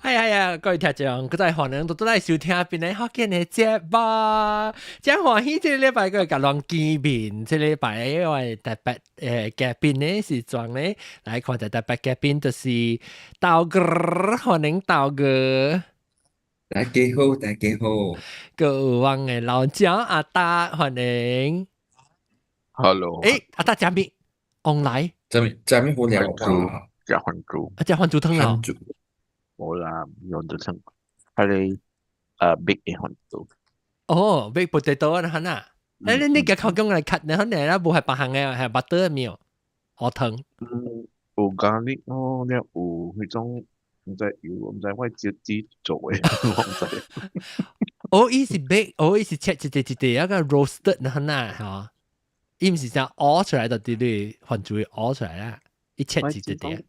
係係啊，各位聽眾，閣再歡迎倒來收聽檳城福建的節目。真歡喜，這個禮拜閣會共人見面。這個禮拜因為特別嘉賓呢是怎呢？來看著特別嘉賓就是豆哥，歡迎豆哥。大家好，大家好。閣有阮的老蔣阿達，歡迎。 Hello。阿達食物？旺來。食物食物好料啊！食番薯。啊，食番薯湯啊？無啦，用咗湯，係你bake 的番薯。哦，baked potato 啊，係呐。你個口講來 cut，你可能啦，無係別項的，係 butter 的麵，烏糖。嗯，有 garlic 咯，了有彼種毋知油，毋知我自己做的，我毋知。哦，伊是 bake，哦，伊是切一塊一塊，一個 roasted 那呐，嚇。伊毋是這樣熬出來的，對對，番薯熬出來啦，伊切一塊塊。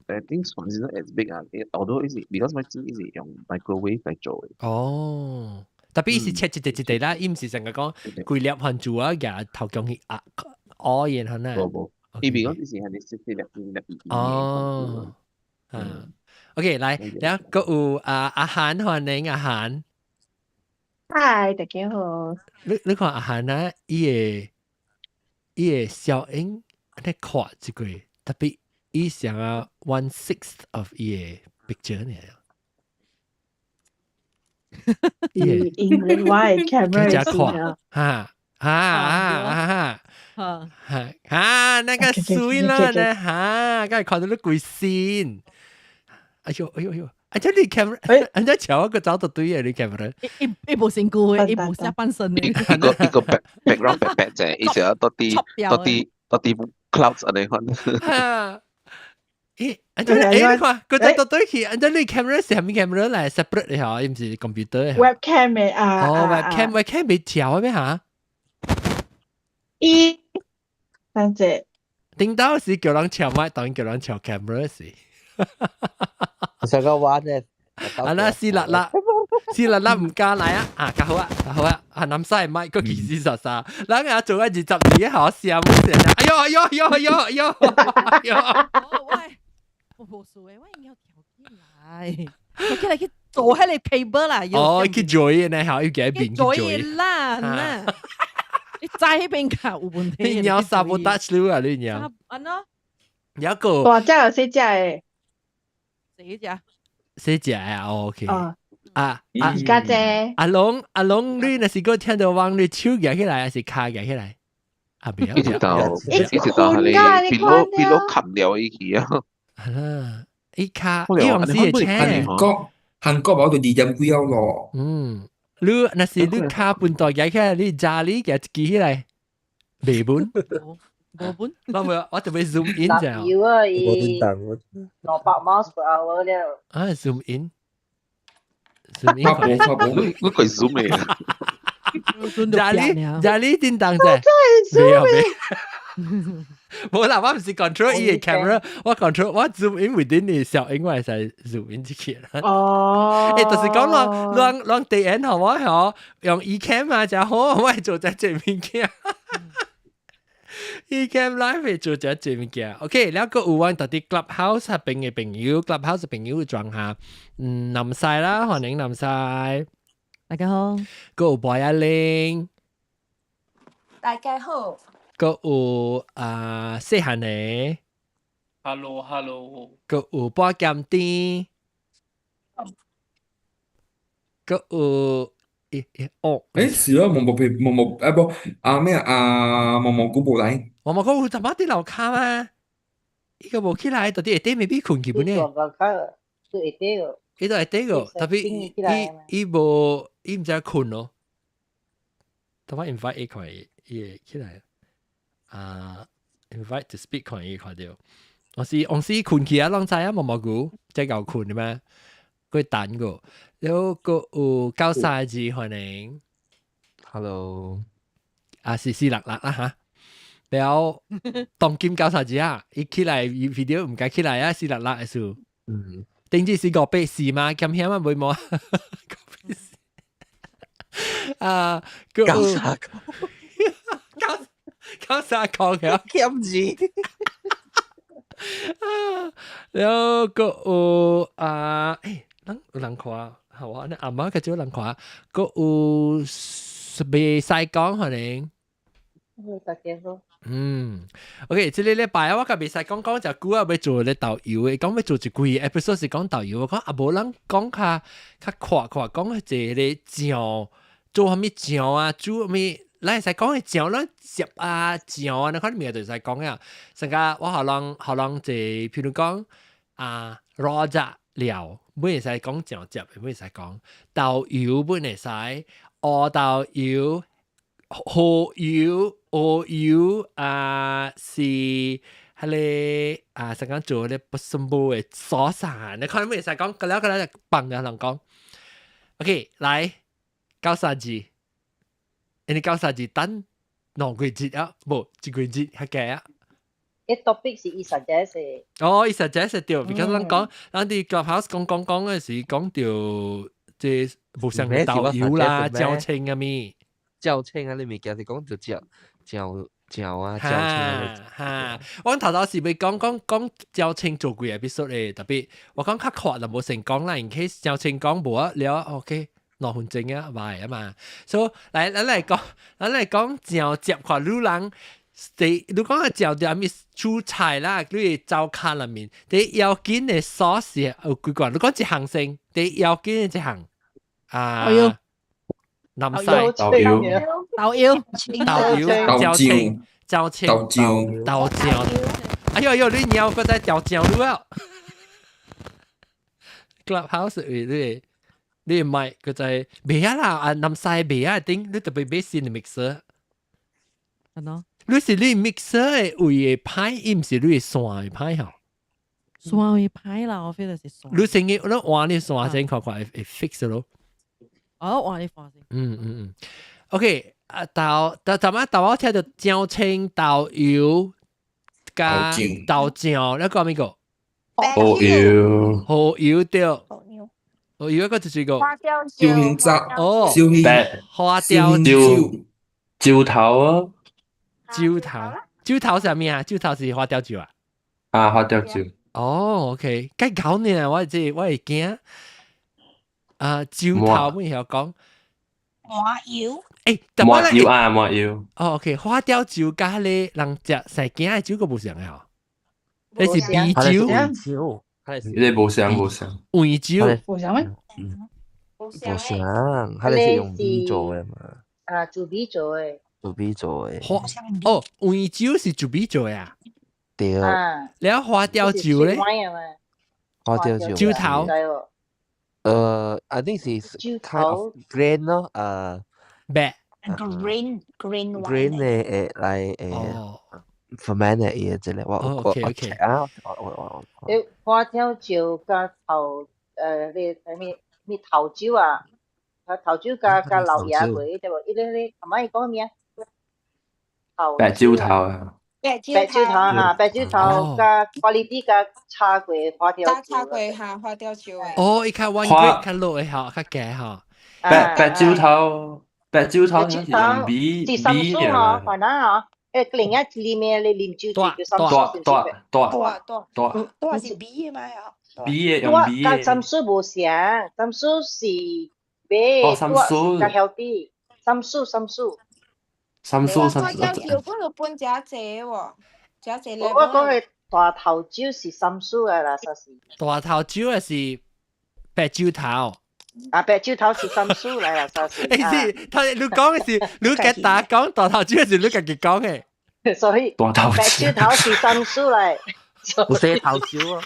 I think 算是 as big 啊，although 伊是 because 我知伊是用 microwave 來做的。哦，特別伊是切一塊一塊啦，伊毋是成個講規粒番薯啊，夾頭姜去壓熬然後呢。無無，伊 because 伊是係你切一粒一粒哦，嗯，OK，來，然後閣有啊阿韓，歡迎阿韓。嗨，大家好。你看阿韓啊，伊的小影按呢看這個，特別伊像啊 one sixth of 伊的 picture 呢。因為我的 camera 加看，哈哈哈哈哈哈，那個水啦呢，哈，剛才看到你規身，哎呦哎呦哎呦！啊！這你 camera，人家瞧個找到對嘅你 camera。伊無身軀的，伊無下半身的。一個一個 background 白白者，伊就到底到底到底 clouds 按呢款。咦，啊，這你看，佢找到對去，啊，這你 camera 是啥物 camera 來 separate 的嚇，伊毋是 computer 的。 webcam 的啊。哦，webcam，webcam 袂調的咩嚇？伊，等者。頂到時叫人調麥，當然叫人調 camera 時。上個玩咧，啊啦，死啦啦，死啦啦唔敢來啊！啊，較好啊，較好啊！啊，南西麥個其實實實，人啊做啊20年好笑，冇成啊！哎呦哎呦哎呦哎呦哎呦哎呦！喂，無數的，我應該調起來，調起來去做彼個 cable 啦。哦，去 join 呢，好，要改變去 join 啦，那你在彼邊卡有問題。你要 sabotage 你啊，你要。按怎？有一個。大隻有細隻的。誰隻？細隻啊，OK。啊啊！而家姐。阿龍阿龍，你若是閣聽著往你手舉起來，還是跤舉起來？啊，袂。一直到一直到係你變落冚了伊去啊！係啦，伊跤伊用是會車。韓國無就2點幾咯。嗯，你若是你跤半袋舉起來，你揸你舉一支起來，袂本。無本。我冇，我特別 zoom in 啫。有啊，伊200 miles per hour 了。啊，zoom in。zoom in。我無，我無，你可以 zoom 嘅。家裡家裡叮當啫。沒有沒。無啦，我毋是 control 伊个 camera，我 control 我 zoom in within 你小影，我會使 zoom in 進去。哦。欸，就是講咯，攏攏地緣好我吼，用 Ecamm 啊，真好，我會做這濟物件。Ecamm Live 會做這濟物件。OK，了閣有阮佇 Clubhouse 彼邊的朋友，Clubhouse 的朋友裝下，南西啦，歡迎南西。大家好。閣有白阿玲。大家好。閣有啊細漢的。 Hello，Hello。閣有半鹹甜。閣有欸欸哦。欸，是咯，毛毛皮毛毛啊不啊咩啊毛毛菇無來。毛毛菇有淡薄佇樓跤嗎？伊個無起來，到底下底未必困去本呢？是下底個。伊都下底個，特別伊無伊毋知困咯。等我 invite 伊看伊會起來。啊，invite to speak 看伊看著。我是往時困去啊，攏知啊，毛毛菇才夠困的咩？佢等個，然後閣有九三字歡迎。 Hello。啊，是四六六啦嚇。然後當今九三字啊，伊起來伊 video 毋敢起來啊，四六六的事。頂次是584嘛，咁險啊，袂無。584。啊，閣有九三九九三個嘅。欠字。啊，然後個有啊，人有人看，好啊，你阿媽個少人看，個有袂使講可能。大家好。嗯，OK，這個禮拜我甲袂使講講就久啊，欲做咧導遊的，講欲做一季 episode 是講導遊，我講啊無人講較較闊闊講一個醬做啥物醬啊，煮啥物，咱會使講的醬，咱食啊醬啊，你看物就會使講啊。成個我予人予人一，譬如講啊，rojak 料，本會使講醬汁，本會使講豆油，本會使烏豆油。蠔油、烏油啊，是彼個啊，成講做咧不什麼的 sauce，你看會使講，個了個了就放嘅人講。OK，來93字，你93字等2個月啊，無1個月較加啊。一 topic 是伊 suggest 的。哦，伊 suggest 對，because 咱講，咱佇 Clubhouse 講講講嘅時講到這無像豆油啦、椒青啊咪。椒青啊，你物件是講就椒椒椒啊，椒青啊。哈，我頭頭是欲講講講椒青做幾個 episode 的，特別我講較闊就無成講啦，in case 椒青講無啊了，OK 2分鐘啊，歹啊嘛。所以來咱來講，咱來講醬汁看女人，第你講個醬汁咪煮菜啦，你灶跤內面，第要緊的 sauce 有幾個？你講一項先，第要緊的一項啊。南西豆油，豆油，豆油，椒青，椒青，豆醬，豆醬。哎呦呦，你尿個在豆醬了。Clubhouse 你你買個在袂啊啦，啊南西袂啊頂，你特別買新的 mixer。係咯。你是你 mixer 的位的歹，伊毋是你的線的歹吼。線會歹啦，我 feel 是線。你先去，你換你線先看看會會 fix 咯。哦，換你線先。嗯嗯嗯，OK，啊豆，但頭仔頭我聽到椒青豆油加豆醬，你講邊個？蠔油，蠔油對。蠔油一個就是個。花雕燒香汁，哦，燒香花雕酒，酒頭啊，酒頭，酒頭是啥物啊？酒頭是花雕酒啊？啊，花雕酒。哦，OK，該搞呢，我這我會驚。啊，酒頭會曉講。麻油。麻油啊，麻油。哦，OK，花雕酒佮彼個人食細囝的酒閣無相的吼。彼是米酒。你無相無相。黃酒。無相咩？無相，佢哋是用米做的嘛。啊，做米做的。做米做的。花哦，黃酒是做米做的啊。對。了花雕酒咧？花雕酒。酒頭。I think 是 kind of grain 咯，白。 Grain grain grain 嘅來ferment 嘅嘢之類，我我我啊，我我我。你花雕酒佮頭你啥物物頭酒啊？啊頭酒佮佮老爺過對無？伊個咧，阿媽伊講咩啊？白酒頭啊！白白酒頭哈，白酒頭佮 quality 佮差過花雕酒。差過哈花雕酒的。哦，伊較 one grade 較落的吼，較低吼。白白酒頭，白酒頭是用米是三米蘇吼，反正吼，另外裡面咧啉酒是叫三蘇，是毋是？大大大大大是米的嘛吼？米的用米的。佮三蘇無相，三蘇是買，哦，三蘇較 healthy，三蘇三蘇。三蘇三蘇。花雕酒本就分誠濟喎，誠濟我講的大頭酒是三蘇的啦，說是。大頭酒的是白酒頭。啊，白酒頭是三蘇來啦，說是。欸，是，他你講的是你家打講大頭酒是你家己講的。所以大頭白酒頭是三蘇來。有洗頭酒啊！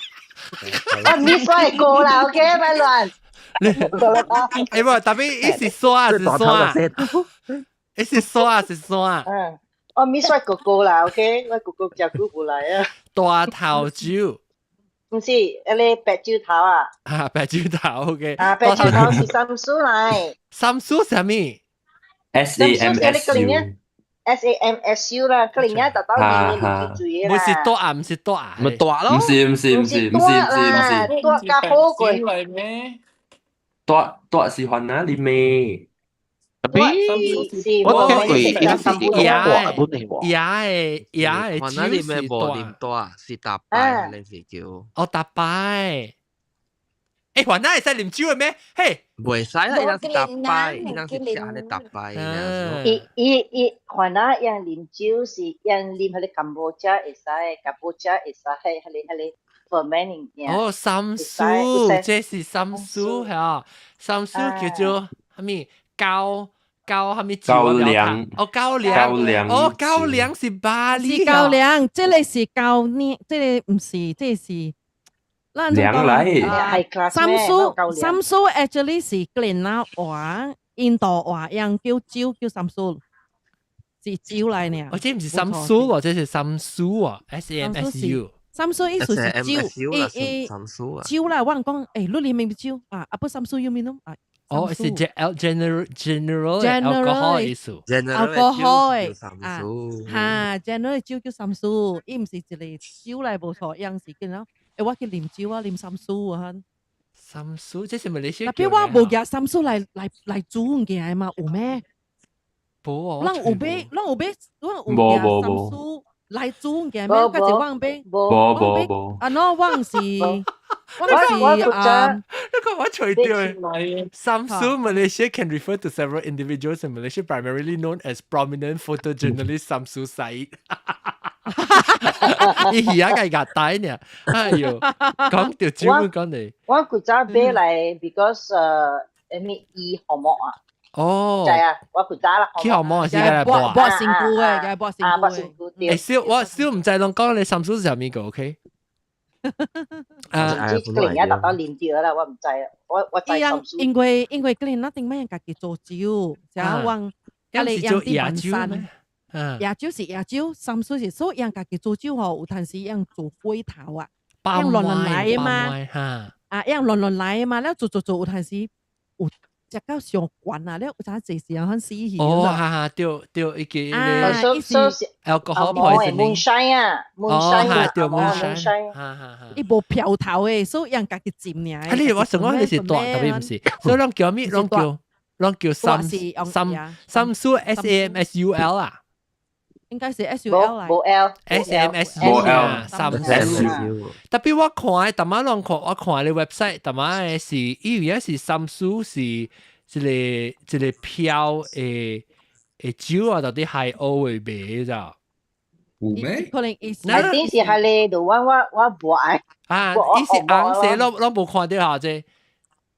我咪說過啦，OK，別亂。欸無，特別伊是山是山，伊是山是山。嗯，我咪說哥哥啦，OK，我哥哥食久無來啊。大頭酒。毋是，彼個白酒頭啊。啊，白酒頭，OK。啊，白酒頭是三蘇來。三蘇啥物？S A M S U。 S A M S U 啦，可能而家達到年年就醉啦。毋是大啊，毋是大啊。咪大咯。毋是毋是毋是毋是毋是毋是。大較好過。大大是番仔啉的。特別我聽過伊是伊個本嚟喎。椰的我那裡酒是面無啉大，大，是大擺，那是叫。哦，大擺。欸，雲南會使啉酒的咩？嘿，袂使啦，伊人是大擺，伊人是食咧大擺。伊伊伊，雲南人啉酒是人啉彼個 kombucha 會使，kombucha 會使，彼個 ferment 物件。哦，samsu，這是 samsu 嚇，samsu 叫做啥物高高啥物酒高粱。哦，高粱，高粱。哦，高粱是巴厘。是高粱，這個是高粱，這個毋是，這個是。糧來。 Samsu samsu actually 是吉蘭話、印度話，樣叫酒叫 samsu，是酒來呢。哦，這毋是 samsu 喎，這是 samsu 啊，S A M S U。 Samsu 意思是酒，伊伊酒啦，我講，欸，你啉咩酒啊？啊不 samsu 有咩儂啊？哦，是 general general alcohol 意思。 alcohol 啊，哈，general 酒叫 samsu，伊毋是一個酒來無錯，樣是叫啷？欸，我去啉酒啊，啉 samsu 啊。 Samsu，這是馬來西亞。特別我無夾 samsu 來來來煮物件嘛，有咩？無啊。咱有買，咱有買，咱有夾 samsu 來煮物件咩？較濟我買。無無無。啊，喏，我是，我是啊。你看我隨掉。Samsu Malaysia can refer to several individuals in Malaysia, primarily known as prominent photojournalist Samsu Said。伊而家計壓帶呢，哎喲，講到專門講你。我古早買來，because 誒咩醫項目啊。哦。就啊，我古早啦。去項目是該來播。播身軀的，該播身軀的。欸，小我小毋知攏講你 samsu 是啥物個，OK？啊，這個人家達到啉著啦，我毋知啊，我知 samsu。因為個人那頂擺家己做酒，就往啊你養啲文山。椰酒是椰酒，samsu 是所以人家己做酒吼，有陣時用做過頭啊，用亂亂來的嘛，啊，用亂亂來的嘛，了做做做有陣時有食到上懸啊，了有陣時時候很死去。哦，哈哈，對對，一個啊， alcohol poisoning。 moonshine 啊，moonshine 啊，對，moonshine，哈哈哈。伊無飄頭的，所以人家己浸爾。啊，你我想講你是大，特別毋是，所以攏叫咩？攏叫 sam sam samsu S A M S U L 啊。應該是 S U L 來無 L S M S U 啊，samsu。特別我看，逐擺攏看，我看你 website，逐擺是以為是 samsu 是一個一個飄的的酒啊，到底海鷗的賣咋？有咩？可能意思。那頂是係你，我無愛。啊，伊是紅色，攏攏無看著哈，這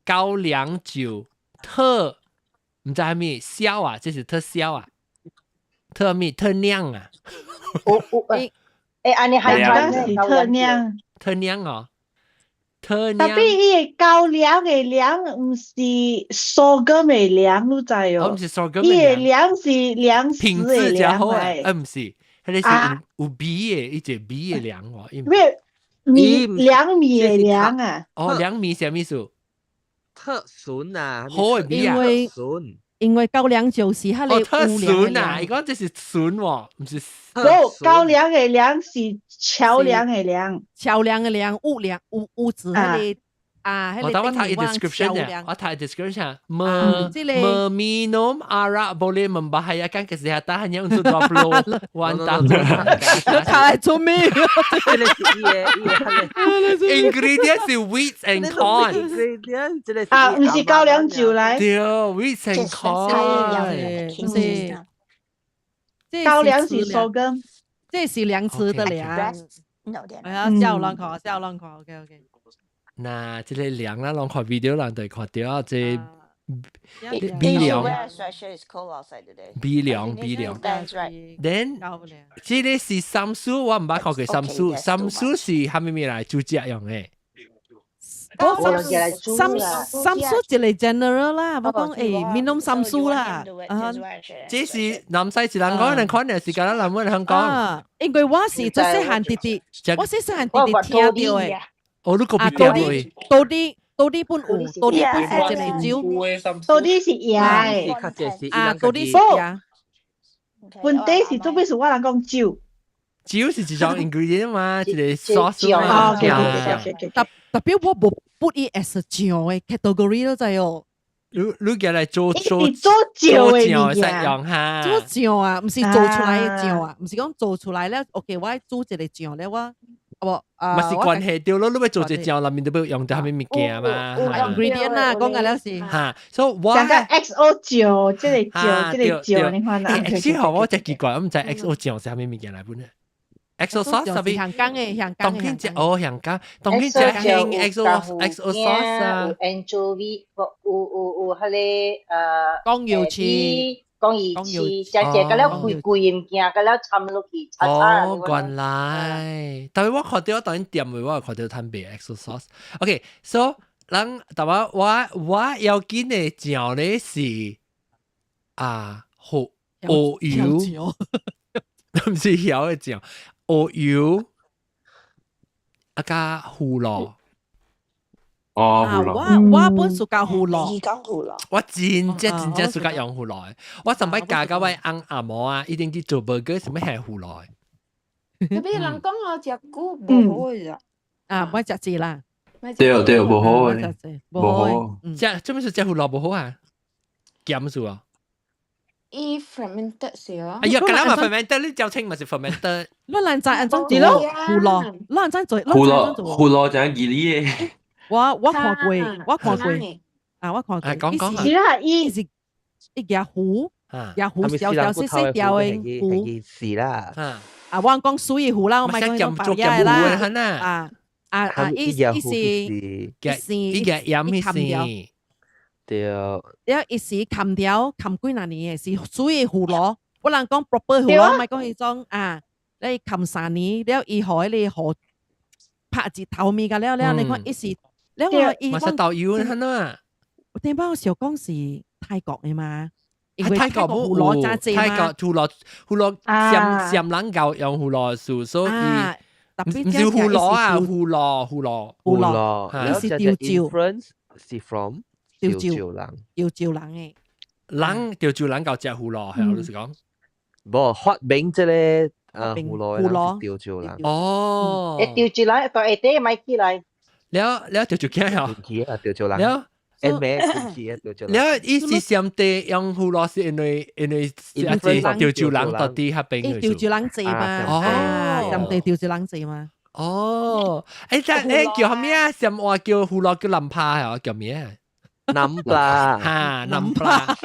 高粱酒特毋知啥物銷啊，這是特銷啊。特蜜特釀啊！有有誒，欸，按呢係是特釀，特釀哦，特釀。特別伊個高粱的粱毋是 sorghum 的糧，你知哦？毋是 sorghum 伊個糧是糧品食的質較好啊，糧毋是，彼個是有有米的，伊一個米的糧哦。咩米糧米的糧啊？哦，糧米啥物事？特純啊，好的米啊。因為因為高粱酒是彼個特純啊！伊講這是純喎，毋是。無高粱的粱是橋樑的梁，橋樑的梁，有梁有有字彼個啊，我等我睇 description 嘅，我睇 description。Meminum arak boleh membahayakan kesihatan hanya untuk 21 tahun. 睇來做咩？ Ingredient 是 wheat and corn。啊，毋是高粱酒來。對，wheat and corn。是。高粱是 sorghum，這是糧食的糧。係啊，笑亂看，笑亂看，OK OK。嗱，這個糧啦，攏看 video 人就會看著啊，這米糧，米糧，米糧。Then 這個是 samsu，我毋捌看過 samsu，samsu 是蝦米物來煮食用的？我 sam samsu 一個 general 啦，我講欸，minum samsu 啦。啊，這是南西一人講，人可能是敢若南門人講。因為我是做細漢弟弟，我細細漢弟弟聽著的。哦，你個別掉位。到底到底本有，到底本是一個酒，到底是椰的。啊，到底是椰。問題是做咩事？我人講酒。酒是一種 ingredient 嘛，一個 sauce 嘛。特特別我無 put 伊 as 醬的 category 都知哦。你寄來做做做醬的物件用哈，做醬啊，毋是做出來的醬啊，毋是講做出來咧。OK，我煮一個醬咧，我無啊，嘛是關係著咯，你欲做一個醬，內面都欲用著啥物物件嘛？ingredient 啊，講個了是哈，所以我講個 XO 醬，這個醬，這個醬，你看啦。其實我真奇怪，我毋知 XO 醬是啥物物件來本咧。XO sauce 啥物？香港的，香港的。當今食哦，香港，當今食興 XO sauce 啊。有 anchovy，有有有彼个江瑤翅，江瑤翅，食食個了貴貴物件，個了摻落去，炒炒。哦，原來，但係我看著我當然店的，我有看著趁賣 XO sauce。OK，so 人，但我我我要緊的醬咧是啊，蠔油，毋是曉的醬。蠔油啊加胡蘿，哦，胡蘿，我本 suka 胡蘿，伊講胡蘿，我真正真正 suka 用胡蘿，我上擺教甲我翁阿嬷啊，一定去做 burger 啥物係胡蘿。特別人講我食久無好嘅啊，莫食濟啦。對對，無好嘅，無好。食做咩事食胡蘿無好啊？鹹數啊？伊 fermented 是啊。哎呀，咁嘛 fermented，你嚼清嘛是 fermented。你難知按怎做胡蘿？你按怎做？胡蘿胡蘿就係義理嘅。我看過，我看過。啊，我看過。講講是啦，伊是一隻魚，隻魚小小細細條的魚。是啦。啊，我講水的魚啦，我咪講白嘢啦。啊啊啊！伊伊是伊是伊個鹽是。對。了伊是冚掉冚幾若年的，是水的胡蘿。我人講 proper 胡蘿，咪講彼種啊，你冚3年，了伊予彼个河拍一頭面個了了，你看伊是，了我伊。嘛是豆油很啊。我頂擺我想講是泰國的嘛，因為泰國胡蘿真濟嘛。泰國胡蘿胡蘿暹暹人𠢕用胡蘿素，所以毋是胡蘿啊，胡蘿胡蘿胡蘿，伊是潮州。是 from 潮州人，潮州人的。人潮州人𠢕食胡蘿，係我就是講。無發明這個啊胡蘿的人是潮州人。哦。欸，潮州人到下底買起來。了了潮州囝哦。啊，潮州人。了。因咩運氣啊，潮州人。了伊是上帝用胡蘿是因為啊這潮州人到底較邊伊潮州人濟嘛？哦，上帝潮州人濟嘛？哦，欸，這欸叫啥物啊？什話叫胡蘿叫林帕係叫咩啊？南ปลา哈，南ปลา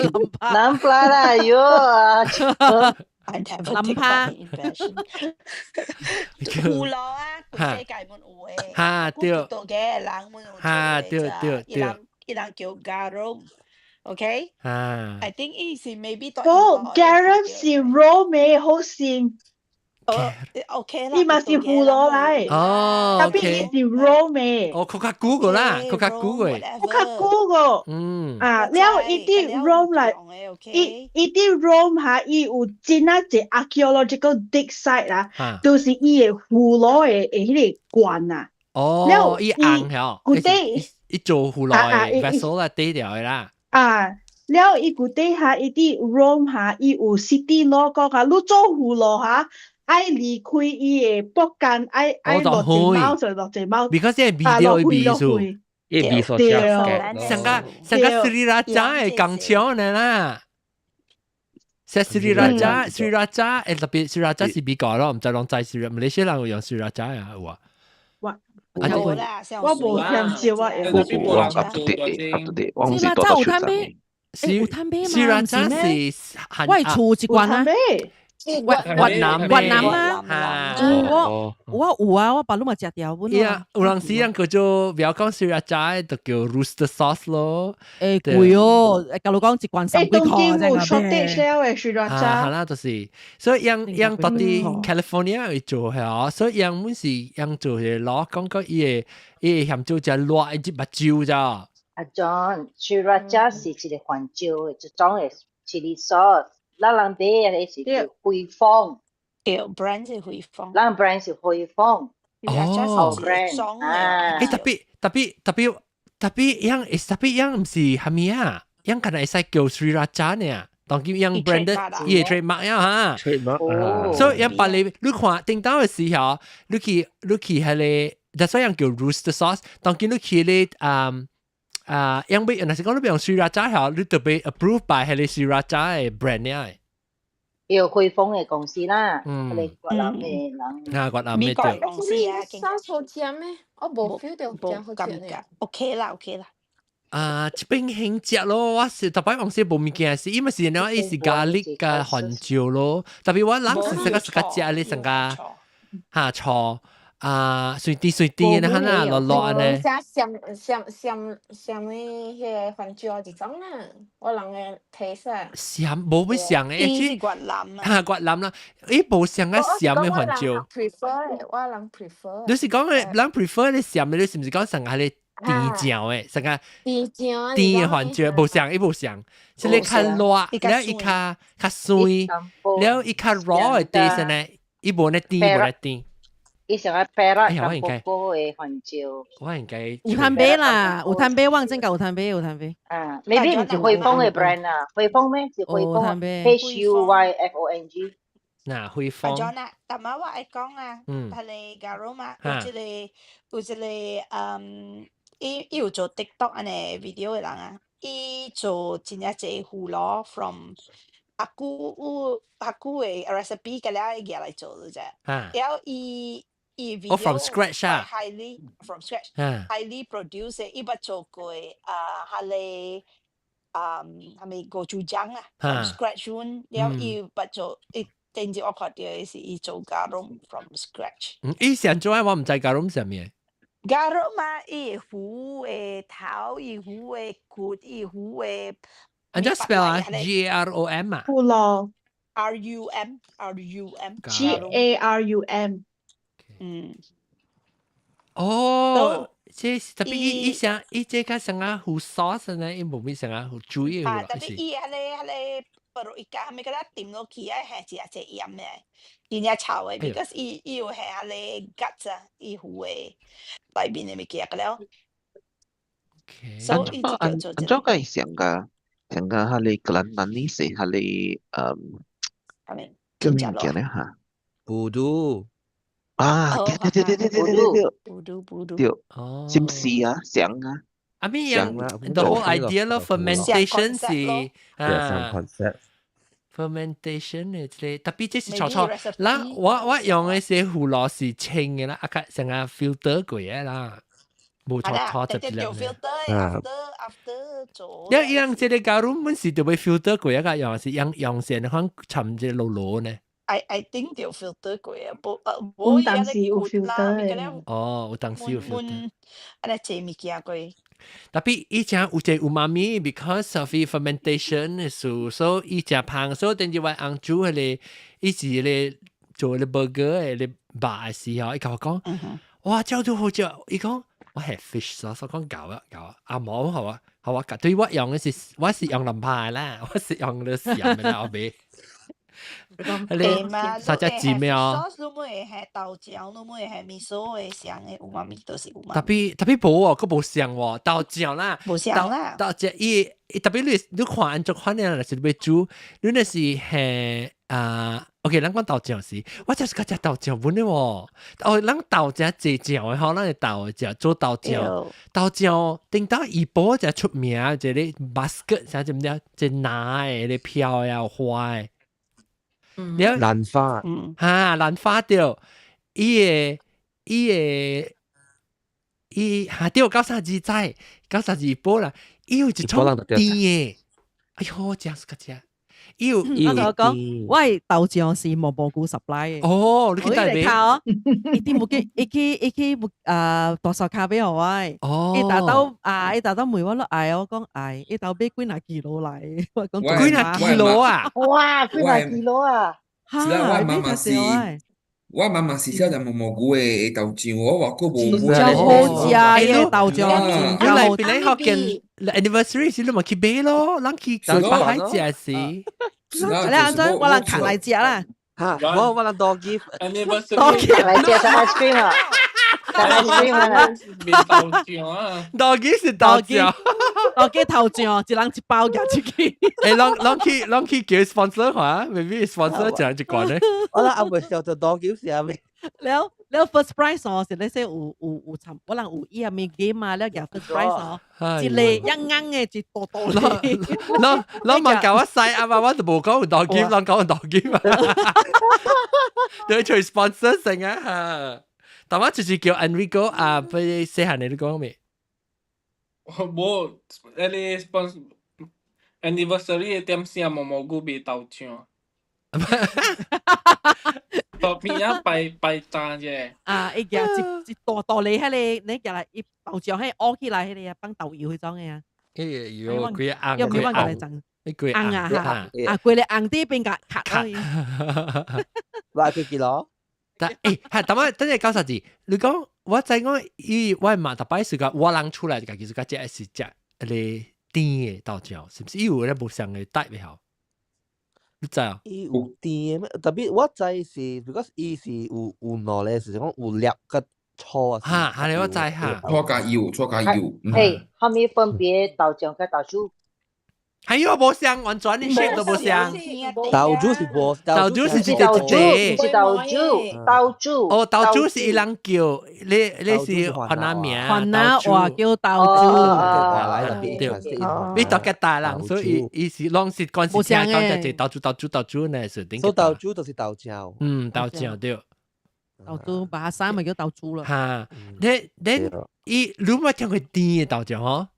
南ปลา啦，喲，南帕胡蘿啊，世界滿有的，哈對，到嘅人滿有，哈對對對，伊人叫 garum，OK？啊，I think 伊是 maybe 哦，garum 是 Rome 好似。哦，OK 啦，伊嘛是胡蘿來，哦 tapi 伊是 Rome 哦，較較古個啦，較較古個，較較古個，啊，了伊佇 Rome 來，伊伊佇 Rome 哈，伊有真啊濟 archaeological dig site 啦，都是伊的胡蘿的的彼个罐啊。哦，伊紅曉，古底伊做胡蘿的 vessel 啦，底掉的啦。啊。了伊古底下伊佇 Rome 哈，伊有 city law 講啊，你做胡蘿哈，愛離開伊的木間，愛愛落一貓就落一貓。 because 這味道的味素，伊味素對上個上個斯里拉加的工廠呢啦，說斯里拉加，斯里拉加，欸特別斯里拉加是美國咯，毋知攏知斯里，馬來西亞人有用斯里拉加啊有啊。我我無聽少我用。我 up to date up to date，我毋是多有通買，有通買嘛？斯里拉加是我厝一罐啊。越南越南啊，我我有啊，我爸攏嘛食掉。呀，有陣時人叫做不要講斯里拉加，就叫 rooster sauce 咯。欸貴哦，假如講一罐三幾塊，當今有 shortage 了的斯里拉加。係啦，就是，所以樣樣到佇 California 會做係所以樣本是樣做係攞講講伊個伊個鹹做只熱一隻目睭咋。阿 John，斯里拉加是一個番椒的一種的 chili sauce。咱人買的是叫匯豐，對，brand 是匯豐，咱 brand 是匯豐，哦，brand 啊，欸 tapi tapi tapi tapi 樣 tapi 樣毋是蝦米啊？樣可能會使叫 Sriracha 呢？當今樣 branded 伊個 trademark 呀哈，trademark 所以樣把你你看頂到的時候，你去你去彼個，that's why 樣叫 rooster sauce。當今你去咧，嗯，啊，因為若是講你用 Sriracha 嗬，你特別 approve by 係你 Sriracha 嘅 brand 呢？有匯豐嘅公司啦，佢哋越南嘅人。啊，越南美國嘅對。公司啊，啥好食咩？我無 feel 到真好食呢。 OK 啦，OK 啦。啊，這邊興食咯，我是特別往時無物件是，伊嘛是呢，伊是 garlic 加番椒咯。特別我人是成個是較食咧，成個哈錯啊，隨啲隨啲嘅，哈那落落按呢。啥鹹鹹鹹鹹的彼個番椒一種啦，我人的 taste。鹹無乜像嘅，伊是越南啊。哈越南啦，伊無像個鹹的番椒。 prefer 我人 prefer。你是講嘅人 prefer 你鹹的，你是毋是講成個咧甜醬的，成個甜醬甜的番椒，無像伊無像，這個較熱，了伊較較酸，了伊較 raw 的 taste 呢，伊無呢甜，無呢甜。伊上個 Perak 甲波波的番椒。我應該有通買啦，有通買，我真夠有通買，有通買。啊，maybe 毋是匯豐的 brand 啊，匯豐咩？是匯豐 HUYFONG。嗱，匯豐。阿啊，但係我愛講啊，係個 garum 啊，有一個伊有做 TikTok 按呢 video 的人啊，伊做真正濟葫蘆 from 阿姑有阿姑的 recipe，佮了伊舉來做啫。然後伊伊 video from scratch 啊，highly from scratch，highly produce 伊捌做過啊，彼个啊，啥物 gochujang 啊，from scratch 阮，了伊捌做，伊頂日我看著的是伊做 garum from scratch。嗯，伊上做我毋知 garum 啥物。 garum 啊，伊芋的頭，伊芋的骨，伊芋的。按怎 spell 啊？G A R O M 啊？葫蘆。 R U M R U M GARUM。哦，這是特別伊伊像伊這較像啊糊 sauce 呢，伊無咪像啊糊煮的。啊，特別伊彼个彼个不如伊加，物個咱掂落去啊，下真濟鹽的，真正臭的，because 伊伊有下彼个 guts 啊，伊芋的內面的物件個了。所以按按怎個上個上個彼个格蘭蘭尼是彼个叫咩物件咧嚇？ Budu 啊，對對對對對對對對， Budu budu。對，是毋是啊？像啊。 I mean, the whole idea of fermentation 是啊，concept。 fermentation 嘅這個，特別這是錯錯。嗱，我用的是葫蘆是清的啦，啊，較成個 filter 過的啦，無錯錯就一粒。啊， after 做。你用這個 garum 本是就會 filter 過一個，用是用用線款沉這落落呢？ I think 著 filter 過啊，無無當時有 filter 的。哦，有當時有 filter。按呢濟物件過。特別以前有隻 umami because of fermentation 的事，所以伊食芳，所以等於我翁煮彼個，伊是咧做咧 burger 的咧肉的時候，伊共我講，哇，這都好食！伊講我係 fish sauce，我講夠啊夠啊，阿毛好啊好啊，對我用的是我是用藍牌啦，我是用了鹹的啦，我袂。你啥只字咩啊？ sauce 你會下豆漿，你會下味噌的香的 umami 都是 umami。特別特別無哦，閣無像喎，豆漿啦，無像啦。豆漿伊特別你你看按怎款呢？若是欲煮，你若是下啊，OK，咱講豆漿時，我就是較食豆漿本的喎。哦，咱豆漿濟醬的吼，咱會豆食做豆漿，豆漿頂到怡保才出名，一个 basket 啥物物，一拿的咧飄呀花的。你蘭花，哈，蘭花對，伊個伊個伊哈對，92仔，92怡保啦，伊有一種甜的，哎喲，真是個食，伊有我同我講，我的豆漿是無蘑菇 supply 的。哦，你去帶買？哦，伊啲冇去，伊去伊去啊大掃咖啡予我。哦。伊達到啊，伊達到問我咯，愛我講愛，伊豆買幾若 kilo 來，我講幾若 kilo 啊？哇，幾若 kilo 啊！是啦，我媽媽是，我媽媽是小隻毛蘑菇的豆漿，我話過無真好食嘅豆漿，你來邊咧學見 anniversary 時你咪去買咯，咱去北海食時。你阿陣我人扛來食啦。嚇！我人多 gift，多 gift 來食食 ice cream 啊！食 ice cream 啊！豆漿啊！多 gift 是豆漿，多記頭醬，一人一包夾出去。誒，攏攏去攏去叫 sponsor 下，maybe sponsor 一人一罐咧。我諗阿妹笑就多 gift 是阿妹。了了，了 first prize 哦，是咧說有參，可能有伊下面 game 啊，了夾 first prize 哦，一個一硬嘅，一大大嘅。攞問教我細啊嘛，我就無講有當金，攏講有當金啊。對，做 sponsor 成啊。但我就是叫 Enrico 啊，俾細漢你都講未？無，迄個 sponsor anniversary 的點聲毛毛菇賣豆漿。豆邊仔擺擺單啫。啊，伊夾一一大大粒迄個，你夾來伊豆漿彼烏起來彼個啊，放豆油彼種的啊。迄個有幾個紅，有沒忘記來講？你幾紅啊哈，啊，規個紅底變甲卡卡。話佢幾多？但欸，係，等我等下講啥子？你講我知講，伊我嘛逐擺是講我人出來就家己是講這是食彼個甜的豆漿，是毋是？伊有咧無相的 type 的吼？你知啊？伊有甜的咩？特別我知是，because 伊是有兩個，是講有粒佮粗啊。哈，係我知哈。粗加油，粗加油。嘿，蝦米分別豆漿佮豆漿？係啊，無相，完全你 shape 都無相。豆漿是無，豆漿是一個豆漿，是豆漿，豆漿。哦，豆漿是伊人叫，你是番仔名。番仔話叫豆漿。對，你特別大人，所以伊是攏是關是聽講這豆漿豆漿豆漿呢是頂。所以豆漿就是豆漿。嗯，豆漿對。豆漿把它咪叫豆漿啦。哈，你伊你冇聽過甜的豆漿吼？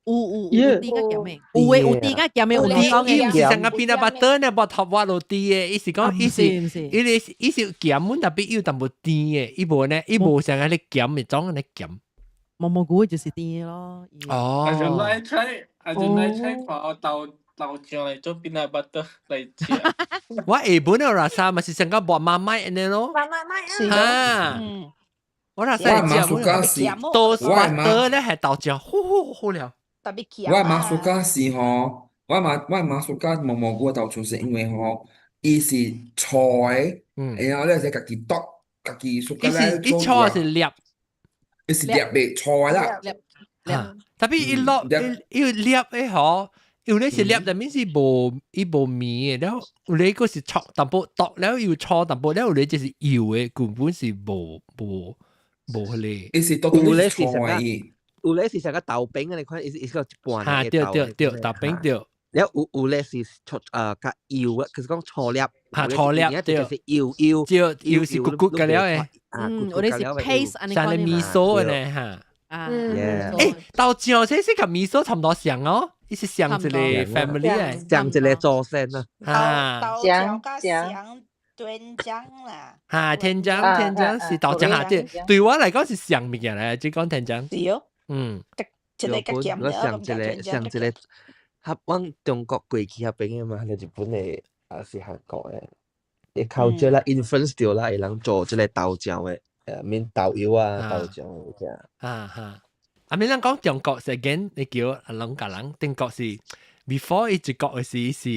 有有有甜較鹹的，有的有甜較鹹的，有兩種的。伊毋是像個 peanut butter 呢，無頭滑落甜的，伊是講伊是伊是伊是鹹滿，特別有淡薄甜的，伊無呢，伊無像個咧鹹的種咧鹹。毛毛菇就是甜的咯。哦。I 就來 try，I 就來 try 看我豆漿來做 peanut butter 來食。我下本的 rasa 嘛是像個薄 Marmite 按呢咯。 Marmite 啊。我 rasa 係食多 butter 咧係豆漿，好好好了。我媽 suka 是吼，我媽 suka 毛毛菇豆漿是因為吼，伊是粗的，然後咧是家己剁，家己 suka 咧做。伊粗是粒，伊是粒的粗的啦。粒粒，特別伊落伊粒的吼，有咧是粒，但面是無伊無味的，了有咧個是粗淡薄剁了又粗淡薄，了有咧就是油的，根本是無彼個。伊是剁到是粗的。有咧是成個豆餅啊！你看，伊是個一半哈，對對對，豆餅對。了有咧是粗較幼啊，就是講粗粒。哈，粗粒對。就是幼幼，對，幼是骨骨個了的。嗯，有咧是 paste 像你味噌的呢哈。啊。欸，豆漿這是佮味噌差不多像哦，伊是像一個 family 的，像一個祖先啊。哈。豆漿佮像甜醬啦。哈，甜醬甜醬是豆漿哈，對，對我來講是像物件來，只講甜醬。是哦。嗯，一個較鹹我上一個上一個，合往中國過去遐邊的嘛，日本的還是韓國的，伊靠這啦 influence 著啦，會人做這個豆漿的，免豆油啊，豆漿的這。啊哈，啊，免咱講中國是 again，你叫阿龍甲人，中國是 before 伊一國的時是，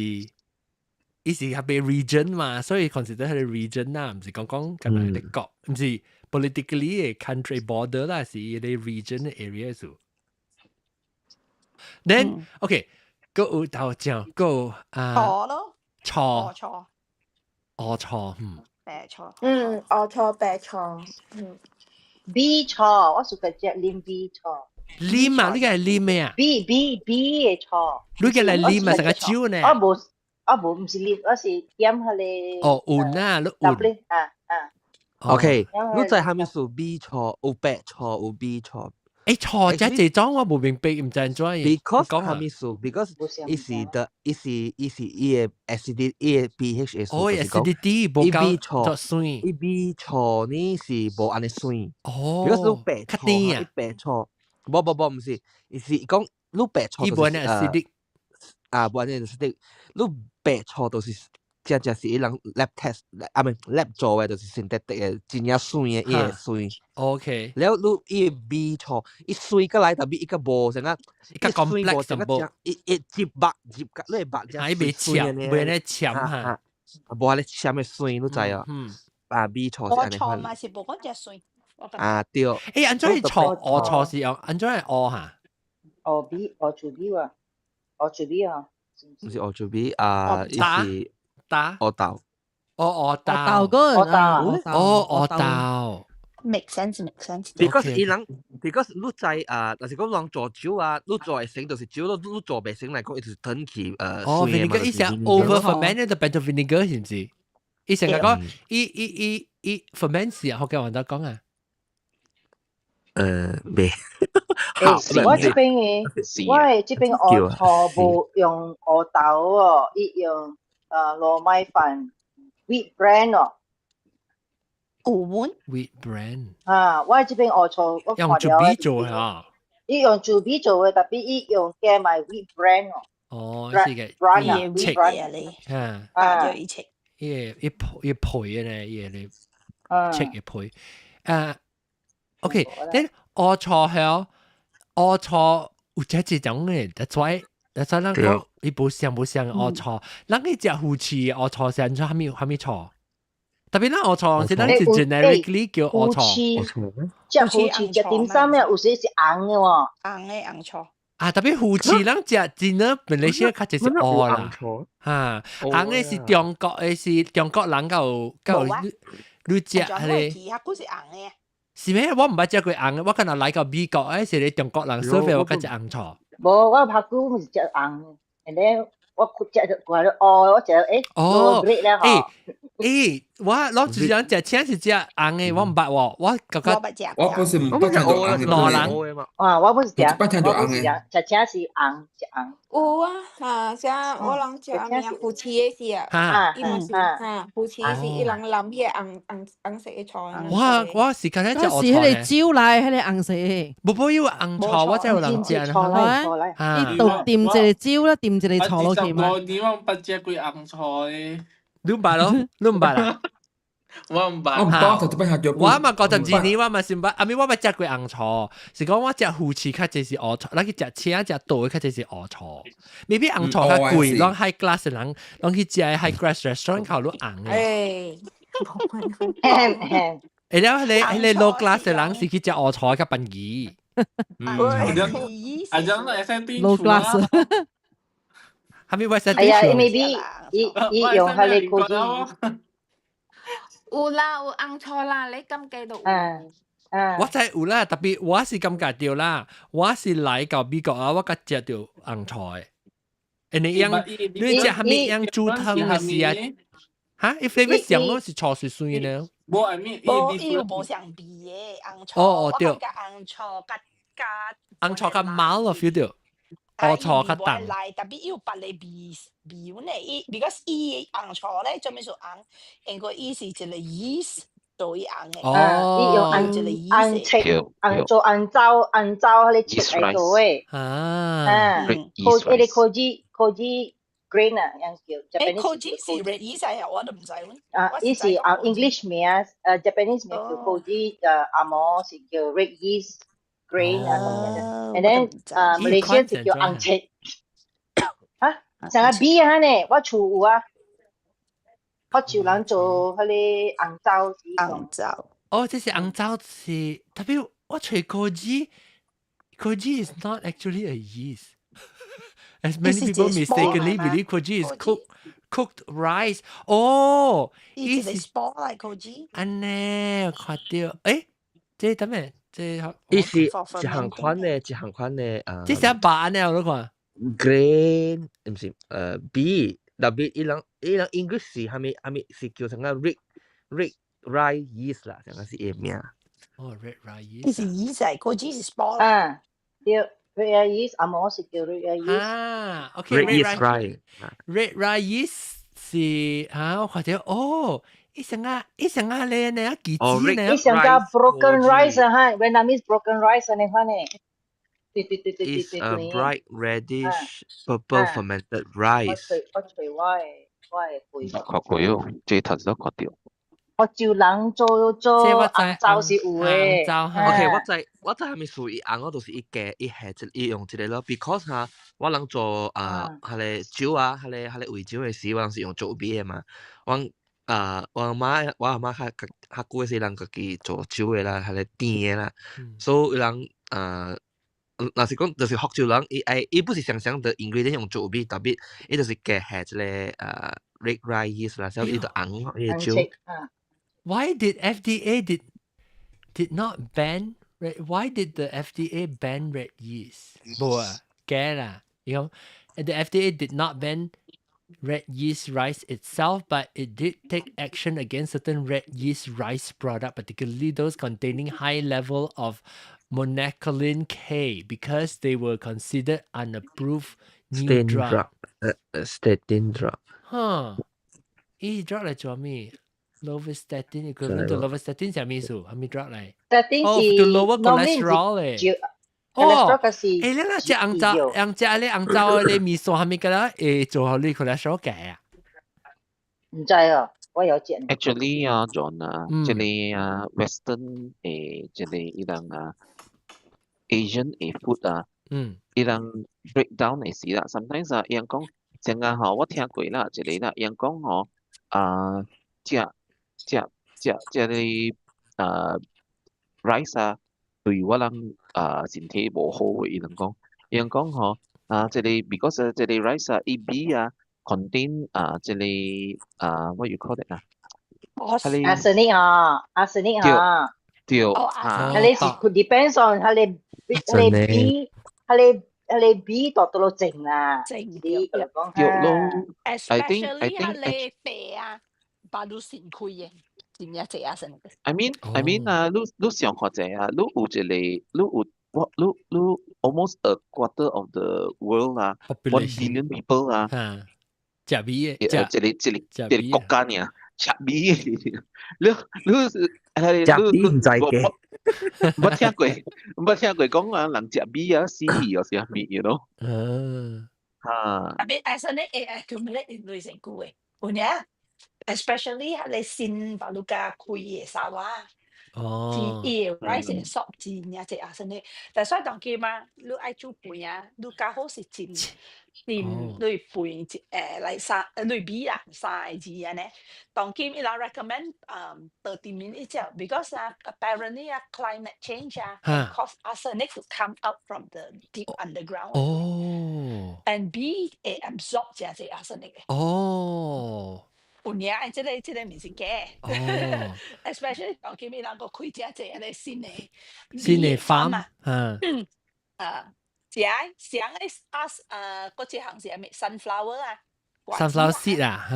伊是較別 region 嘛，所以 consider 係 region 啦，毋是講講敢若個國，毋是 politically 的 country border 啦，是伊個 region 的 area 數。Then OK，閣有豆漿，閣有啊，錯咯，錯，錯，烏錯，嗯，白錯，嗯，烏錯白錯，嗯，米錯，我 suka 食啉米錯。啉啊，你個係啉咩啊？米米米的錯。你個嚟啉啊，成個酒呢？我無，我無，毋是啉，我是點彼個。哦，勻啊，你勻。啊啊。 OK，你知蝦米數米錯，有白錯，有米錯。欸，錯這這種我無明白，毋知按怎。 Because 蝦米數？Because 伊是的，伊是伊的 acid，伊的 pH 的數。哦，acidity 無夠作酸。伊米錯呢是無按呢酸。哦。 Because 你白錯，伊白錯，無無無，毋是，伊是講你白錯。伊無按呢 acidic。啊，無按呢 acidic，你白錯就是真正是伊人 lab test，啊，毋 lab 做的，就是 synthetic 的，真正酸的，伊會酸。 了你伊味錯，伊酸過來，特別伊較無啥個，伊較 complex 淡薄。伊伊入肉入甲你肉啊，伊袂澀，袂咧澀哈。無按呢澀的酸，你知啊？嗯。啊，米錯是按呢錯嘛是無講只酸。啊對。欸，按怎錯烏錯是用按怎會烏哈？烏米烏厝米啊，烏厝米啊。毋是烏厝米啊，伊是。打烏豆，哦，烏豆豆，個烏豆，哦，烏豆。 Make sense, make sense。 Because 伊人，because 你知啊，若是講人做酒啊，你做會成就是酒，你做袂成來講，伊就是轉去哦，vinegar 伊是 over ferment 就變做 vinegar 是毋是？伊成日講，伊伊伊伊 ferment 是啊，福建話得講啊。未。我這邊嘅，我的這邊烏醋無用烏豆哦，伊用糯米飯 wheat bran 哦。古碗 wheat bran 啊，我這邊烏醋我用糯米做啊。伊用糯米做嘅，特別伊用加埋 wheat bran 哦。哦，是嘅，bran 啊，wheat bran 啊，啊，伊切，伊伊配伊配嘅呢，伊個切嘅配。啊，OK，then 烏醋係烏醋有這一種嘅，that's why 咱講伊無像無像烏醋，咱去食魚翅烏醋是按怎蝦米蝦米醋？特別咱烏醋是咱是 generically 叫烏醋。食魚翅食點心咩？有時是紅嘅喎。紅嘅紅醋。啊，特別魚翅咱食真呢，馬來西亞較濟是烏啦，嚇，紅嘅是中國嘅是中國人較有較有你食係咧。佢是紅嘅。是咩？我毋捌食過紅嘅，我敢若來到美國，誒是咧中國人 serve 我較食紅醋。無，我拍久毋是食紅嘅，and then 我食就過了哦，我食誒，哦，誒誒，我攞住想食青是食紅嘅，我毋捌喎，我感覺我本是毋捌聽到紅嘅，老人啊，我本是食，捌聽到紅嘅，食青是紅，食紅。有啊，嚇，啥我人食物啊，魚翅的是啊，伊嘛是嚇，魚翅是伊人淋彼個紅紅紅色的醋。我是剛才食是彼個酒來，彼個紅色的。無無有紅醋，我才有人食。伊就掂一個酒啦，掂一個醋落去嘛。我年我捌食過紅醋的。你毋捌咯？你毋捌啦？我毋捌。我毋捌，就捌聽我嘛52年，我嘛是毋捌，阿咪我捌食過紅醋，是講我食魚翅較濟是烏醋，咱去食青食豆較濟是烏醋。maybe 紅醋較貴，攏 high class 的人，攏去食 high class restaurant 較攏紅的。欸，了彼個 low class 的人是去食烏醋較便宜。啊，種會使對 low class。係咪會使哎呀，maybe 伊伊用彼個 koji。有啦，有紅醋啦，你感覺都有。我知有啦，特別我是感覺到啦，我是來到美國啊，我較食著紅醋的。欸，你樣你食蝦米樣煮湯的時啊？哈，伊 flavour 上攏是醋水水呢？無，I mean，無，伊有無相味的紅醋。哦哦對。我感覺紅醋較較紅醋較 mild 咯，feel 到。烏醋較重。來，特別伊有別个味味呢，伊 because 伊紅醋咧，做咩數紅？因為伊是一個 yeast 做伊紅的。哦，伊用紅紅切紅做紅糟紅糟彼個切來做的。啊。啊，彼個 koji koji grain 啊，樣叫。欸，koji 是 red yeast 啊，我都毋知。啊，伊是啊 English 名，Japanese 名叫 koji，紅毛是叫 red yeast。grain 啊咁樣，and then 啊，馬來西亞是叫紅切，啊，成個米啊呢，我厝有啊，我厝人做彼個紅糟是紅糟。哦，這是紅糟是，特別我揣 koji，koji is not actually a yeast. As many people mistakenly believe koji is cooked rice. 哦，伊是 spore 來 koji。按呢，看著，欸，這等咩？這伊是一項款的，一項款的啊。這是白呢，我看。 Grain 毋是米，特別伊人 English 是蝦米蝦米是叫成個 red rye yeast 啦，這個是伊名。哦，red rye yeast。伊是 yeast 嚟，koji 是 spore。啊，對，red rye yeast，紅毛是叫 red rye yeast。啊，OK， red yeast rye。 red rye yeast 是啊，或者哦。伊成啊，伊成啊咧呢，記子呢。伊成個 broken rice 啊，哈，Vietnamese broken rice 呢款呢。對對對對對對。Is a bright reddish purple fermented rice。我揣我的背。看過喲，這頭先都看著。我就人做做紅糟是有的。 OK，我知蝦米屬於紅，我就是伊加伊下一伊用這個咯，because 哈，我人做啊，彼個酒啊，彼個味酒的時，我人是用做米的嘛，我。啊，我阿媽較較較久的時人家己做酒的啦，彼個甜的啦，所以人啊，若是講就是福州人，伊愛伊不是常常的 ingredient 用做米，特別伊就是加下一個啊 red rice yeast 啦，所以伊就紅伊個酒。 Why did FDA did not ban red? Why did the FDA ban red yeast? 無啊，假啦。The FDA did not ban red yeast rice itself, but it did take action against certain red yeast rice product, particularly those containing high level of monacolin K, because they were considered unapproved new Statin drug. Drug，statin drug。哈，伊 drug 嚟做咩？Lovastatin equivalent to lovastatin 係咩意思？係咩 drug 嚟？ Statin 哦是 to lower cholesterol 咧。哦，誒，你啦，食紅棗，紅食咧紅棗咧麵線係咪個啦？會做好你 cholesterol 低啊？唔知啊，我有食。 Actually 啊，John 啊，這個啊 Western 的這個伊人啊 Asian 的 food 啊，伊人 break down 的時啦，sometimes 啊，伊人講，正啊吼，我聽過啦，一個啦，伊人講吼，啊，食食食這個啊 rice 啊，對我人啊身體無好的，伊人講，伊人講吼，啊，這個 because 這個 rice 啊，伊米啊 contain 啊，這個啊，what you call it 啊？ Arsenic 啊，arsenic 啊，對，啊，佢是 depends on 佢哋佢哋米佢哋佢哋米到到種啦，種對講對咯。I think I ，especially think 係你白啊，把你腎開嘅，真正這 arsenic。 I mean 啊，你你想看者啊，你有一個，你有我你你 almost a quarter of the world 啊，1 billion people 啊，食米嘅，食這個這個這個國家爾，食米嘅，你你是食米毋知嘅，捌聽過，捌聽過講啊，人食米啊死去又是啥物，you know？嚇，特別 arsenic 會 accumulate in 類身軀嘅，有影，especially 係你腎把你加開嘅沙瓦。哦，伊個 rice 會索真正濟 arsenic，但所以當今啊，你愛煮飯啊，你較好是浸浸你飯一來三你米啦三個字按呢。當今伊人 recommend 30 minute 一隻，because 啊 apparently 啊 climate change 啊 cause arsenic to come out from the deep underground。And 米會 absorb 真濟 arsenic 嘅。有影，這個毋是假。Especially 當今伊人閣開真濟按呢新的新的 farm 啊。啊，食上個啊啊，嗰一項是啥物 sunflower 啊。 sunflower seed 啊，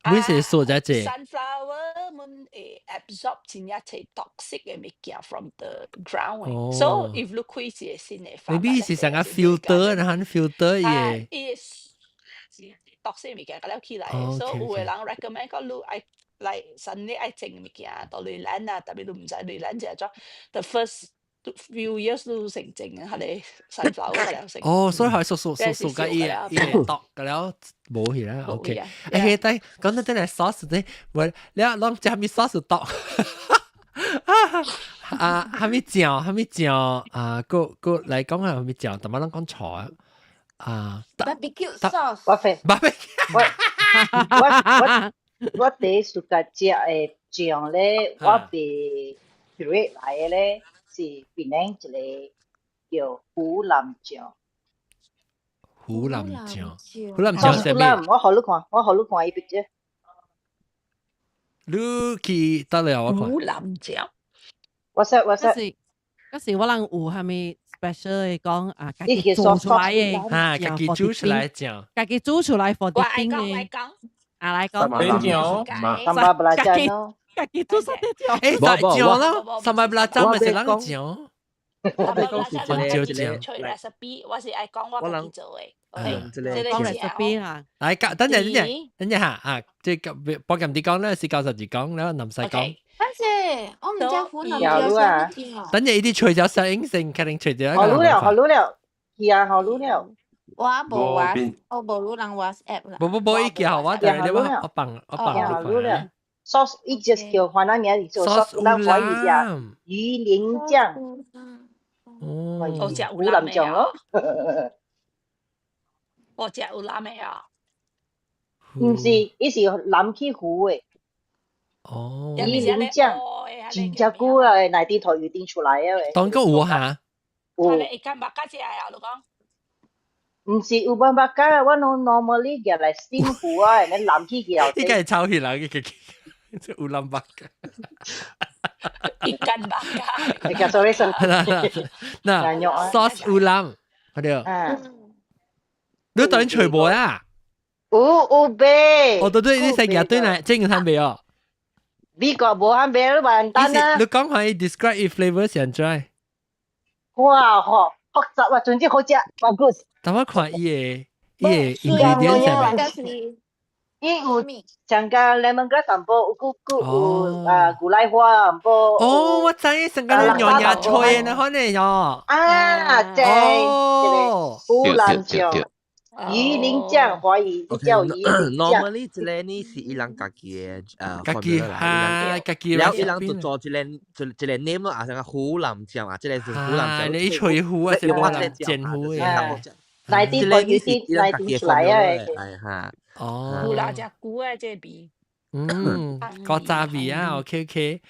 嚇，每是數只隻。 Sunflower 們會 absorb 真正濟 toxic 的物件 from the ground。So if 你開一個新的 farm， maybe 是成個 filter，然後 filter 伊。伊 toxic 物件，佮了起來，所以有的人 recommend 講你愛來新的愛種物件，到類蘭啊，特別你毋知類蘭是怎，the first few years 你成種啊，彼個 sunflower 成。哦，所以係熟熟熟熟嘅伊伊毒嘅了無去啦，OK。誒，但講到真係 sauce 咧，我你攏食啥物 sauce 毒？啊，啥物醬？啥物醬？啊，閣閣來講下啥物醬？淡薄攏講錯啊。啊，barbecue sauce，我飛，barbecue，我我我我第一 suka 食的醬咧，我被 create 來的咧是檳城一個叫湖南醬。湖南醬，湖南醬係咩？我予你看，我予你看伊 picture。你去得了我看。湖南醬，我識我識。嗰時我人有啥物 special 的講啊，家己做出來的，啊，家己煮出來醬，家己煮出來 for 啲冰的。啊，來講， Sambal belacan 咯，家己煮啥啲醬？誒，醬咯，sambal belacan 咪是咱醬。我哋講是一個一個出 recipe，我是愛講我家己做的。用這個講 recipe 哈。來，等陣等陣等陣嚇啊！這個保劍啲講咧是92講，然後南西講。等陣，我毋知湖南醬啥物醬。等陣伊啲除咗適應性，肯定除咗。好了好了，係啊，好了。我無話，我無女人 WhatsApp 啦。無無無，伊叫我，但係我放我放好了。sauce 伊就是叫雲南名做 sauce，咱華語叫魚鱗醬。哦，我食湖南醬咯。我食有辣的啊。毋是，伊是南去湖的。哦。魚鱗醬真正久啊，內地頭有定出來的。當個有哈？有。會敢捌較食啊？你講。毋是 ulam bakar，我攏 normally 夾來 steam 糊啊，然後淋起去後。應該係炒起來嘅，這 ulam bakar。 Ikan bakar。 Ikan sorry sorry。嗱，sauce ulam，好對。你當然吹無啦。有有賣。哦對對，你使夾對來，這個通賣哦。美國無通賣，你簡單啊。你講下 describe 伊 flavor 是按怎？哇吼，複雜啊，總之好食，bagus。等我看伊的 ingredient 係咪？伊有上加 lemongrass 淡薄，有閣閣有啊牛奶花淡薄。哦，我知上加娘惹菜呢，可能喲。啊，正，這個烏蘭醬、魚鱗醬，華語叫魚鱗醬。 Normally 這個呢是伊人家己的家己哈，家己。了伊人就做一個一個 name 咯，啊，像湖南醬啊，這個是湖南醬。你吹糊啊，是湖南煎糊嘅。內地個有啲內地出來啊，係哈。哦。湖南隻菇啊，這味。嗯，古早味啊，OK OK，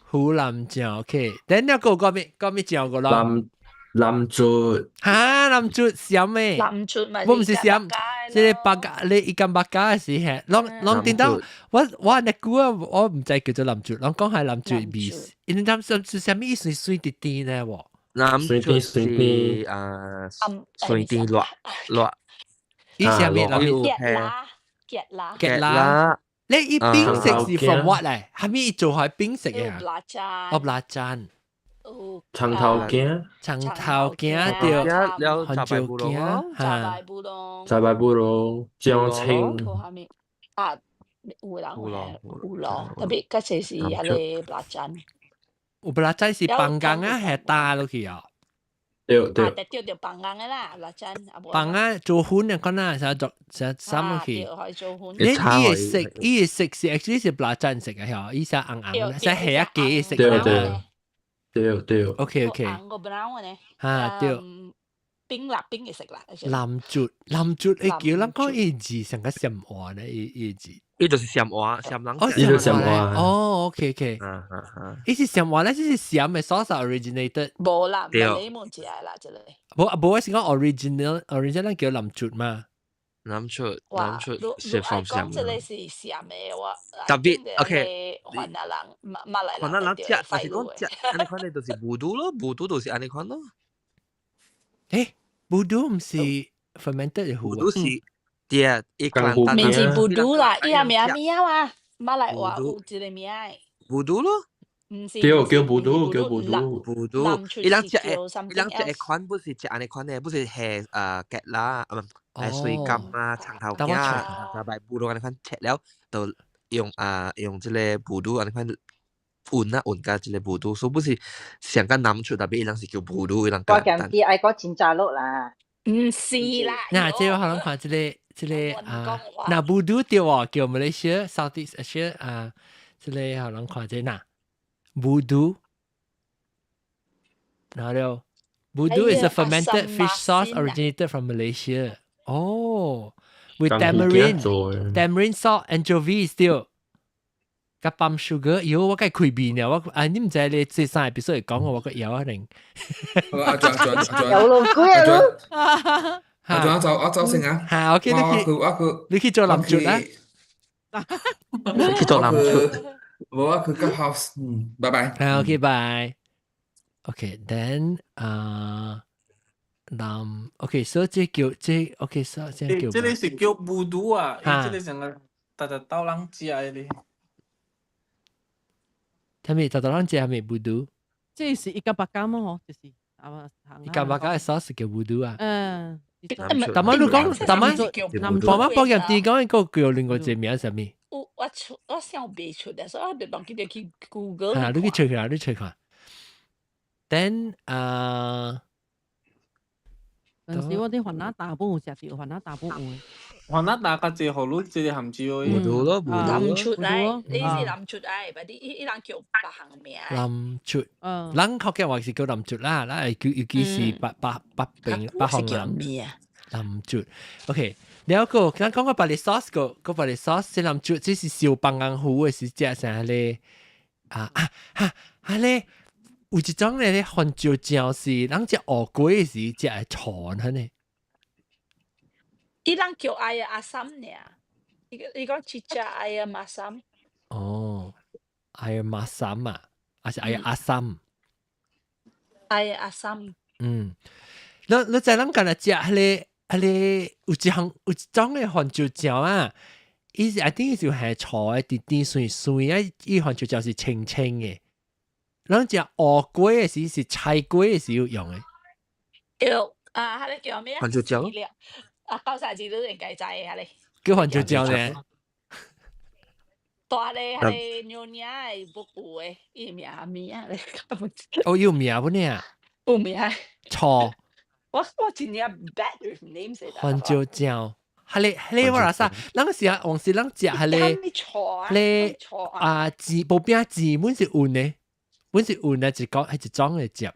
湖南醬 OK，等下個個咩個咩醬個咯？南南珠。哈，南珠鹹咩？南珠咪。我毋是鹹，這個 bakar 你 ikan bakar 是係，攏攏聽到我我那句啊，我毋知叫做南珠，攏講係南珠味，因為南珠是啥物意思？酸甜甜咧喎。南珠是啊，酸甜辣辣。伊啥物？南珠？結辣，結辣，結辣。你伊冰食是 from what 咧？係咪做開冰食嘅啊？辣哦，辣醬。長頭鏡，長頭鏡對，番椒鏡，哈，雜白布龍，醬青，啊，有人有咯，特別嗰時是迄個辣醬。有辣醬是放工啊，係打落去啊？對對。對對放工的啦，辣醬。放啊，做粉啊，可能啥做啥啥落去。你伊的色，伊的色是 actually 是辣醬色嘅，嗬，伊是紅紅，是黑啊雞色。對對。對對。 OK OK。紅個 brown 呢？啊對。冰辣冰嘅食啦。南珠南珠，會叫人講伊字成個鹹話呢？伊伊字。伊就是鹹話，鹹人。哦，伊就鹹話。哦，OK OK。伊是鹹話咧，這是鹹的 sauce originated。無啦，唔係你們食啦，這個。無無，我是講 original original 叫南珠嘛。南珠南珠是放鹹。講這個是鹹的，我。特別 OK。雲南人馬馬來雲南人食，但是講食，按呢款的就是 budu 咯，budu 就是按呢款咯。誒，budu 毋是 fermented 的糊？budu 是。對啊，伊唔是 budu 啦，伊個名名啊，馬來話有一個名。 budu 咯。毋是。對，叫 budu，叫 budu。 budu，伊人食的，伊人食的款不是食按呢款的，不是下芥辣，啊唔係水柑啊、長頭鏡啊，雜白 budu 按呢款切了，就用啊用這個 budu 按呢款混啊混加這個 budu，所以不是上個南出特別伊人是叫 budu，伊人我感覺愛講真雜落啦。毋是啦。嗱，這個可能看這個。這個啊，那 budu 對哦，叫馬來西亞 Southeast Asia 啊，這個可能看這嗱，budu，然後了，budu is a fermented fish sauce originated from Malaysia. Oh, with tamarind, tamarind salt, anchovies 對，佮 palm sugar，喲，我該開味呢，我啊，你毋知你這三個必須會講我，我個枵可能。阿俊阿俊阿俊，有龍龜啊！阿俊我走我走先啊！嚇，OK，你去我去你去做南珠啦。去做南珠。我去 clubhouse，嗯，拜拜。啊，OK，拜。OK，then 啊，南，OK，所以這叫這 OK，所以這叫。這個是叫 budu 啊，這個上個逐逐兜人食的咧。啥物？逐逐人食啥物 budu？這是 ikan bakar 麼？嗬，就是啊， Ikan bakar 的 sauce 叫 budu 啊。嗯。但係你講，但係爸媽保險店講個叫另外一個名啥物？我我出我想袂出來，所以我就當記得去 Google。啊，你去揣看，你揣看。Then 啊，但是我啲雲南大本有食到，雲南大本有。雲南大較濟，予你這個含椒的。 budu 咯，南出來，你是南出來，但你伊伊人叫別項名。南出，咱福建話是叫南出啦，咱係叫尤其是北北北邊北方人。南出，OK。了個，咱講個白哩 sauce 個，個白哩 sauce 是南出，這是燒放紅糊的是食啥咧？啊啊哈啊咧！有一種咧，番椒醬是，咱食芋粿時食會臭呢。伊人叫 air asam 爾，伊伊講 cicah air masam。哦，air masam 啊，還是 air asam？ Air asam。嗯，你知咱今日食彼個有一項有一種的番椒醬啊，伊是 I think 就係醋的，甜甜酸酸啊，伊番椒醬是清清的。咱食芋粿的時是菜粿的時有用的。有啊，彼个叫咩啊？番椒醬。啊，九三字你應該知的，彼个。叫番椒醬咧。大咧，彼个 Nyonya 的不有的，伊名咩啊？咧？哦，有名不呢？有名。錯。我真正 bad with names。番椒醬，彼個我來啥？咱個時啊，往時咱食彼個，彼啊煎薄餅煎，阮是勻的，阮是勻的，一個係一種的食。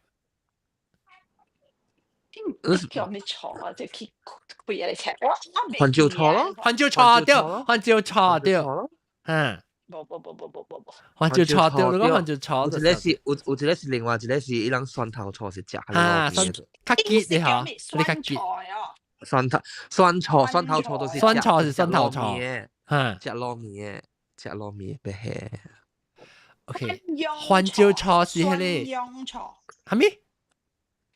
叫咩錯啊？就去開來食。我番椒醋咯，番椒醋對，番椒醋對，嗯。無無無無無無無。番椒醋對，你講番椒醋。有一個是有一個是另外一個是伊人蒜頭醋是食啊，蒜較結的嗬，你較結。蒜頭蒜醋蒜頭醋都是蒜醋是蒜頭醋，嚇，食糯米的，食糯米的別係。 OK，番椒醋是彼個。蒜醋。啥物？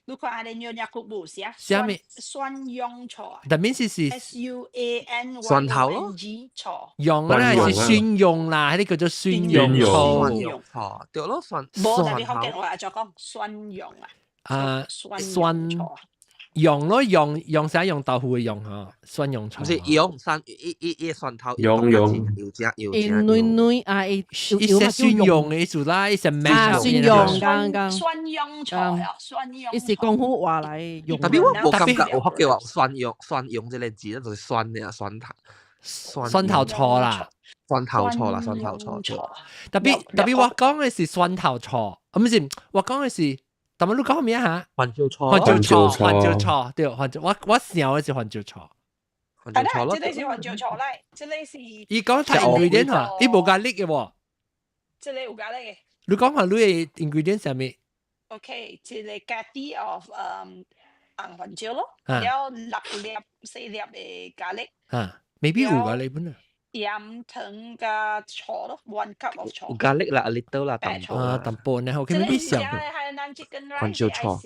你看下 Nyonya cookbook 寫。啥物？蒜蓉醋。但面是是 SUAN 蒜頭咯。 G 醋。用啦，是蒜蓉啦，彼個叫做蒜蓉醋。蒜蓉醋，對咯，蒜。無，但係福建話就講蒜蓉啊。啊，蒜蓉咯，蓉蓉啥蓉豆腐的蓉嗬，蒜蓉醋。毋是蓉蒜，伊伊伊蒜頭。蓉蓉。油食油食。軟軟啊，伊伊是蒜蓉的意思啦，伊是咩？啊，蒜蓉剛剛。蒜蓉醋啊，蒜蓉。伊是廣府話來用。特別我無感覺有福建話蒜蓉蒜蓉這個字，就是蒜的蒜頭。蒜頭醋啦，蒜頭醋啦，蒜頭醋。特別我講的是蒜頭醋，啊，毋是，我講的是。但係你講咩嚇？番椒醋，番椒醋，番椒醋，對，番椒。我想的是番椒醋。番椒醋咯。這個是番椒醋嚟，這個是。伊講睇 ingredient 嚇，伊無加力嘅喎。這個有加力嘅。你講下你嘅 ingredient 啥物？OK，這個家己 of 紅番椒咯，了六粒四粒的咖喱。啊，maybe 有咖喱本啊。鹽糖加醋咯，one cup of 醋。有咖喱啦，a little 啦，淡薄。啊，淡薄呢，OK，maybe 上。番椒醋。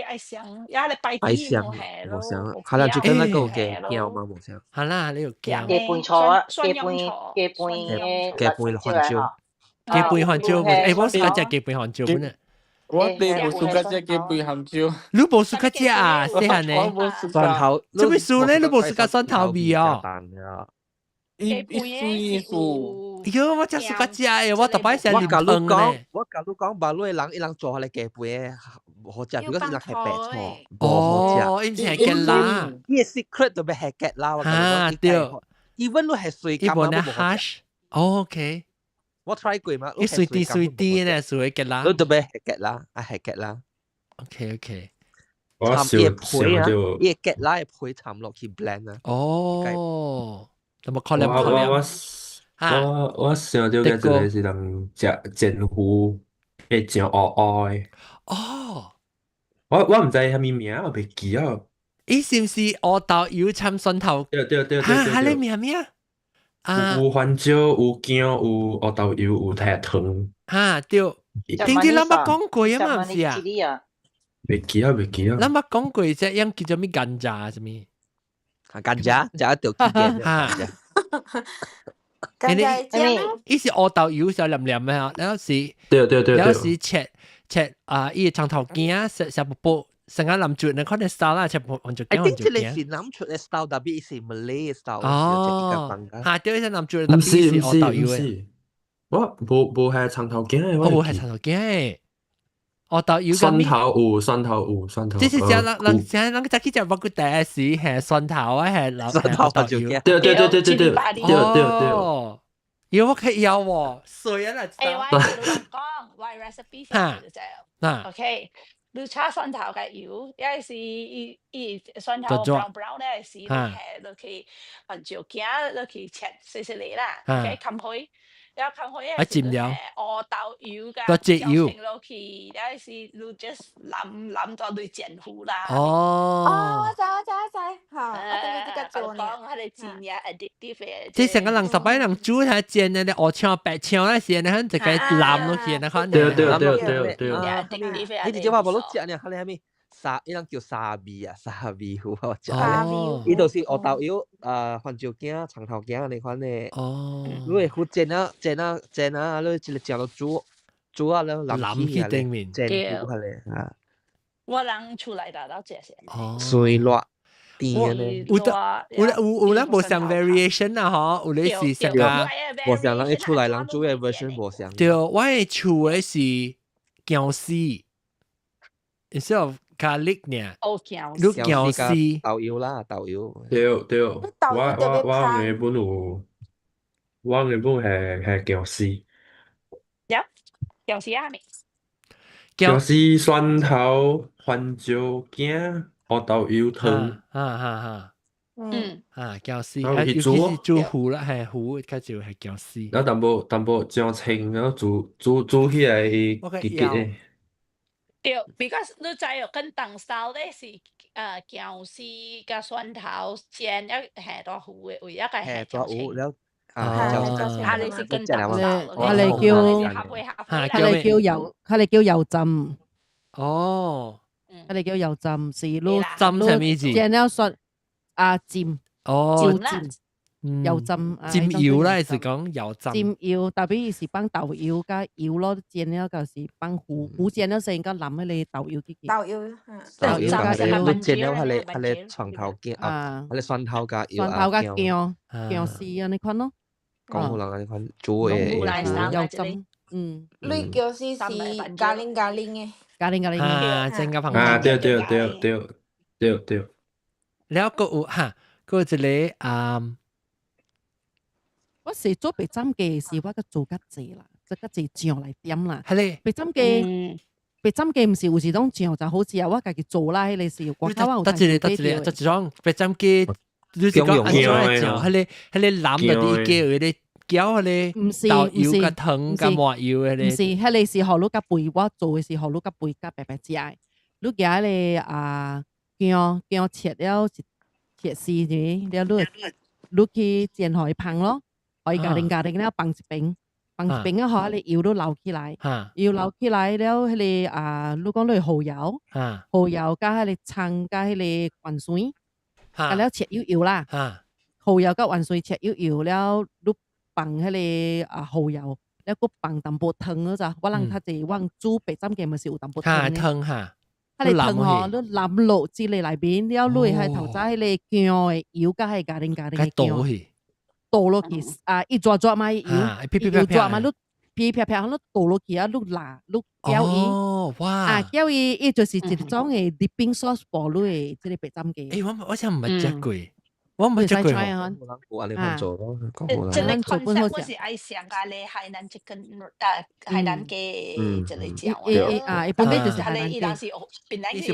愛上，也係擺愛上，無想，可能最近那個有加薑嗎？無想。係啦，你有薑。加飯醋啊，加飯加飯加飯番椒，加飯番椒，欸，我是較食加飯番椒本啊。我哋無 suka 食雞飯番椒。你無 suka 食啊？細漢呢？蒜頭。做咩事咧？你無 suka 蒜頭味哦？伊伊水素。喲，我真 suka 食的，我逐擺食啉湯咧。我甲你講，巴魯的人伊人做彼個雞飯無好食，如果是人係白醋，無好食。哦，伊毋是係芥辣。伊個 secret 就欲係芥辣。啊，對。 even 你係水甘伊無呢 hash。OK。我 try 過嘛？伊水滴水滴咧，水芥辣。你特別係芥辣，啊係芥辣。 OK。我摻伊皮啊，伊個芥辣的皮摻落去 blend 啊。哦，那麼可能可能。我想到嘅一個是人食煎魚會醬烏烏的。哦，我毋知啥物名，我袂記啊。伊是毋是烏豆油摻蒜頭？對對對對對。哈，你名咩啊？有番椒，有薑，有烏豆油，有太糖。哈對，頂啲咱捌講過啊嘛，毋是啊？袂記啊，袂記啊。咱捌講過這樣叫做咩甘蔗啥物？啊，甘蔗，食得著記哈。甘蔗醬，伊是烏豆油小黏黏的吼，然後是，對對對，然後是切切啊，伊個蔥頭羹食食薄薄，成個南浙，你看你 style 啦，切番椒羹。I think 這個是南浙的 style，特別是 Malay style。哦，嚇，對，是南浙，特別是烏豆油的。我無無係蔥頭羹的，我無係蔥頭羹的。烏豆油蒜頭有，蒜頭有，蒜頭。這是食人人食人早起食肉骨茶時係蒜頭啊，係蒜頭番椒羹。對對對對對對對對對。有我可以有喎，水啊啦！欸，我講我 recipe 先就嗱，OK，你炒蒜頭嘅油，抑是伊伊蒜頭 brown brown 咧是，你下落去番椒羹落去切細細粒啦，OK，冚開，然後冚開啊浸了，烏烏豆油㗎，個隻油落去，了是你 just 淋淋咗你煎糊啦。哦，哦，我知我知我知，嚇，我等你這個做呢。講，佢哋真正 addictive 嘅。這成個人十擺人煮下煎的，烏青白青那時，你看這個淋落去，你看。對對對對對。你直接話無攏食呢？佢哋係咩？沙，伊人叫沙味啊，沙味糊我食。伊就是烏豆油，番椒羹、葱頭羹按呢款的。你會糊煎啊煎啊煎啊，你一個食落煮煮啊了淋去頂面煎糊下咧啊。我人厝內頭都食先。酸辣甜咧。有得有有有咱無相 variation 啊，嗬，有咧是啥個？無相人伊厝內人煮的 version 無相。對，我的厝的是薑絲，instead of garlic 呢，哦，薑你薑絲豆油啦，豆油。對對，我原本有，我原本係薑絲。有薑絲啊？咪？薑絲、蒜頭、番椒羹、烏豆油湯。哈哈哈。啊，薑絲，啊，尤其是煮糊啦，係糊較少係薑絲。然後淡薄淡薄醬清，然後煮煮煮起來結結的。對，because 你知哦，跟東 style 咧是薑絲佮蒜頭煎一下大糊的，為一個下大糊了。啊，啊，你是跟東 style，佢哋叫佢哋叫油浸。佢哋叫油浸，是滷浸係咩字？煎了蒜啊浸。浸油浸。浸油啦，是講油浸。浸油，特別是放豆油佮油咯，煎了就是放糊糊煎了先，佮淋彼个豆油去。豆油，豆油佮你煎了，彼个蒜頭羹啊，彼个蒜頭佮油蒜頭佮薑薑絲按呢款咯。廣府人按呢款煮的油浸，嗯。你薑絲是咖喱咖喱的。咖喱咖喱。啊，整個啊，對對對對對對。了閣有哈，閣有一個啊。我是做白斬雞時，我閣做較濟啦，做較濟醬來點啦。係咧，白斬雞，白斬雞毋是有時種醬就好似啊，我家己做啦，彼个是我較我有得一個，得一個，得一種白斬雞，你是講按怎來醬？彼個藍的啲雞有彼個攪彼個豆油佮糖佮麻油彼個。毋是，彼個是予你較肥，我做的是予你較肥較白白食的。你舉彼個啊薑薑切了切絲爾，了你去煎予伊芳咯。可以咖喱咖喱了放一邊，放一邊啊，予彼個油都流起來，油流起來了，彼個啊，你講你蠔油，蠔油佮彼個蔥佮彼個芫荽，啊了切幼幼啦，蠔油佮芫荽切幼幼了，你放彼個啊蠔油，了閣放淡薄糖嗰咋，我人較濟我人煮白斬雞嘛是有淡薄糖的。糖哈，彼個糖吼，你淋落這個內面，了你會頭早彼個薑的油佮彼個咖喱咖喱的薑。倒落去啊！伊抓抓嘛，伊油，伊油抓嘛，你皮啪啪，你倒落去啊，你辣，你攪伊，哇！啊，攪伊，伊就是一種的 dipping sauce 薄你的這個白斬雞。欸，我想毋捌食過，我毋捌食過。有按呢款做咯，這個 concept 我是愛想個咧海南 chicken 啊，海南雞這個醬啊，伊本來就是海南雞。本來是學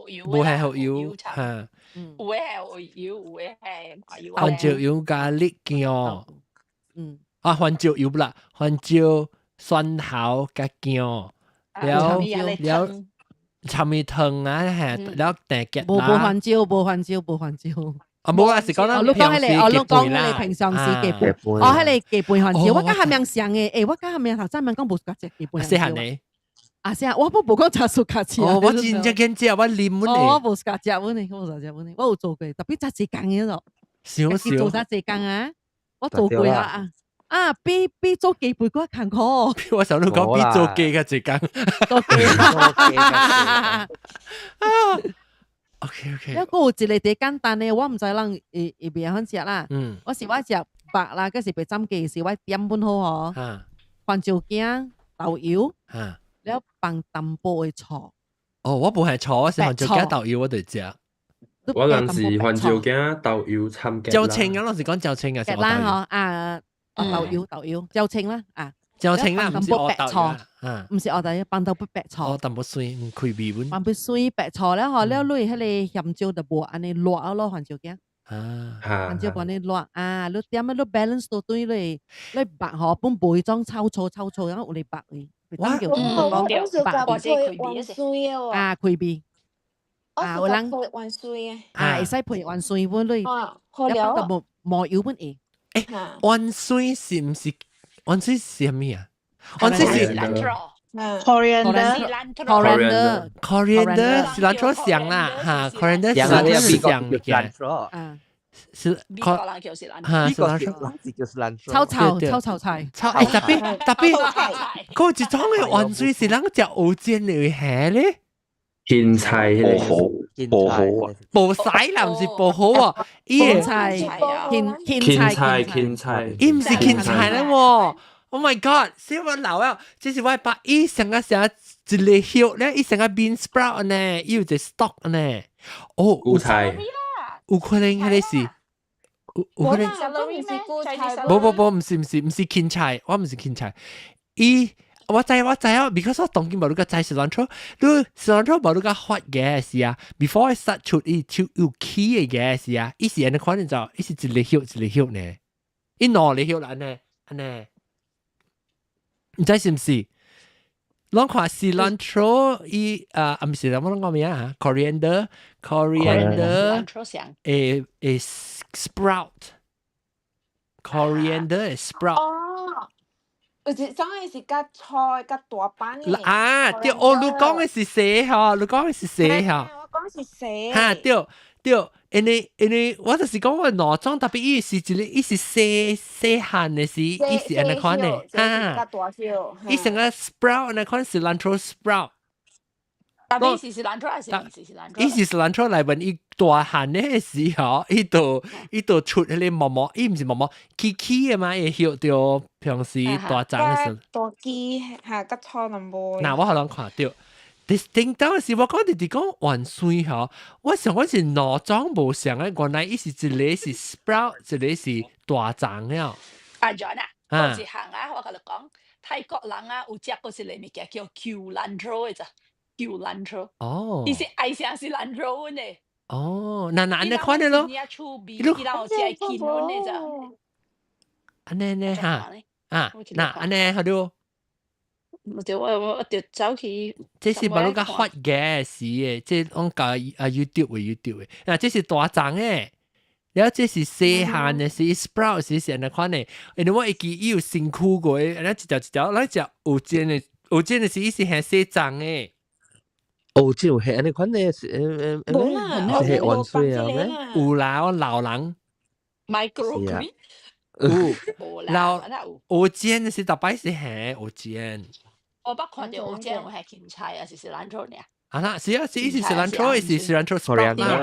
油，無係學油，嚇。有的係學油，有的係麻油。番椒油加綠薑，啊，番椒油啦，番椒、蒜頭佮薑，了了參米湯啊，係了訂結無無番椒，無番椒，無番椒。啊，無啊，是講咱你講彼個，哦，你講彼個平常時雞飯，哦，彼個雞飯番椒，我佮下面像的，欸，我佮下面頭早面講無 suka 食雞飯番椒。細漢的。啊，啥？我無講食 suka 食。哦，我真正見食，我啉阮的。我無 suka 食阮的，我無 suka 食阮的，我有做過，特別才一工的咯。少少。做才一工啊！我做過啊啊，比做雞飯閣較艱苦。我想你講比做雞較濟工。做雞。啊。OK OK。一個有一個最簡單的，我毋知人會會袂曉食啦。我是我食肉啦，閣是白斬雞是我點本好吼。番椒羹、豆油。了放淡薄的醋。哦，我無係醋，我是番椒羹豆油，我就食。我人是番椒羹豆油摻椒青啊，攏是講椒青啊，是啦嗬啊，豆油豆油椒青啦啊，椒青啦，毋是烏豆油，毋是烏豆油，放淡薄白醋。哦，淡薄酸，毋開味阮。淡薄酸白醋了嗬，了你彼個鹹椒就無按呢辣咯，番椒羹。啊，番椒幫你辣啊，你點啊，你 balance 到對你，你白嗬，本無迄種臭醋臭醋，然後有你白嘅，我叫我白配芫荽的啊，開味。啊，有人配芫荽的。啊，會使配芫荽本你，好了。一無無油本會。欸，芫荽是毋是？芫荽是啥物啊？芫荽是 coriander coriander cilantro 像啦，哈，coriander cilantro 像物件。是，哈，cilantro，炒炒炒炒菜，炒欸，特別特別，嗰一種的芫荽是咱食蚵煎的蝦咧。芹菜薄荷，薄荷啊，薄屎啦，毋是薄荷喎，伊菜，芹芹菜，芹菜，伊毋是芹菜咧喎。Oh my god！死我老啊！這是我把伊成個成一個葉咧，伊成個 bean sprout 呢，伊有一個 stalk 呢。哦，韭菜，有可能彼個是，有可能。無無無，毋是毋是毋是芹菜，我毋是芹菜。伊我知我知啊，because 我當今無你個知 cilantro，你 cilantro 無你個發嘅是啊，before 殺出伊就有起的嘅是啊，伊是按呢款就，伊是一個葉一個葉呢，伊兩個葉啦按呢按呢。毋知是毋是？攏看 cilantro 伊啊，啊毋是，我攏講咩啊？coriander，coriander，會會 sprout，coriander 會 sprout。哦，有一種的是較粗的、較大版的。啊，對，哦，你講的是細吼，你講的是細吼。我講是細。哈，對對，因為我就是講我兩種，特別伊是一個，伊是細細漢的是，伊是按呢款的，啊，伊成個 sprout 按呢款 cilantro sprout。特別是 cilantro 還是毋是 cilantro？伊是 cilantro 來問伊大漢的時候，伊就出彼個毛毛，伊毋是毛毛，起起的嘛，會葉著平時大欉的時。大枝嚇，較粗淡薄。嗱，我予人看著。頂當時我講直直講芫荽吼，我想講是兩種無相的，原來伊是一個是 sprout，一個是大欉了。阿 John 啊，有一項啊，我共你講，泰國人啊有食過一個物件叫 culantro 的咋，culantro。哦。伊是愛像 cilantro 的。哦，那那按呢款的咯。伊趣味，伊人有食芹的咋。按呢呢哈，啊，那按呢好對。我就我就走去。這是無你較發嘅是的，這攏共啊 YouTube 的 YouTube 的，啊這是大欉的，了這是細漢的，是 sprout 是是按呢款的，因為我會記伊有身軀過的，按呢一條一條，咱食蚵煎的，蚵煎的是伊是很細欉的。蚵煎有係按呢款的，是無啦，是芫荽啊咩？有啦，我老人。 Microgreen。有老蚵煎的是逐擺是係蚵煎。我捌看著蚵煎有係芹菜啊，是 cilantro 爾。啊啦，是啊，是是 cilantro，是 cilantro sprout 啦。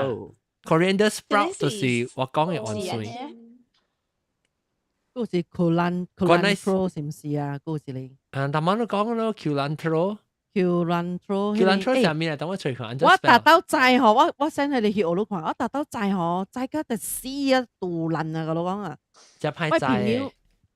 coriander sprout 就是我講的芫荽。嗰是 culantro 是毋是啊？嗰是你。啊，頭先都講咯，culantro。 culantro。 culantro 啥物啊？等我揣看。我達到知吼，我 send 佢哋去學你看，我達到知吼，知到就死啊，肚爛啊，我講啊。真歹知。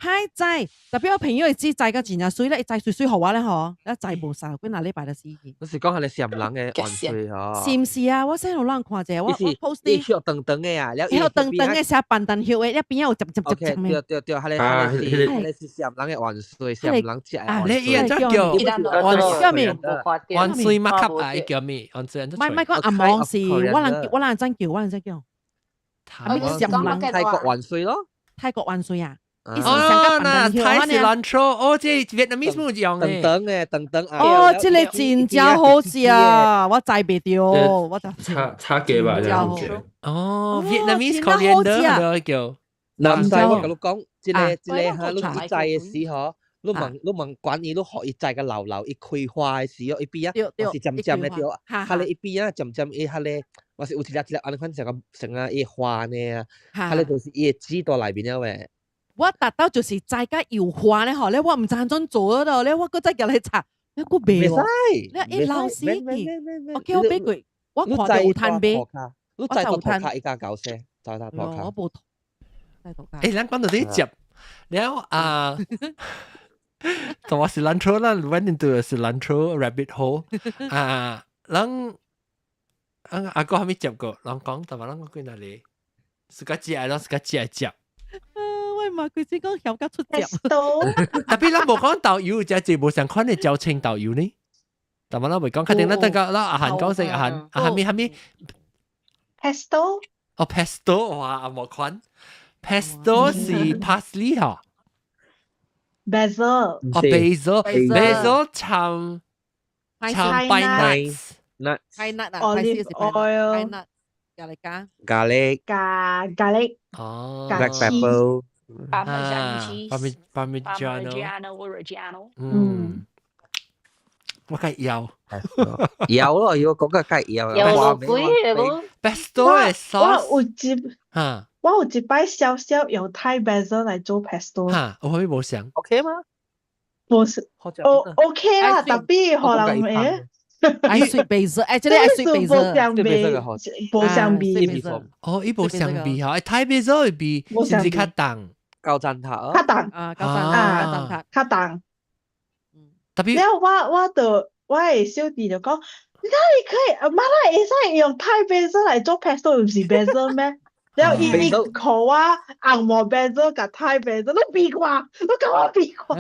歹知，特別我朋友會知知個真正水咧，伊知水水予我咧吼，一知無啥，幾若禮拜就死去。你是講係你暹人的芫荽吼？是毋是啊？我 send 予人看者，我 post 啲葉長長的啊，葉長長的寫板凳葉的，一邊有接接接接對對對，彼个彼個是暹人的芫荽，暹人食的啊，你伊個叫芫叫咩？芫荽馬卡啊，叫咩？芫荽。唔係講阿望是，我人真叫，我人真叫。暹人泰國芫荽咯。泰國芫荽啊！哦，那泰 cilantro，哦，這 Vietnamese 冇用嘅。長長的，長長啊。哦，這個真正好食，我知袂著，我就差差幾吧，這樣子。哦，Vietnamese coriander 叫。嗱，毋知我共你講，這個這個哈，你一摘的時候，你問管伊，你予伊摘個老老，伊開花的時候，伊邊啊，是漸漸的對，哈咧伊邊啊，漸漸伊哈咧，我是有一粒一粒按呢款成個成個伊花呢，哈咧就是伊的籽在內面了喂。我達到就是摘甲油花咧吼，咧我毋知按怎做咯，咧我閣再共你查，你閣袂喎，你一老死去，我叫我買過，我看著有攤買，你摘到塗跤伊家搞聲，摘到塗跤。我無摘塗跤。欸，咱講到這接了啊，就話 cilantro 啦，went into a cilantro rabbit hole 啊，咱阿哥還沒接過，人講，但係咱講幾哪裡？自家食咯，自家食食。喂嘛，佢先講曉甲出汁。 特別咱無講豆油，只隻無相款的焦青豆油呢。但係咱未講，確定咱等個咱阿韓講先，阿韓阿蝦米蝦米 pesto。哦，pesto 哇，阿無款，pesto 是 parsley 嗬。 basil。哦，basil，basil 摻摻 pine nuts。 pine nut 啊，olive oil。 pine nut，加嚟加。 garlic。加 garlic。哦。 black pepper。 Parmesan cheese。 Parmigiano。 Parmigiano。嗯。我梗要。有咯，要講個梗有。有鬼嘅冇。 pesto 嘅 sauce。我有一嚇。我有一擺小小用 Thai basil 來做 pesto。嚇，我可以冇想。 OK 嗎？冇是，哦 OK 啦，特別可能會。愛水 basil，哎，這個愛水 basil，無相味，無相味。哦，伊無相味嚇，Thai basil 會比是毋是較重？高讚塔。較重。啊，高讚塔，高讚塔，較重。特別。了我就我的小弟就講，你哪裡可以，媽啦會使用 Thai basil 來做 pesto，毋是 basil 咩？了伊伊予我紅毛 basil 佮 Thai basil，你比看，你共我比看。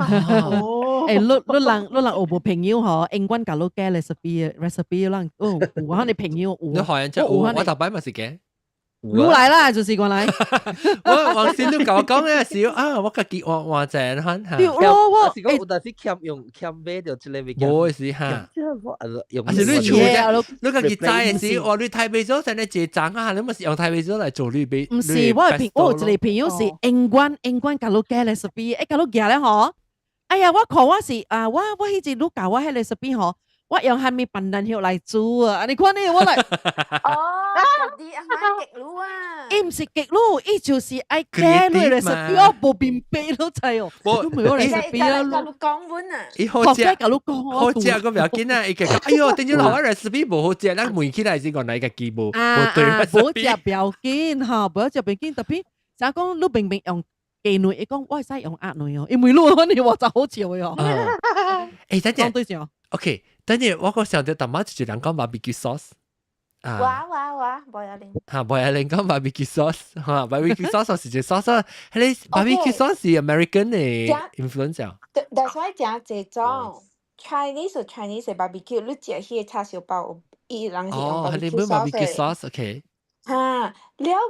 哦。欸，你人有無朋友嗬？永遠共你改 recipe，人哦，有啊，你朋友有。你學人真有，我頭擺嘛是嘅。你來啦，就是過來。我黃先都共我講咧時啊，我家己換換正番嚇。對咯，我是講有陣時欠用欠買著這個物件。無是嚇。用。啊是你厝啫，你家己知的時，哇！你 Thai basil 真係濟髒啊，你咪是用 Thai basil 來做你杯。毋是，我有一個朋友是永遠永遠共你改 recipe，欸，共你寄咧嗬。哎呀，我看我是啊，我彼陣你教我彼個 recipe 嗬。我用蝦米笨蛋葉來煮啊！你看呢，我來。哦，啲阿媽極滷啊！伊毋是極滷，伊就是愛改你 recipe，我無明白咯，知哦。無沒有 recipe 啊！共你講本啊！伊好食，共你講，好食個不要緊啊！伊個哎喲，頂陣老我 recipe 無好食，咱問起來是原來家己無無對 recipe。無食不要緊哈，無食不要緊，特別就講你明明用雞卵，伊講我會使用鴨卵哦，因為你你話就好笑的哦。欸，等陣，對上。 OK，等陣我個想到淡仔就一人講 barbecue sauce。啊！哇哇哇，無要緊。嚇，無要緊講 barbecue sauce，嚇，barbecue sauce 是一個 sauce，彼個 barbecue sauce 是 American 的 influence 啊。 That's why 誠濟種 Chinese 有 Chinese 的 barbecue，你食彼個叉燒包，伊人是用 barbecue sauce，OK。嚇，了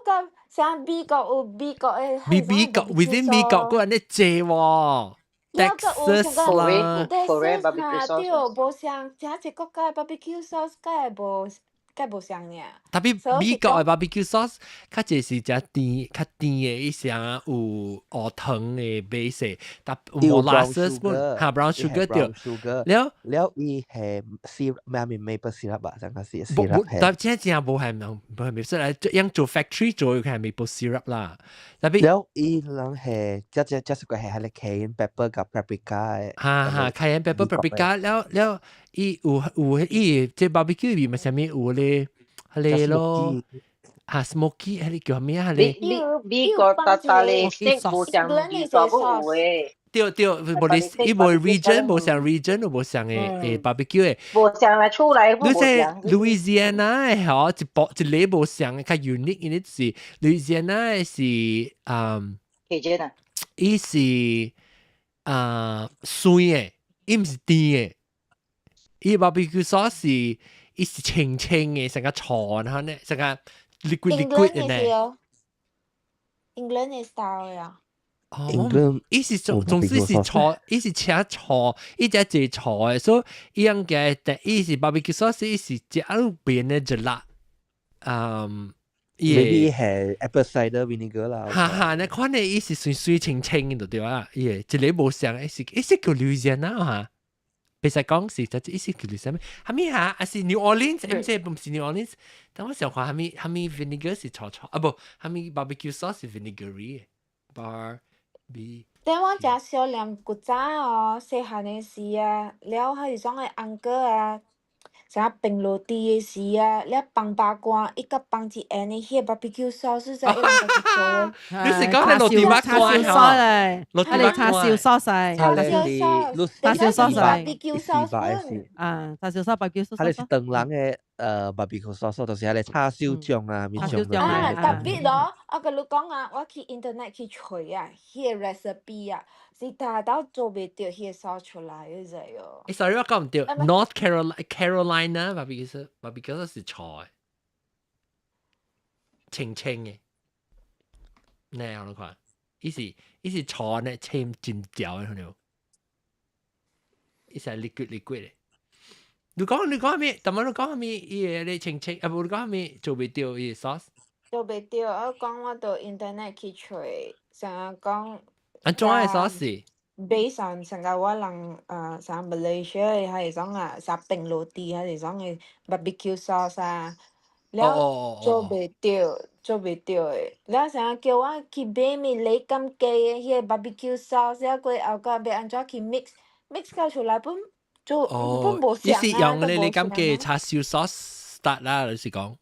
個像美國有美國的。美國 within 美國閣按呢濟喎。Texas 啦，Texas 哈對，無相，誠濟國家的 barbecue sauce 敢會無。該無相爾。特別美國的 barbecue sauce 較濟是誠甜、較甜的，伊啥有烏糖的 base，但 molasses 哈 brown sugar 對。了了，伊係 syrup 咩咪 maple syrup 啊？上個是 syrup 但真正無係無係 maple syrup，用做 factory 做係 maple syrup 啦。特別了，伊人係這這這是個係係 cayenne pepper 佮 paprika 的。哈哈，cayenne pepper paprika 了了，伊有有伊這 barbecue 裡面啥物有咧，彼個咯，哈 smoky，彼個叫咩啊？彼個美國大大咧，無像美國有的。對對，無你伊無 region 無相 region 無相的誒 barbecue 的。無相來出來。你說 Louisiana 的吼，一部一個無相的較 unique，因為是 Louisiana 的是嗯。 Cajun 啊。伊是啊酸的，伊毋是甜的。伊 barbecue sauce 是伊是清清的，成個醋然後呢，成個 liquid liquid 的呢。 England 的 style 呀。哦，伊是總之是醋，伊是請醋，伊只濟醋的，所以伊應該，伊是 barbecue sauce，伊是食變的熱辣，嗯。 maybe 係 apple cider vinegar 啦。哈哈，你看呢，伊是水水清清的對啊，伊個一個無相，伊是叫 Louisiana 哈。別使講是，就伊是叫啥物？蝦米哈？還是 New Orleans？毋是，毋是 New Orleans。等我想看蝦米蝦米 vinegar 是醋醋啊，無蝦米 barbecue sauce 是 vinegary bar B。但我誠少念古早哦，細漢的時啊，了彼種的 uncle 啊，啥冰落地的時啊，你放肉乾，伊佮放一下呢，彼個 barbecue sauce 在伊人家己做的。你是講係落地肉叉燒sauce 咧，落啊你叉燒 sauce，叉燒叉燒 sauce barbecue sauce 啊，叉燒 sauce barbecue sauce。佢哋是唐人的barbecue sauce，就是彼个叉燒醬啊，叉燒醬啊，特別咯，我共你講啊，我去 internet 去揣啊，彼個 recipe 啊，是達到做袂著彼個 sauce 出來，你知哦。欸，sorry，我講毋對，North Carolina barbecue sauce barbecue sauce 是錯的，清清的，呢我看，伊是錯呢，清真條的，可能，伊是 liquid liquid 的。你講啥物？但係你講啥物？伊个你清清，啊無你講啥物做袂著伊个 sauce？做袂著，我講我到 internet 去揣，成日講。按怎个 sauce？ Based on 成個我人啥 Malaysia 的還是種啊啥冰落地還是種的 barbecue sauce 啊，了做袂著，做袂著的，了成日叫我去買物李錦記的彼个 barbecue sauce，了過後閣欲按怎去 mix，mix 到出來本做本無你是像啊，用你李錦記叉燒 sauce start 啦，你是講？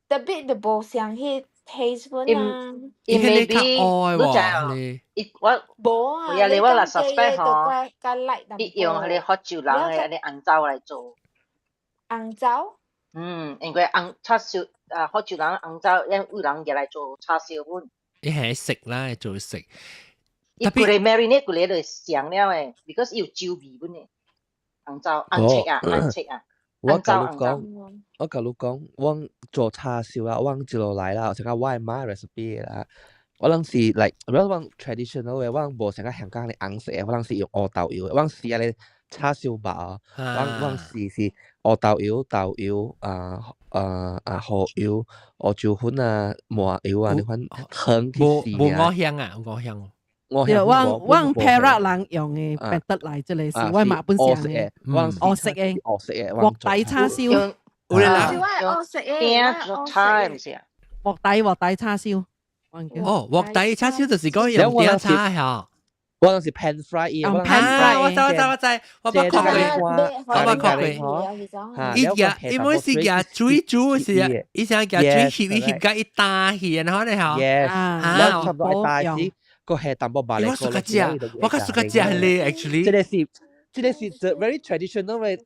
特別就無像彼 taste 本啊。伊伊彼個較 maybe 烏的你知喎，你伊我無啊，有啊，你我若李錦記 suspect 的就吼，較較 light 淡伊用彼个薄。福州人的按呢紅棗來做。紅棗？嗯，因為紅叉燒啊，福州人紅棗，因有人入來做叉燒粉。伊係食啦，做食。伊規个 marinate 規个就上了的，because 伊有酒味本的。紅棗紅切啊，紅切啊，我紅棗紅共你講，我共你講，我做叉燒啊，我一路來啦，成個我的媽 recipe 的啦。我攏是 like，我講 traditional 的，我無像個香港的紅色的，我攏是用烏豆油的，我試按呢叉燒肉，我試是烏豆油、豆油啊啊啊蠔油、胡椒粉啊、麻油啊，呢款糖去無無試五香啊，五香哦。對，我 Perak 人用的變得來，這個是我媽本身的，烏色的，烏色的，鑊底叉燒，有咧啦，烏色的，鼎做叉毋是啊？鑊底叉燒。哦，鑊底叉燒就是講用鼎叉嚇。我當時 pan fry 伊，用 pan fry，我知我知我知，我捌看過，我捌看過。伊夾伊每次夾水煮是，伊想夾水翕伊翕甲伊焦去，然後咧嚇。 Yes，啊，差不多愛焦去，個係淡薄白我暑較食，我較暑較食咧，actually。這個是 the very traditional 的會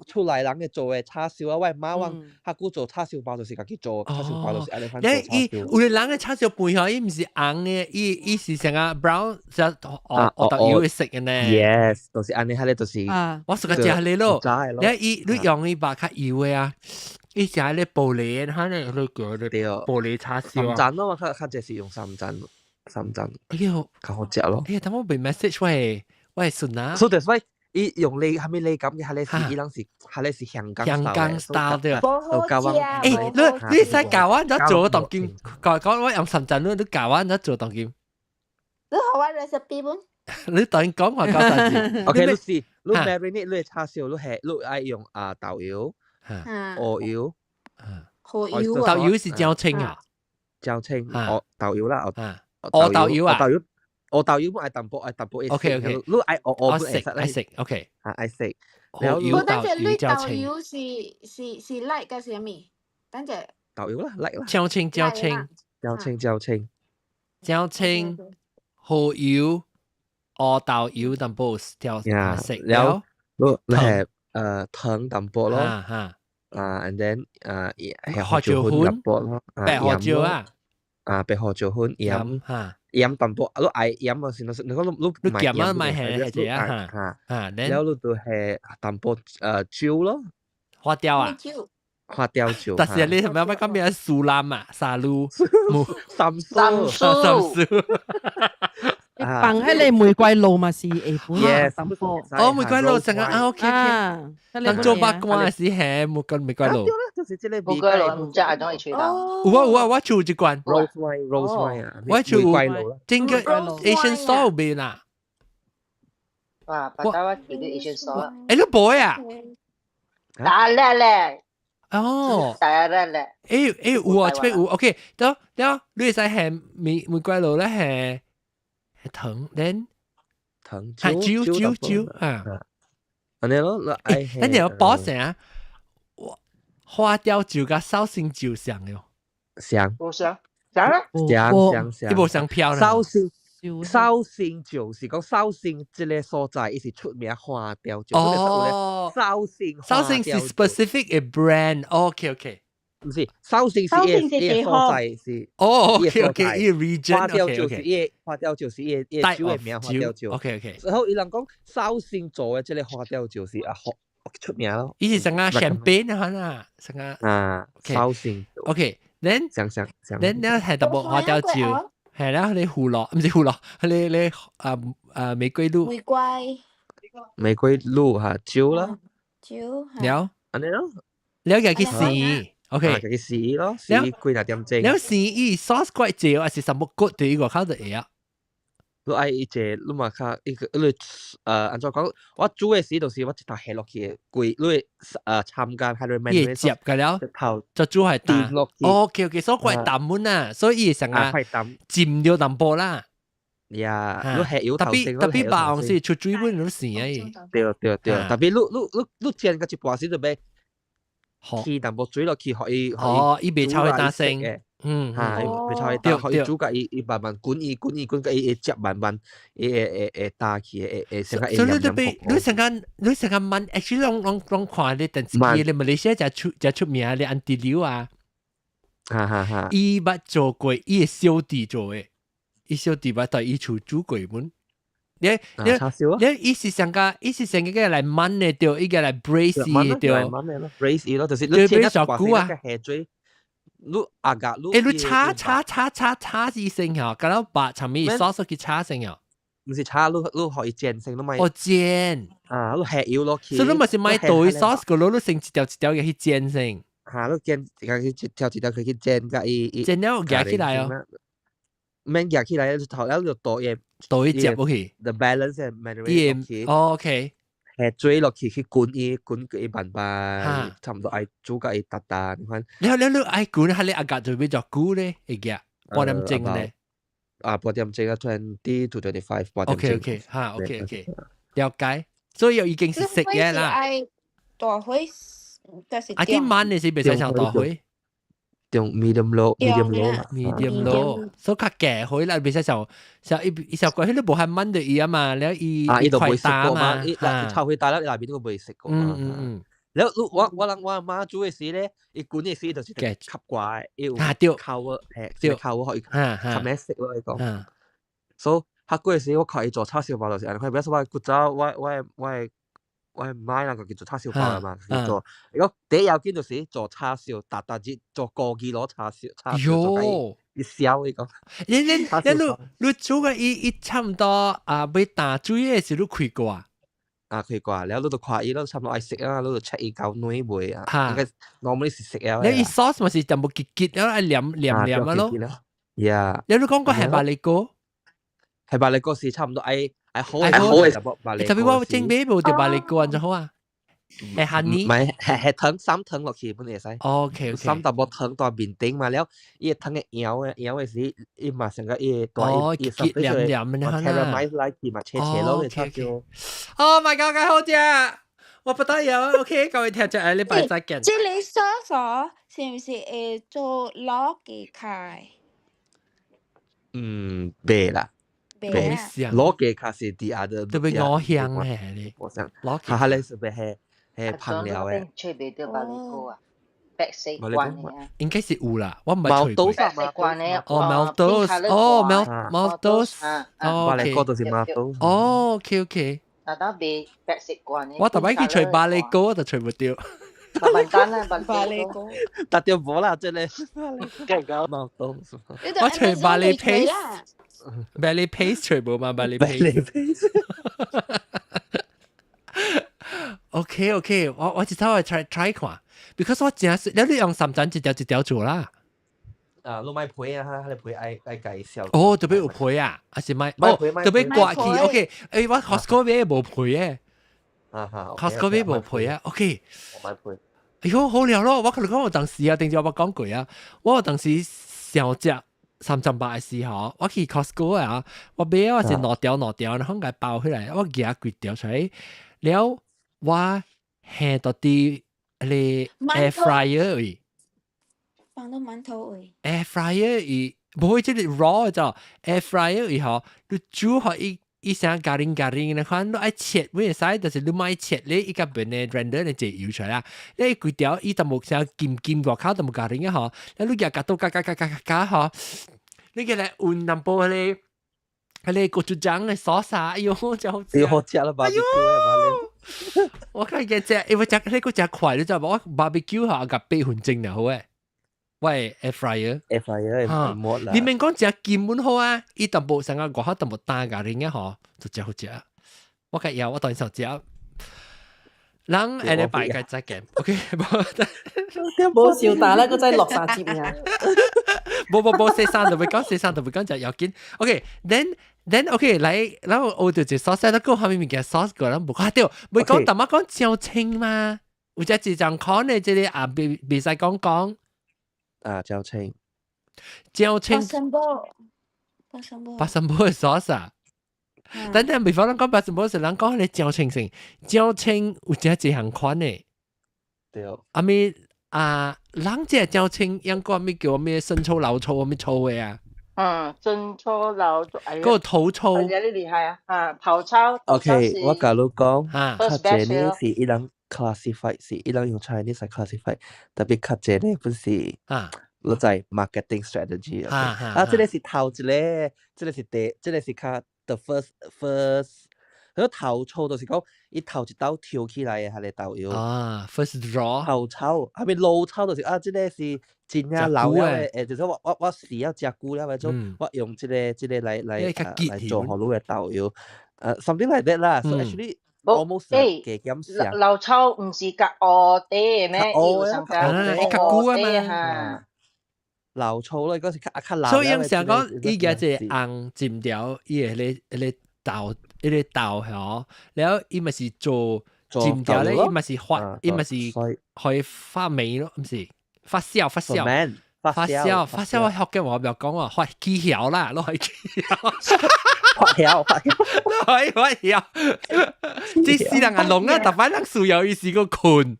厝內人嘅做的叉燒啊！我媽我較久做叉燒包就是家己做，叉燒包就是按呢款做叉燒。有個人嘅叉燒飯吼，伊毋是紅的，伊是成個 brown，就烏豆油會色的呢。 Yes，就是按呢，彼個就是。我暑較食咧咯，你伊你用伊肉較油的啊，伊食咧玻璃，哈咧你叫咧玻璃叉燒啊。三層咯，較較濟是用三層，三層。哎喲，較好食咯。哎呀，等我被 message 喂喂孫啊。 So that's why 伊用你蝦米你感覺，彼個是伊人是彼個是香港香港 style 對。無好食。欸，你使教我怎做當今？講講我用深圳你教我怎做當今？你予我 recipe 無？你當然講話教啥子？OK，你試，你 marinate 你叉燒，你係你愛用啊豆油、蠔油、蠔油豆油是椒青啊？椒青，哦豆油啦，哦豆油啊？豆油。烏豆油愛淡薄愛淡薄 OK OK，你愛烏烏食愛食 OK，啊愛食。我等陣你豆油是 light 嘅是啥物？等陣豆油啦，light 啦。椒青椒青椒青椒青椒青蠔油烏豆油淡薄調食了，你係糖淡薄咯，啊，and then 胡椒粉淡薄咯，白胡椒啊，啊白胡椒粉鹽。鹽淡薄，你愛鹽啊是，你講你你鹹啊買係係這啊嚇嚇，了你就係淡薄酒咯，花雕啊，花雕酒。但是你係咪講咩蘇蘭啊？沙魯，三蘇，三蘇。放彼个玫瑰露嘛是會本 Yes，淡薄。哦，玫瑰露成個啊，OK OK。人做八卦時係玫瑰露。就是這個玫瑰露毋知按怎會揣到。有啊有啊，我厝一罐。 Rose wine，rose wine 啊。我厝玫瑰露啦。整個 Asian store 有賣啦。哇！把我去 Asian store。欸，你無啊？打咧咧。哦。打咧咧。欸欸有啊，這邊有 OK。得了，你會使係玫瑰露咧係糖，then 糖酒酒酒酒啊。按呢咯，欸，咱有保啥？花雕酒佮紹興酒像喲？像。無像，像啊？像像像。伊無相飄啦。紹興酒是講紹興這个所在，伊是出名花雕酒。哦，紹興。紹興是 specific 的 brand。OK OK。毋是，紹興是伊個所在是。哦，OK OK，伊 region。花雕酒是伊花雕酒是伊伊酒的名花雕酒。 OK OK。然後伊人講紹興做的這个花雕酒是啊好出名咯。伊是啥個 champagne 啊？啦，啥個啊？紹興。 OK，then 想想想，then 你係特別花雕酒，係啦，你胡蘿毋是胡蘿，你你啊啊玫瑰露。玫瑰。玫瑰露嚇酒啦。酒。了。按呢咯。了家去試。OK，家己試咯，試幾若點鐘。了試伊 sauce 怪濟，還是什麼骨對外口就會啊？你愛伊這，你嘛較伊個你按怎講？我煮的時就是我一頭下落去的，規你參加係你伊會接個了，頭就煮係淡落去。 OK OK，所以怪淡滿啊，所以伊會成啊浸咗淡薄啦。呀，你下油特別特別白是出水本你生啊。對對對，特別你你你你煎個一半時就欲起淡薄水落去，予伊哦，伊袂炒會大聲。嚇，袂炒會大，予伊煮甲伊伊慢慢滾伊滾伊滾甲伊會接慢慢，伊會會會焦去，會會成個會所以你特別，你成間你成間慢，actually 攏攏攏看你電視機，你馬來西亞誠出誠出名的 Auntie 劉啊，哈哈哈，伊捌做過，伊的小弟做的，伊小弟捌佇伊厝煮過本。你你你伊是上個，伊是上個來燜的對，伊個來 braise 的對。燜的咯，braise 咯，就是你煎小久啊。下水，你阿格你。欸，你炒炒炒炒炒一先吼，敢若白上面 sauce 去炒先哦。毋是炒，你你予伊煎先，你莫。哦，煎。啊，你下油落去。所以你嘛是莫倒 sauce 個，你先一條一條去煎先。嚇，你煎，一條一條去煎，佮伊伊。煎了夾起來哦。免夾起來，頭了就倒伊。倒伊接落去。 The balance 係 marinate 哦，OK。下水落去去滾伊，滾佢伊慢慢，差唔多愛煮甲伊沓沓，你看。你你你愛滾，係你阿夾就欲偌久咧？會夾半點鐘咧。啊，半點鐘啊，20 to 25 半點鐘。 OK OK，嚇 OK OK，了解。所以已經是食嘢啦。愛大火，但是啊，啲慢的是袂使上大火。用 medium low，medium low ，medium low，所以較低火啦，袂使上上一一小塊，彼個無遐慢就伊啊嘛，了伊啊，伊都袂食過嘛，伊炒火焦了，內面都袂熟過。了我我人我阿媽煮的時咧，伊滾的時就是吸掛的，伊有烤個，嘿，對，烤個予伊較咩色咯，伊講。所以較過時我看伊做叉燒包就是按呢款，比如說我古早我我我我媽人家己做叉燒包嘛，做，伊講第一要緊就是做叉燒，逐逐日做枸杞滷叉燒，叉燒做伊燒伊講。你你你你你煮個伊伊差毋多啊，欲焦水的時你開蓋？啊，開蓋了，你就看伊，你差毋多愛熟啊，你就 check 伊夠軟未啊？應該 normally 是熟了。你伊 sauce 嘛是淡薄結結了，愛黏黏黏啊咯。 Yeah。你你講過係百里果？係百里果是差毋多愛愛好愛好嘅。特別我整買無著百里果按怎好啊？係 honey？唔係係係糖摠糖落去本會使。 OK OK。摠淡薄糖佇面頂嘛了，伊個糖會搖的搖的時，伊嘛成個伊會哦，結黏黏的哈啦。 caramelize 來去嘛，切切落去叉燒。 Oh my god！咁好食，我不得了。OK，各位聽眾，下禮拜再見。這个 sauce 是毋是會做滷雞跤？嗯，袂啦。袂啊。滷雞跤是 the other。特別五香嘅你。我想。滷雞。哈哈，咧是欲係係烹料的。揣袂著百里果啊，白色罐的啊。應該是有啦，我毋捌揣過。白色罐的。哦，maltose，哦，maltose，哦，百里果就是 maltose。哦，OK OK。但當賣白色罐的。我逐擺去揣百里果，我就揣無著。慢慢啦，百里果。達著無啦，這个。maltose。我揣百里 paste，百里 paste 揣無嘛？百里 paste。OK OK，我我一頭來 try try 看，because 我真是，你你用三層一條一條做啦。啊，你莫皮啊，哈，你皮愛愛介紹。哦，特別有皮啊，還是莫？哦，特別刮去。OK，欸，我 Costco 買無皮的。啊哈，Costco 買無皮啊。OK。我莫皮。哎喲，好了咯，我可能講我當時啊，頂次我捌講過啊，我當時想食三層肉的時候，我去 Costco 啊，我買我是兩條兩條，然後共包起來，我夾幾條出來，了我下到佇你 air fryer 位。放到饅頭位。 air fryer 伊無會這個 raw 就 air fryer 伊吼，你煮予伊伊成咖喱咖喱，你看你愛切，會使，就是你莫切咧，伊個邊嘅 render 咧就油出來啦。你規條伊就無成金金外口就無咖喱嘅吼，你你夾夾到夾夾夾夾夾吼，你個來換淡薄迄個迄個 gochujang 嘅 sauce 啊，哎喲，真好食！好食啦，barbecue 啊，我看見食，因為食呢個食快，你知無？我 barbecue 吼，夾8分鐘就好誒。喂，air fryer， air fryer 冇啦。你免講食金本好啊，伊淡薄成個外口淡薄焦咖喱嘅吼，就真好食。我較要，我當然想食。人下禮拜該再見，OK？冇笑打啦，個真係落三節啊！冇冇冇，四三就會講，四三就會講就要緊。OK，then OK 來，然後我就隻 sauce，那個後面物件 sauce 個人無看到，袂講淡薄講椒青嘛？有隻一張款的這個啊，袂袂使講講。啊，椒青，椒青。巴生波，巴生波。巴生波的 sauce 啊！等等，比方咱講巴生波是咱講彼個椒青先，椒青有真濟項款的。對。啊咪啊，人這椒青，應該咪叫咩生抽、老抽，咩抽的啊？嗯，生抽、老抽，哎嗰個頭抽。你厲害啊！啊，頭抽。 OK，我共你講，較濟呢是伊人 classify，是伊人用 Chinese 來 classify，特別較濟呢本是你知 marketing strategy。啊，這個是頭一個，這個是第，這個是較 the first first。佢頭抽就是講，伊頭一刀跳起來的彼个豆油。啊，first draw。頭抽，後面老抽就是啊，這個是真正老了的，誒，就是我我我飼了食久了的種，我用這個這個來來來做予你的豆油，something like that 啦。So actually almost 加減上。老抽毋是較烏底的咩？烏啊，較久啊嘛。老抽咯，嗰是較較老。所以想講，伊家這紅浸掉，伊個彼個彼個豆，彼個豆吼，然後伊嘛是做浸掉咧，伊嘛是發，伊嘛是可以發霉咯，毋是發酵發酵發酵發酵，我學嘅話唔要講話發起酵啦，攞去起酵，發酵發酵，攞去發酵。這世人阿龍啊，逐擺人需要伊是個困，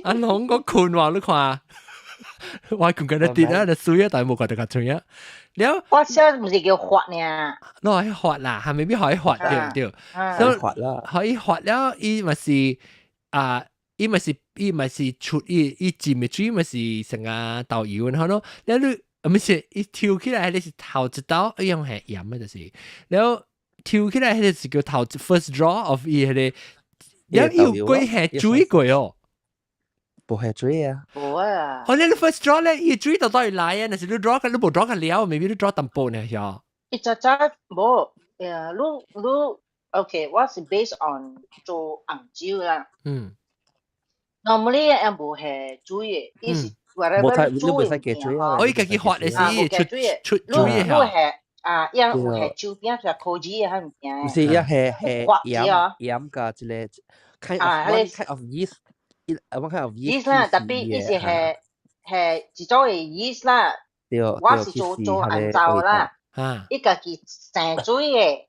阿龍個困話你看。我困緊得跌啊，就水啊，但係冇覺得較重要。了，發酵毋是叫發呢？攞去發啦，係咪必可以發對對？所以發啦，可以發了，伊咪是啊，伊咪是伊咪是出伊伊浸的水咪是成個豆油，然後咯，了你毋是伊抽起來，你是頭一刀，伊用係鹽的，就是，了抽起來，彼個是叫頭 first draw of 伊彼個，了伊有幾下水過哦。無下水啊！無啊！哦，你 first draw 咧，伊水就倒來啊，若是你 draw 個你無 draw 個了，maybe 你 draw 淡薄呢，曉。伊早早無，誒，你你 OK，我是 based on 做紅酒啦。Normally 也無下水的，伊是 whatever 煮的物件。哦，伊家己發的是出出水的。你下啊，伊有下酒餅就 koji 的彼物件。毋是，伊下下鹽鹽佮一個 kind of one kind of yeast。one kind of yeast 啦，特別伊是係係一種的 yeast 啦。我是做做紅酒啦，伊家己生水的。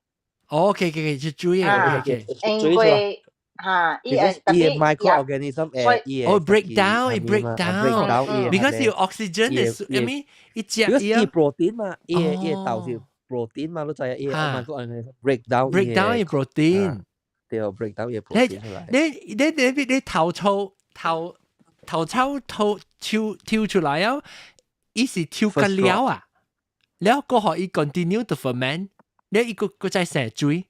哦，OK，OK，是水的，OK。因為嚇，伊會特別 microorganism 會哦，break down，break down，because 有 oxygen 的，I mean 伊食伊 protein 嘛，伊伊豆是 protein 嘛，你知影伊 microorganism break down break down 伊 protein，對，break down 伊 protein 出來。你你你你頭抽頭頭抽頭抽抽出來啊，伊是抽個了啊，了過後伊 continue to ferment，了伊閣閣再生水。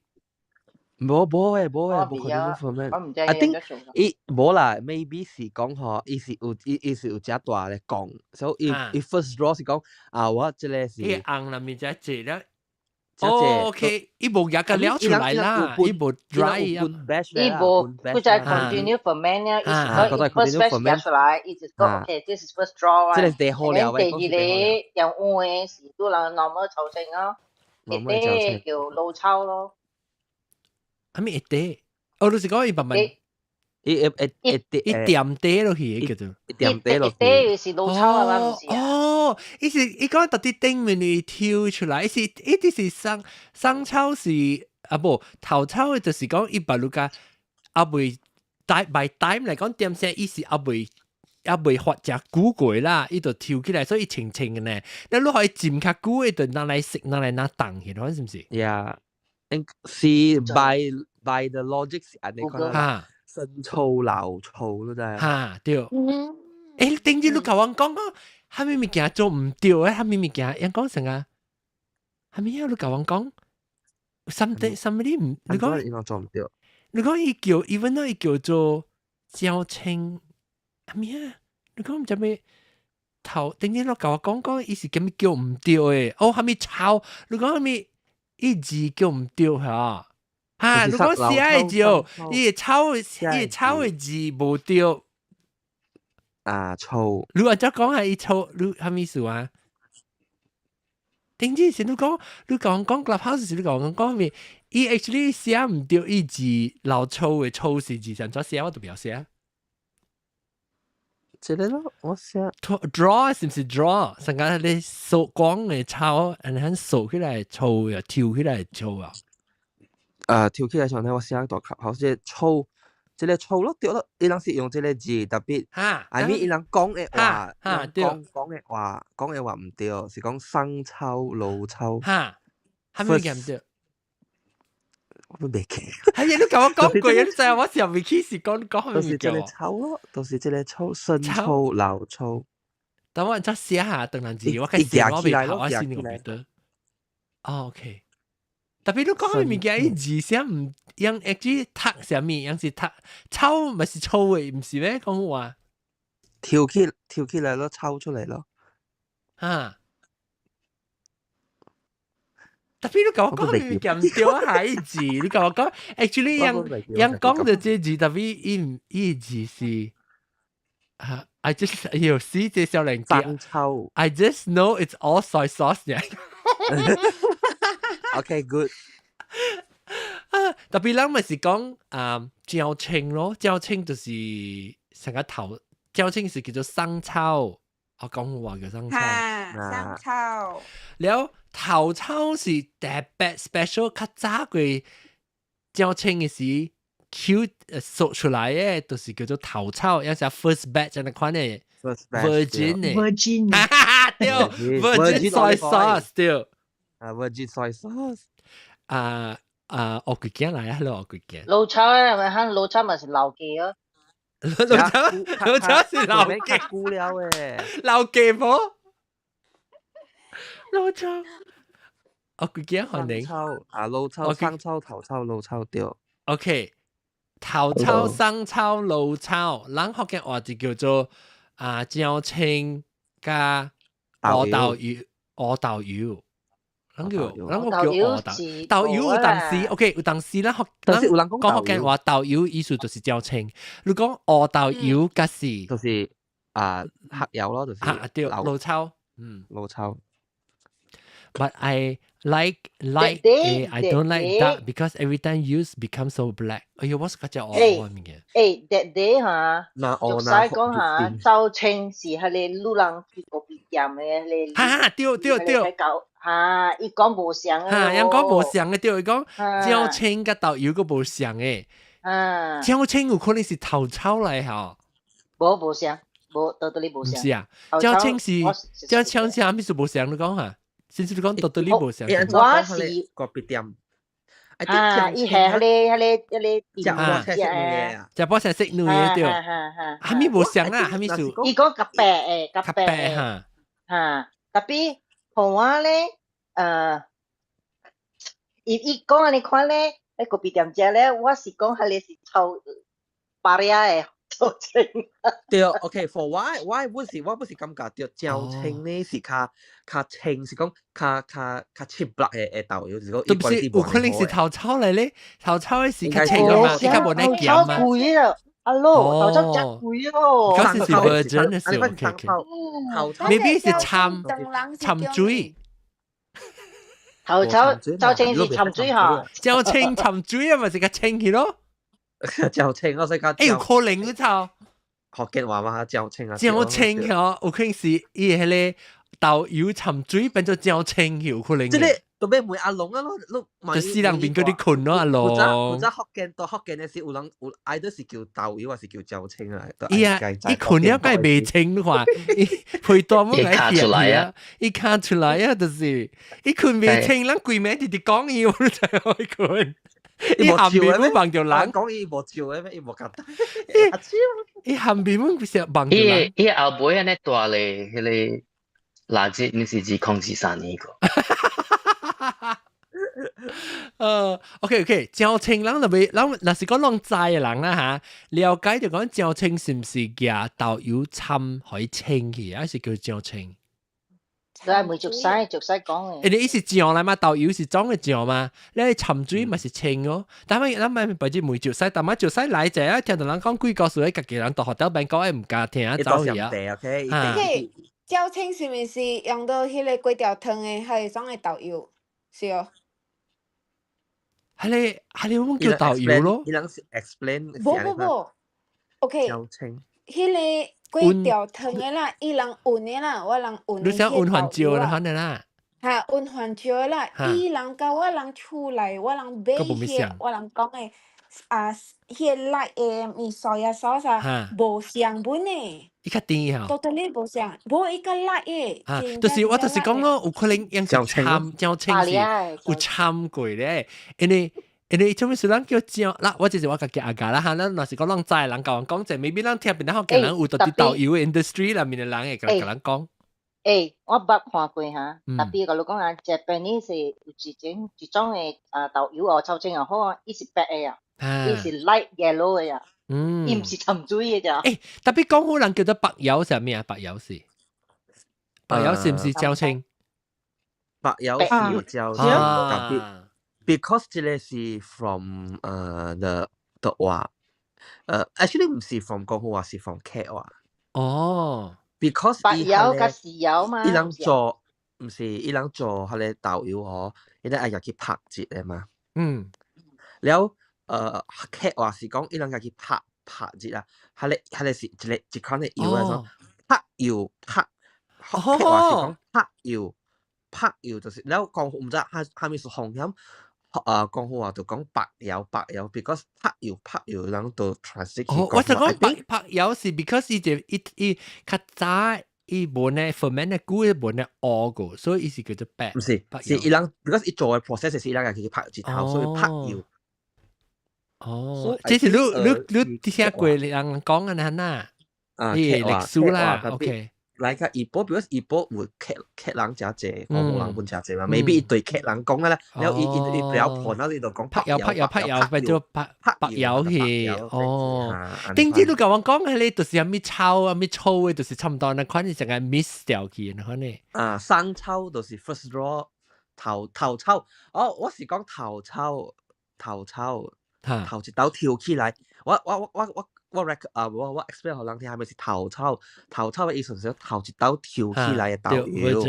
無無誒，無誒，無可能 ferment。I think 伊無啦，maybe 是講吼，伊是有伊伊是有遮大咧講，所以伊伊 first draw 是講啊，我這個是。伊紅內面遮濟了。哦，OK，伊無夾個料出來啦，伊無 dry 啊。伊無，佢就 continue ferment 咧，伊是講 first batch 夾出來，伊就講 OK，this is first draw 啊。這個是第好料第二個用有的是拄人 normal 抽成咯，一塊叫老抽咯。係咪一塊？哦，你是講伊慢慢。伊一一一一點滴落去叫做一點滴落去，一塊是老抽啊嘛，毋是啊？哦，伊是伊講到底頂面你抽出來，伊是伊直是生生抽是啊無頭抽的，就是講伊把你家啊未， time by time 嚟講，點聲伊是猶未發誠久過啦，伊就抽起來，所以清清嘅呢。你如可以浸較久，伊就拿來食，拿來拿凍起來，是毋是？ Yeah，是 by the logic 是按呢講哈，新醋老醋都真係。哈對。頂日你共我講講，啥物物件做毋對誒？啥物物件？人講啥啊？啥物啊？你共我講，something somebody 毋？你講應該做毋對。你講伊叫，even though 伊叫做焦青，啥物啊？你講毋知咩頭？頂日你共我講講，伊是啥物叫毋對誒？哦，啥物抄？你講啥物？伊字叫毋對嚇？哈！你講寫的字，伊抄伊抄的字無對。啊，醋。你按怎講係伊抄？你啥物意思啊？頂日是你講，你講講 Clubhouse 是你講講咩？伊 actually 寫毋對，伊字老粗的粗是字，怎寫我都不曉寫。這個咯，我寫。 draw 是毋是 draw？上個你掃光的抄，然後掃起來粗啊，跳起來粗啊。啊，跳起來上咧，我寫大級，好似粗，這個粗咯，對咯，伊人是用這個字，特別，I mean 伊人講的話，講講的話，講的話毋對，是講生抽老抽。哈，係咪唔對？我都袂記。係啊，你共我講過，你知我上未起是講講都是這個抽咯，都是這個抽，生抽老抽。等我再寫下，等陣子我開始我未跑，我先個記得。哦，OK。特別你講物件，伊字寫毋用 actually 讀啥物，用是讀抽，咪是抽的，毋是咩講話？跳起來咯，抽出來咯。哈！特別你共我講物件毋對啊，下一字，你共我講，actually 用用講的這字，特別伊伊字是啊，I just 有時這少年生抽。 I just know it's all soy sauce 呀。 OK good。啊，特別人咪是講啊，椒青咯，椒青就是成個頭，椒青是叫做生抽，我講話叫生抽。生抽。了頭抽是特別 special，較早過椒青嘅時，Q 熟出來嘅，就是叫做頭抽，有時 first batch 這樣款嘅，virgin 嘅，virgin，對，virgin soy sauce 對。啊，virgin soy sauce。啊啊，烏龜羹來啊，老烏龜羹。老抽咧，咪喊老抽咪是老雞哦。老抽，老抽是老雞。久了誒。老雞無？老抽。烏龜羹歡迎。抽啊，老抽、生抽、頭抽、老抽對。 OK，頭抽、生抽、老抽，咱福建話就叫做啊椒青加烏豆油，烏豆油。咱叫咱個叫烏豆豆油有當時，OK 有當時咱福，但是有人講講福建話豆油意思就是椒青。你講烏豆油，甲是就是啊黑油咯，就是啊對，老抽，嗯，老抽。 But I like I don't like that because every time use become so black。哎呦，我是較只烏物件。誒，that day 哈，俗使講哈，椒青是彼個女人去咖啡店的彼個。哈，對對對。哈，伊講無相的。哈，人講無相的對，伊講椒青佮豆油閣無相的。啊。椒青有可能是頭抽來吼。無無相，無到底無相。毋是啊，椒青是椒青是啥物事無相？你講哈？先是你講到底無相。我是咖啡店。啊，伊係彼個食菠菜色卵啊，食菠菜色卵的對。啥物無相啊？啥物事？伊講較白的，較白哈。哈，特別。予我咧，伊講按呢款咧，喺咖啡店食咧，我是講彼個是臭白仔的椒青。對，OK，for 我不是感覺著椒青呢是較較清，是講較較較切白的豆油，是講都不是有可能是頭抽來咧，頭抽的是較清的嘛，伊較無那鹹嘛。貴啊！阿羅，頭抽真貴哦。嗰時是 virgin 的時候，OK OK。maybe 是摻摻水。頭抽椒青是摻水吼。椒青摻水啊，咪是較清去咯。椒青我識較。欸，有可能你頭。福建話嘛，椒青啊。椒青吼，有可能是伊彼個豆油摻水變做椒青，有可能。這個都欲問阿龍啊咯，你就死人面嗰啲困咯，阿龍。有隻福建到福建的時有人有愛都是叫豆油，還是叫椒青啊？伊啊，伊困了梗係未清你看，伊陪多麼來出來啊！伊看出來啊，就是伊困未清，咱規暝直直講伊，我都知伊困。伊下面冇望著人，講伊無笑的咩？伊無簡單。伊下面冇成望著人。伊後尾按呢大咧，彼個垃圾，你是2023年個。OK OK，椒青人就未，人若是講攏知的人啦嚇，了解就講椒青是毋是夾豆油摻予伊清去，還是叫椒青？都係每熟西熟西講嘅。你意思醬來嘛？豆油是裝的醬嘛？你摻水嘛是清哦。但係咱咪白只梅熟西，但係熟西來者啊，聽到人講幾個歲，家己人到學校邊講，會毋敢聽走去啊。 OK，椒青是毋是用到彼個粿條湯的，還是種的豆油？是哦。彼個阮叫豆油咯。伊人是 explain。無無無，OK。椒青。彼個粿條湯的啦，伊人混的啦，我人混。你想混番椒啦，反正啦。哈，混番椒啦，伊人佮我人厝內，我人買彼個，我人講的啊，彼個 light 的物 soya sauce 啊，無相本的。伊較甜吼。 totally 無相，無伊較 light 的。啊，就是我就是講咯，有可能用是摻椒青是有摻過咧，因為做咩事咱叫醬啦，我就是我家己阿家啦哈，咱若是講攏知人共阮講者，maybe 咱聽邊咱福建人有佇豆油 industry 內面的人會共咱講。欸，我捌看過哈，特別共你講啊，Japanese 是有一種的啊豆油哦，抽清又好啊，伊是白的啊，伊是 light yellow 的啊，伊毋是沉水的咋。欸，特別講好人叫做白油是啥物啊？白油是白油是毋是椒青？白油是椒青，特別 because 這個是 from the 話，actually 毋是 from 廣府話，是 from 客話。哦。 because 白油佮豉油嘛。伊人做毋是伊人做彼個豆油吼，伊人愛入去拍一的嘛。了客話是講伊人家去拍拍一啊，彼個是一款的油啊，種拍油拍，客話是講拍油拍油就是了講毋知蝦米是風險。廣府話就講白油白油，because 拍油拍油人就 translate 哦，我就講白白油是 because 伊就伊伊較早伊無呢 ferment 的久，伊無呢烏過，所以伊是叫做白。毋是，是伊人 because 伊做的 process 是伊人家去拍一頭，所以拍油。哦，這是你聽過人講的呐？啊，伊歷史啦，OK。來個怡保，because 怡保有客客人誠濟，廣府人本誠濟嘛，maybe 伊對客人講啦，然後伊比較盤，然後伊就講拍油拍油拍油，變做白白油去。哦，頂次你共我講彼个就是啥物草啊，啥物草的，就是差毋多那款，是成個 miss 掉去那款呢。啊，生抽就是 first draw 頭頭抽，哦，我是講頭抽頭抽頭一刀跳起來，我 rec 啊，我 explain 予人聽，係咪是頭抽？頭抽的意思是頭一刀跳起來的豆油，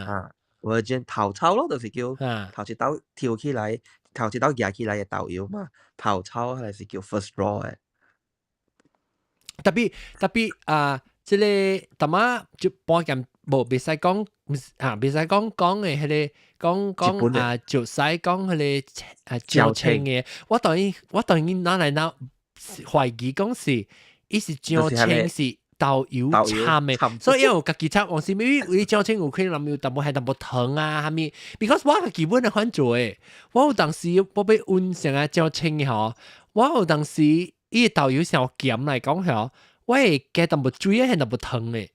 啊，virgin 頭抽咯，就是叫頭一刀跳起來，頭一刀夾起來的豆油嘛，頭抽係是叫 first draw 的。特別特別啊，這个淡仔就半件無袂使講，啊，袂使講講的彼个講講啊，就使講彼个啊椒青的，我當然拿來拿懷疑講是，伊是椒青是豆油摻的，所以有家己摻，往時 maybe 有椒青有可能有淡薄係淡薄糖啊，啥物？because 我家基本的款做的，我有當時我欲溫成個椒青的吼，我有當時伊豆油上鹹來講吼，我會加淡薄水還淡薄糖的。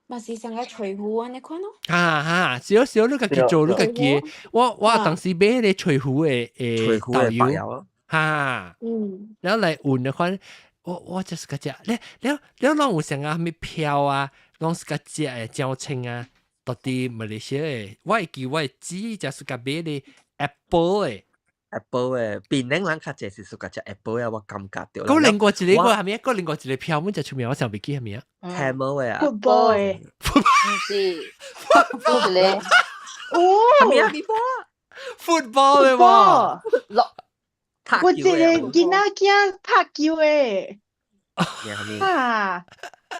嘛是像個脆糊按呢款咯。哈哈，少少你家己做，你家己。我當時買彼个脆糊的豆油，哈，然後來換的款，我就是個食，了了了，攏有啥個啥物票啊，攏是個食的椒青啊，到佇馬來西亞的，我會記我會記，就是個買的 Apple 的。 Apple 的，檳城人較濟是 suka 食 Apple 的，我感覺著。閣另外一個個啥物？閣另外一個票，阮食出名，我想袂記啥物啊？Camel 的啊。 Football 的。毋是，毋是咧。哦。啥物啊？ Football 的喎。落。我一個囡仔囝拍球的。啊。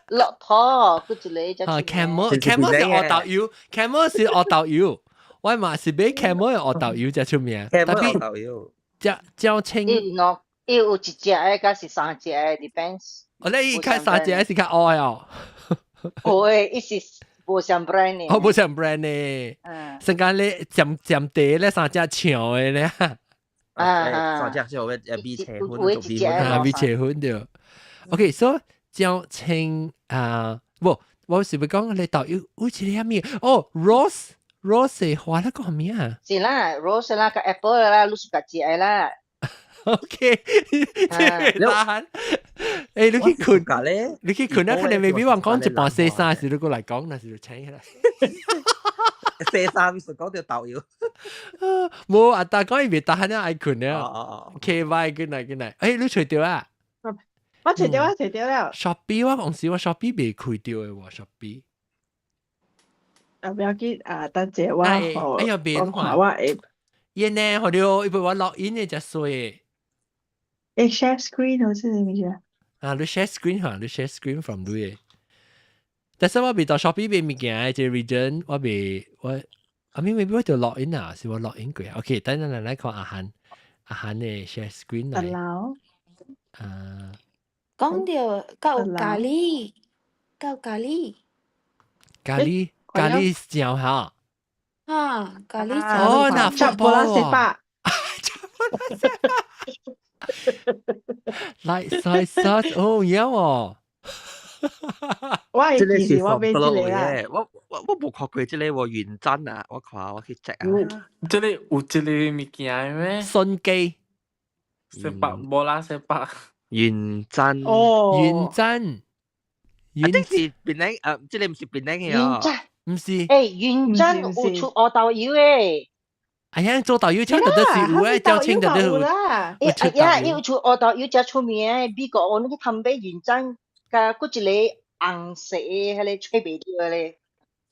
駱駝，閣一個啊，Camel，Camel 是烏豆油，Camel 是烏豆油。我嘛是買 Camel 烏豆油才出名， Camel 烏豆油，只椒青。伊喏，伊有一隻的，佮是三隻的，depends。我咧伊開三隻是較愛哦。無誒，伊是無相 brand 的。哦，無相 brand 的。嗯。成間咧佔佔地咧三隻長的咧。啊啊。三隻長的米茶粉做米粉啊，米茶粉對。OK，so 椒青啊，無，我是欲講你豆油有一個咩？哦，rose。rose 花那個咩啊？是啦，rose 啦，佮 apple 啦，你是家食的啦。 OK，這個欸，你去睏，你去睏啊！可能 maybe 我講一半洗衫時，你過來講，那是就請起來。洗衫是講著豆油。無阿達講伊袂得閒啊，愛睏了。OK，拜，good night，good night。欸，你揣著啊？我揣著，我揣著了。 Shopee 我講時我 Shopee 未開著的喎，Shopee。啊，不要緊啊，等者我哎呀，變我看我會。伊呢，予著伊被我 log in 的才衰。會 share screen 好似是毋是啊？啊，你 share screen 哈，你 share screen from 你的。但是我未到 Shopee 買物件的這個 region，我未我，啊咪 maybe 我著 log in 啊，是我 log in 過。OK，等陣來看阿韓，阿韓的 share screen 來。啊。講著夠咖喱，夠咖喱。咖喱咖喱醬哈。啊，咖喱醬。哦，那 Cap bola sepak。 Cap bola sepak。來 soy sauce，哦，有哦。我這個是我買這個啊。我無看過這個喎，原真啊，我看我去 check 啊。這個有這個物件咩？順記。 Sepak bola sepak。原真。哦。原真。啊，這是檳城啊，這個毋是檳城的哦。原真。毋是。欸，原真有出烏豆油的。哎呀，做豆油車就都是有誒，椒青就都有。欸，哎呀，伊有出烏豆油誠出名的，美國我那去通買原真，佮閣一個紅色的，彼個揣袂著咧。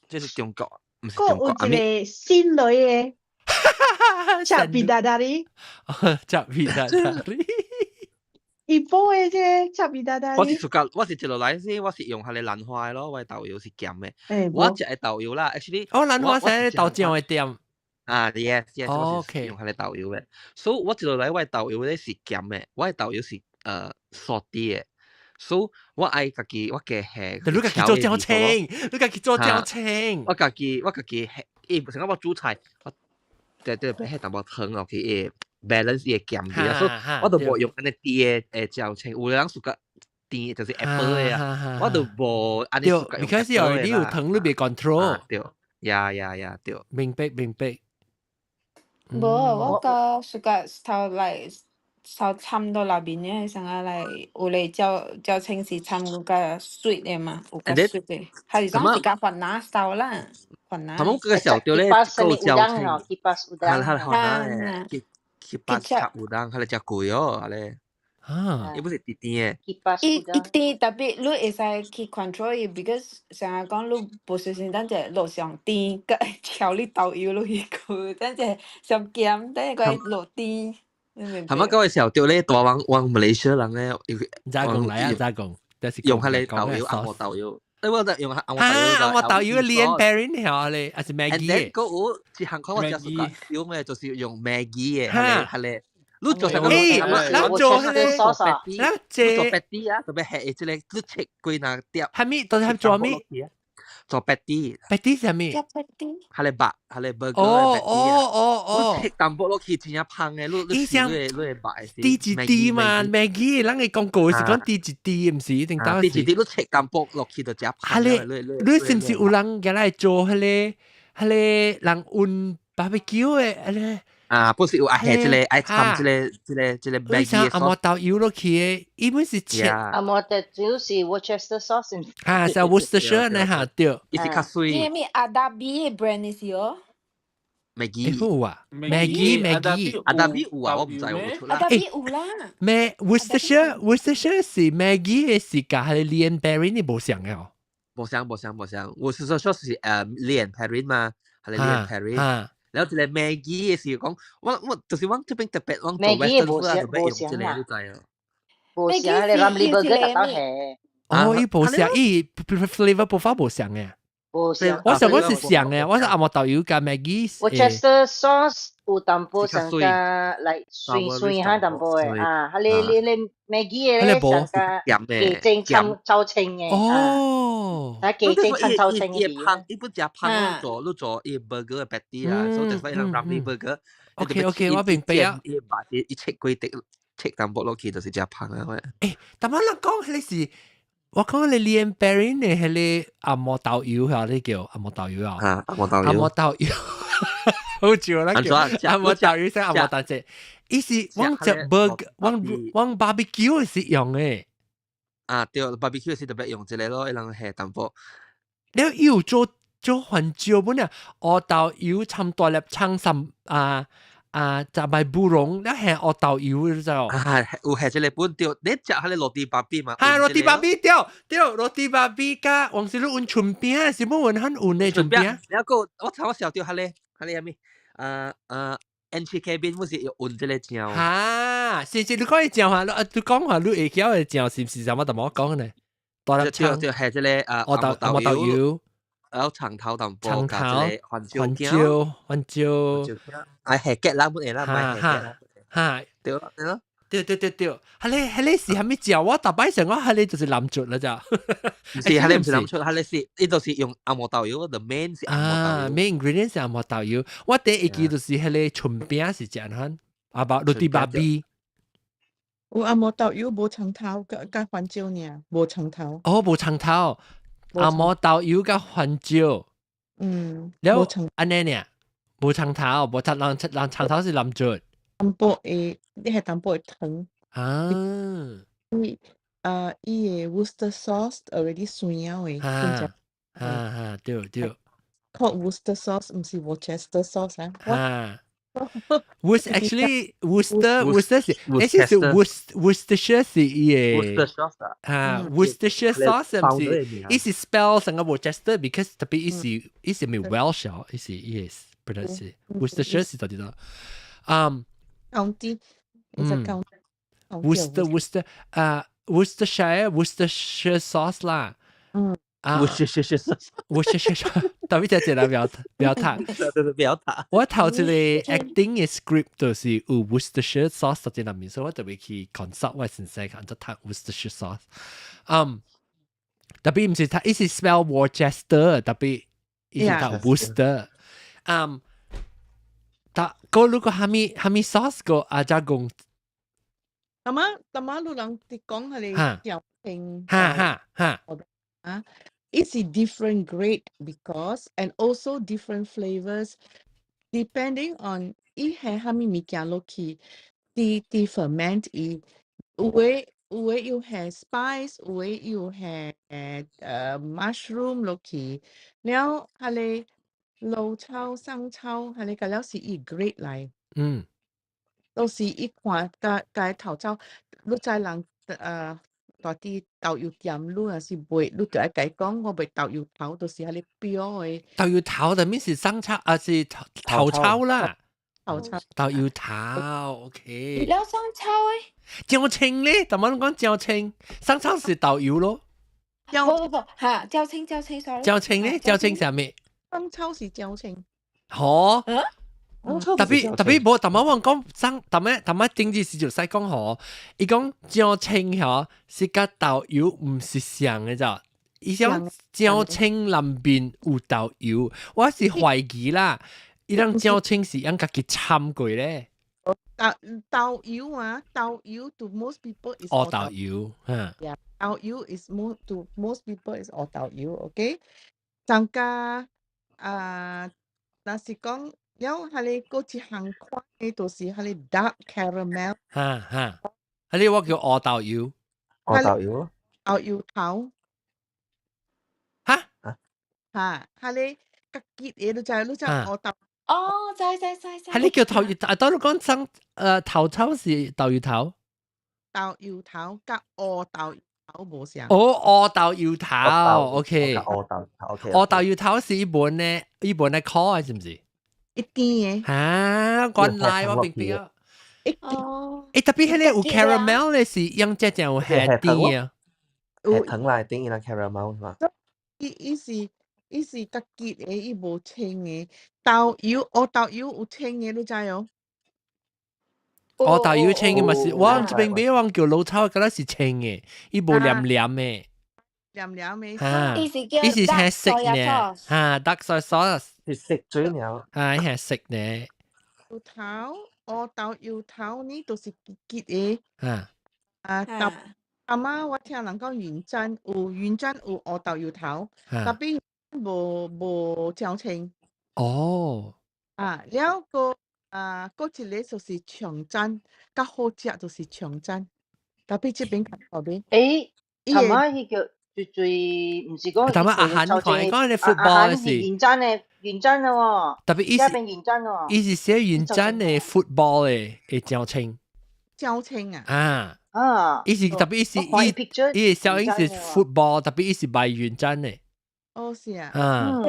這是中國，毋是中國。閣有一個新來的，食 bidadari。食 bidadari。伊煲的這食 bidadari。我是自覺，我是一路來先，我是用彼個蘭花的咯，我的豆油是鹹的。我食的豆油啦，actually。哦，蘭花是豆漿的店。啊，yes，我是用彼個豆油的。所以我一路來我的豆油咧是鹹的，我的豆油是salty 的。所以我愛家己，我加下。你家己做椒青，你家己做椒青。我家己下，伊成日我煮菜，我對對，欲下淡薄糖落去，會 balance 伊的鹹味啊。所以我就無用按呢甜的椒青，有的人 suka 甜就是 apple 的啊，我就無按呢 suka 用。開始有你有糖，你袂 control。對，呀呀呀，對。明白明白。無，我個 suka 頭來頭摻到內面的，啥個來有咧椒椒青是摻有較 sweet 的嘛，有較 sweet 的，還是講是較番茄 style 啦，番茄。他們個小雕咧夠椒青，係係番茄的，kipas 插 udang，係咧食貴哦，係咧。啊，伊不是甜甜的。伊伊甜，特別你會使去 control 伊，because 成日講你無小心等者落上甜，佮調你豆油落去過，等者上鹹，等下閣落甜。係咪嗰個時候掉咧大王往馬來西亞人咧，咋講來啊？咋講？用彼個豆油，紅毛豆油。我就用紅毛豆油。啊，紅毛豆油 Lea & Perrins 條咧，還是 Maggi 嘅？嗰有一項看我食 suka 用嘅，就是用 Maggi 嘅，係咧，係你做啥個？欸，咱做彼個，咱這做 patty 啊，特別係這個你切幾若碟。係咪？到底係做咩？做 patty。 patty 係咩？係咧白，係咧 burger。哦哦哦哦。你切淡薄落去，真正芳嘅，你你你你會白。滴一滴嘛，Maggi，咱嘅廣告是講滴一滴，毋是一定當滴一滴，你切淡薄落去就食芳。係咧，你是毋是有人共來做彼個，彼個人溫 barbecue 的，彼個？啊，不是有愛下這個愛摻這個 Maggi 紅毛豆油落去的，伊本是切。紅毛豆油是 Worcester sauce。啊，是 Worcestershire 呢嚇對。伊是較水。伊咩阿達比的 brand 是哦？Maggi 有啊，Maggi Maggi 阿達比有啊，我毋知有出啦。阿達比有啦。咩 Worcestershire 是 Maggi 的是佮彼個 Lea & Perrins 你無相的哦。無相無相無相，Worcestershire 是Lea & Perrins 嘛，係 Lea & Perrins。然後這個 Maggi 的是講，我就是我這邊特別我做 Western food 啊，特別用這個你知哦。無相，你 Ramly Burger 特到係。哦，伊無相，伊 flavor 無法無相嘅。無像。我想講是像嘅，我是紅毛豆油佮 Maggi。 Worcester sauce 有淡薄上加來酸酸哈淡薄嘅啊，哈你你你 Maggi 嘅咧上加雞精摻炒清嘅。哦，啊雞精摻炒清嘅。伊芳，伊本食芳做你做伊 burger 嘅 patty 啦，所以就係人 Ramly burger。 OK，我明白啊。伊把伊切幾滴切淡薄落去就是食芳啊。誒，但我人講彼個是。我講你 Lea & Perrins 的彼個紅毛豆油嚇，你叫紅毛豆油啊？啊，紅毛豆油。紅毛豆油，好笑啦！叫紅毛豆油聲紅毛豆汁，伊是往食 burger，往往 barbecue 是用的。啊，對，barbecue 是特別用這個咯，伊人下淡薄。你有做做番椒本啊？烏豆油摻大粒蔥參啊！啊，就賣布蓉，你係烏豆油，你知道？啊，有係這個本對，你食彼個 roti babi 嘛？係 roti babi 對對，roti babi 佮黃是你溫春餅，是冇溫很溫的春餅。然後我頭我想到彼個彼個啥物？啊啊，NCK 邊不是有溫這個醬？哈，是是，你講伊醬話，你講話你會曉的醬是毋是啥物都冇講呢？大粒蔥，對，係這個啊，烏豆紅毛豆油。有蔥頭淡薄，蔥頭、番椒、番椒，哎，下結啦，本嚟啦，唔係下結啦，哈，對咯，對咯，對對對對，彼個彼個是啥物醬？我逐擺想講彼個就是南浙啦，咋？毋是，彼個毋是南浙，彼個是，伊就是用紅毛豆油，the main 是紅毛豆油。 main ingredient 是紅毛豆油。我第一記就是彼個春餅是這樣，啊無 roti babi。有紅毛豆油無蔥頭，佮佮番椒爾，無蔥頭。哦，無蔥頭。紅毛豆油佮番椒，了按呢爾，無蔥頭，無蔥人人蔥頭是南浙。淡薄的，你係淡薄的糖。啊。伊啊，伊的 Worcester sauce already 酸了的。哈哈哈，對對。 Called Worcester sauce，毋是 Worcester sauce 啊。哈。Worc actually Worcester Worcester 是，actually 是 Worcestershire 是伊個。 Worcester sauce 啊，Worcestershire sauce 毋是，伊是 spell 成個 Worcester，because 特別伊是咪 Welsh 哦，伊是伊個 pronounce Worcestershire 是到底到，嗯，county，是 county。 Worcester Worcester 啊，Worcestershire Worcestershire sauce 啦。啊，Worcestershire sauce，Worcestershire，特別只只啦，不要不要讀，不要讀。我頭一個 acting 嘅 script 就是有 Worcestershire sauce 在內面，所以我特別去 consult 我先生，按怎讀 Worcestershire sauce。嗯，特別毋是讀，伊是 spell Worcester，特別伊是讀 Worcester。嗯，但個如果蝦米蝦米 sauce 個阿加講，大媽大媽，路人佇講係你調清，哈哈哈。啊。It's a different grade because and also different flavors depending on 伊係蝦米物件落去，佇佇 ferment 伊有的有的又係 spice，有的又係mushroom 落去，了彼個老抽、生抽，彼個了是伊 grade 來，都是伊看佮佮頭抽，你知人大啲豆油店，你若是賣，你就愛共伊講，我賣豆油頭，就是彼個標的。豆油頭的面是生抽，啊是頭頭抽啦。頭抽。豆油頭，OK。了生抽誒？椒青咧，頭先講椒青，生抽是豆油咯。不不不，嚇，椒青椒青，sorry。椒青咧，椒青啥物？生抽是椒青。好。特別特別無，頭先我講生，頭先頭先政治是就使講吼，伊講椒青吼是佮豆油毋是像的咋？伊講椒青內面有豆油，我是懷疑啦，伊人椒青是用家己摻過咧。豆豆油啊，豆油 to most people is 烏豆油，哈。 Yeah，豆油 is more to most people is 烏豆油，OK？增加啊，若是講。了，彼個閣一項款的，就是彼個 dark caramel。哈哈，彼個我叫烏豆油。烏豆油。豆油頭。哈？哈，彼個較結的，你知你知烏豆。哦，知知知知。彼個叫頭油，啊，當你講生，頭抽是豆油頭。豆油頭佮烏豆油頭無相。哦，烏豆油頭，OK。烏豆，OK。烏豆油頭是伊本的，伊本的苦的，是毋是？一甜的。哈，原來我明白啊。哦。欸，特別彼個有 caramel 的是用這種有下甜啊。有糖來頂伊那 caramel 嘛？伊伊是伊是較結的，伊無清的。豆油烏豆油有清的，你知哦？哦，豆油清的嘛是，我有這邊買我叫老炒，敢若是清的，伊無黏黏的。黏黏的。哈，伊是叫伊是 dark 係色 soya 呢， sauce。哈，dark soy sauce，是色水了。啊，伊係色呢，油頭烏豆油頭呢，都是結結的。啊，豆阿媽我聽人講雲棧有雲棧有烏豆油頭，tapi 無無醬青。啊，了個啊，閣一个就是長棧，較好食就是長棧，tapi 這邊較特別。誒，伊的頭仔彼叫最最毋是講頭仔阿漢看，伊講你 football 是是雲棧的雲棧的喎， tapi 伊是這邊雲棧喎，伊是寫雲棧的 football 的的醬青。醬青啊。啊。啊，伊是 tapi 伊是我看伊伊 picture 伊的效應是雲棧的喎 football，tapi 伊是賣雲棧的。哦，是啊。啊。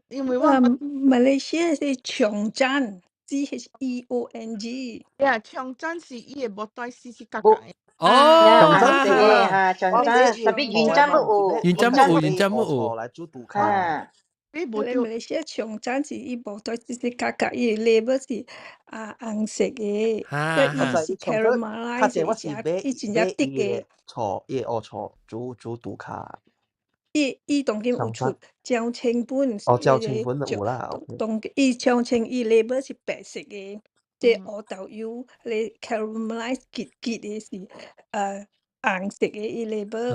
因為我啊，馬來西亞是長棧，CHEONG。呀，長棧是伊的無帶絲絲角角的。哦，紅色的哈，長棧，tapi 雲棧有，雲棧有，雲棧有。來煮杜卡。啊，你無馬來西亞長棧是伊無帶絲絲角角，伊的 label 是啊紅色的，伊是較 caramelize 濟我是買伊真正買滴伊的的。醋，伊的烏醋煮煮杜卡。伊伊當今有出醬青本，哦，醬青本就有啦。當伊醬青伊 label 是白色的，這烏豆油咧 caramelize 結結的是紅色的伊 label。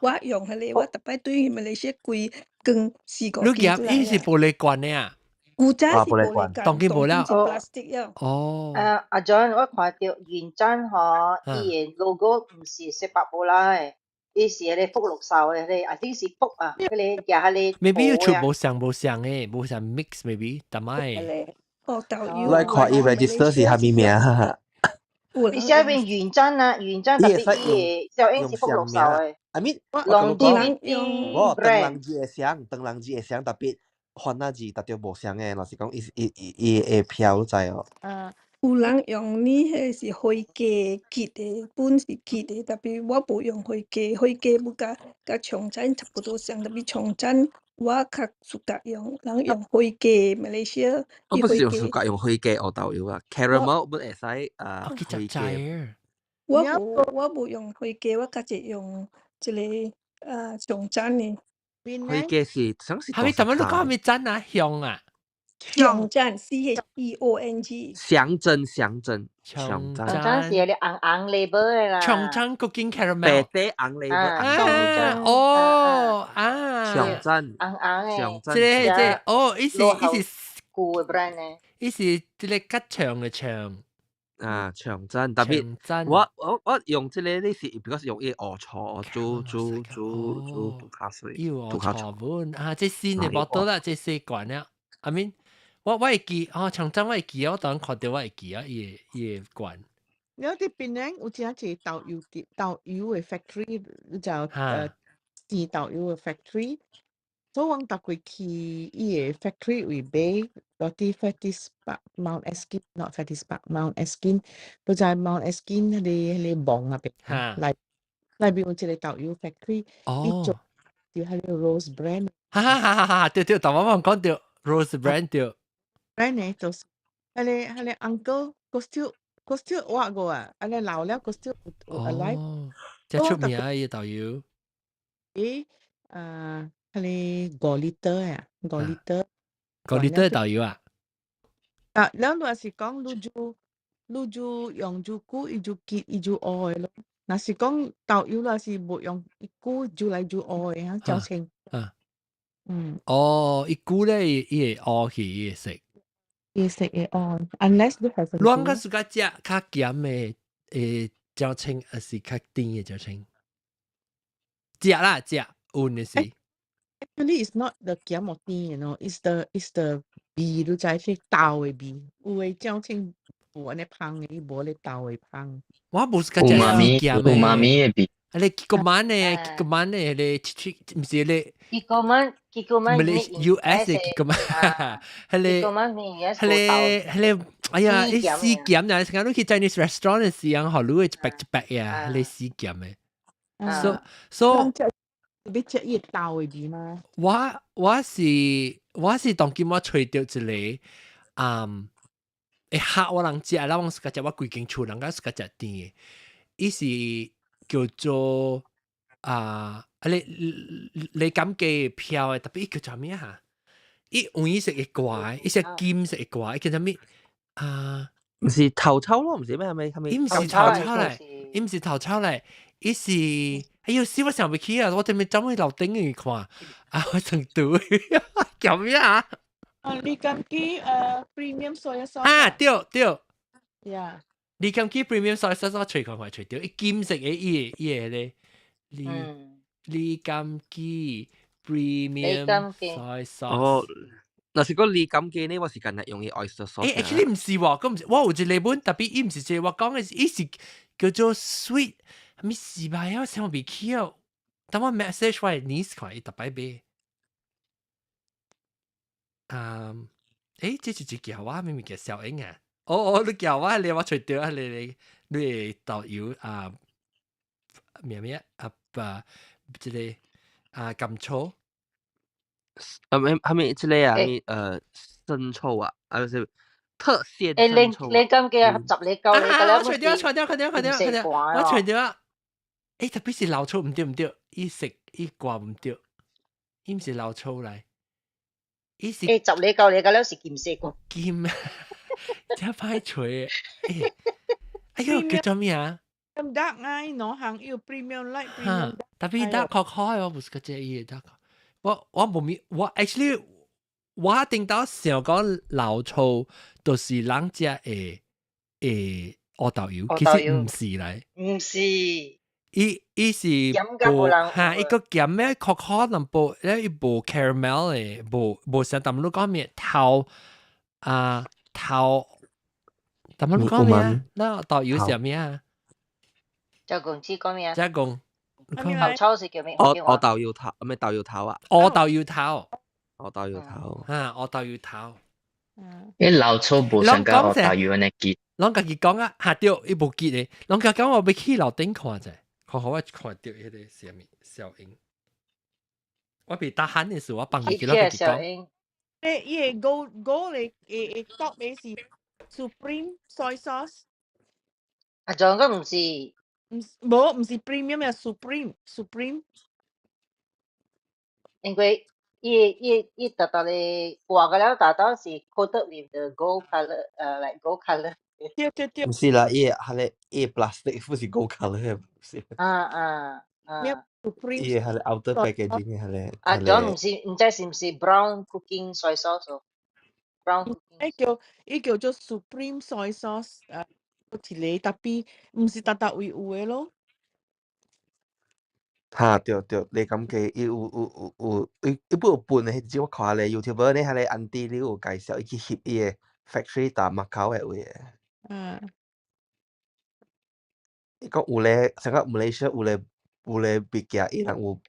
我用彼个，我逐擺對馬來西亞規間四五你斤夾伊是玻璃罐的啊？古早是玻璃罐，當今無了。是 plastic 了。哦。啊，阿 John，我看著雲棧吼，伊的 logo 毋是sepak bola 的。伊是彼个福祿壽的，彼個，I think 是福啊，彼個夾彼個 maybe 要出無相無相的，無相 mix maybe，但係。哦，豆油。來看伊 register 是啥物名？伊寫邊雲棧啊，雲棧 tapi 伊的小英是福祿壽的。 I mean， Longevity 我長人字會相，長人字會相，tapi 番仔字特著無相的，若是講伊伊伊伊會飄知哦。啊。有人用呢，彼是花雞結的，本是結的，tapi 我無用花雞，花雞不佮佮長棧差不多相，tapi 長棧我較 suka 用，人用花雞，馬來西亞我不是用 suka 用花雞烏豆油啊，caramel 本會使啊花雞。我無我無用花雞，我較濟用這个啊長棧的。花雞是啥是？係咪？怎麼你講係咪棧啊？香啊？長棧 CHEONG。象徵象徵長長棧是彼個紅紅 label 的啦。長棧 cooking caramel。白底紅 label。啊哦啊。長棧。紅紅的。長棧。這個這個哦，伊是伊是舊的 brand 呢。伊是這個較長的長。啊，長棧，tapi 我我我用這個你是，because 用伊烏醋煮煮煮煮杜卡水，杜卡醋本啊，這新的 bottle 啦，這細罐了。I mean，我我會記，哦，長棧我會記，我當看著我會記啊，伊的伊的罐。了佇檳城有真濟豆油店、豆油的 factory，就生豆油的 factory。所以阮逐過去伊的 factory 位買，落佇 Fettes Park、Mount Eskyn，not Fettes Park，Mount Eskyn，都在 Mount Eskyn 彼個彼個網那邊，內內邊有一個豆油 factory，伊做就彼個 Rose Brand。哈哈哈哈哈！對對，頭我講著 Rose Brand 對。 brand 呢，就是彼個彼個 uncle，閣 still 閣 still 活過啊，按呢老了閣 still 有 alive。哦，這出名啊！伊個豆油。誒，啊，彼個5 liter 啊，五 liter。 5 liter 豆油啊？啊，了若是講你就你就用就久，伊就結，伊就烏的咯。若是講豆油若是無用伊久，就來就烏的哈，較清。啊。嗯。哦，伊久咧，伊會烏去，伊會色。伊色會烏，unless 你係阮較 suka 食較鹹的誒醬青，還是較甜的醬青？食啦食，有的是。 Actually, it's not the 鹹或甜，it's the 味，你知是豆的味。有的醬青無按呢芳的，伊無咧豆的芳。我無是較食鹹的。有媽咪的味。啊，你 Kikkoman 呢？Kikkoman 呢？你切切，毋是你。 Kikkoman，Kikkoman US 的 Kikkoman，彼個彼個彼個，哎呀，伊死鹹啊！成日你去 Chinese restaurant 的時陣，予你會一白一白呀，彼個死鹹的。So so 欲食伊豆的味嗎？我是當今我揣著一个，會嚇我人食啦，我自家食我規間厝人家自家食甜的，伊是叫做啊，你感覺飄的，特別伊叫做咩哈？伊黃色會掛，伊是金色會掛，伊叫做咩啊？毋是頭抽咯，毋是咩？係咪係咪？伊毋是頭抽來，伊毋是頭抽來，伊是哎喲，死我想袂起啊！我這邊走去樓頂去看，啊，我成對，叫咩啊？啊，李錦記premium soy sauce 啊，對對。呀。李錦記 premium soy sauce 我揣看看揣著，伊金色的伊個咧，李錦記 premium soy sauce。哦，若是講李錦記呢，我是近日用伊 oyster sauce。誒，actually 毋是喎，咁毋是，我有一個本特別，伊毋是這個，我講的是，伊是叫做 sweet，啥物事吧？我想袂起哦。等我 message 我的 niece 看，伊逐擺買。啊，這是一叫我咩物件小英啊？哦哦，你叫我，你我揣著啊，你導遊啊，咩咩啊？啊，這個啊，甘醋。啊咩？係咪這個啊？咩生抽啊？啊，是特鮮生抽。你咁嘅十你夠你嘅我揣著，揣著，揣著，揣著，揣著，我揣著啊！特別是老醋毋對毋對，伊食伊掛毋對，伊毋是老醋來，伊是十你夠你嘅了是金色個金，這歹揣。哎喲，叫做咩啊？咁得啊！農行有 premium light premium。特別得較可我唔是個這伊得。我無咪，我 actually 我頂到想講老醋，就是人食會烏豆油，其實毋是來。毋是。伊是無哈，伊個鹹咩？可可能無，咧伊無 caramel 的，無像淡你講咩頭啊頭，淡你講咩啊？那豆油是咩啊？就講知講咩啊？再講。頭抽是叫咩？我豆油頭，咩豆油頭啊？烏豆油頭，烏豆油頭，啊，烏豆油頭。伊老醋無像甲烏豆油按呢結。攏家己講啊，嚇對，伊無結的。攏家講我欲去樓頂看者，看好我看著彼個啥物效應。我袂得閒的時，我放入去攏家己講。伊個 gold 的會 top 的是 Supreme soy sauce。啊，仲個毋是？毋無，毋是 premium 係 Supreme，Supreme。因為伊特特咧掛個了，達到是 coated with the gold color，like gold color。對對對。毋是啦，伊係咧，伊 plastic 不是 gold color 不是。啊啊啊！ Supreme。伊係咧 outer packaging 係咧。啊，仲毋是，毋知是毋是 brown cooking soy sauce brown cooking。伊叫做 Supreme soy sauce 啊，一個特別，毋是逐逐位有的咯。哈對對，你感覺伊有伊本有分的，迄隻我看咧 YouTuber 咧，彼个 auntie 你有介紹，伊去翕伊个 factory 搭馬口的位的。伊講有咧，成個 Malaysia 有咧物件，伊人有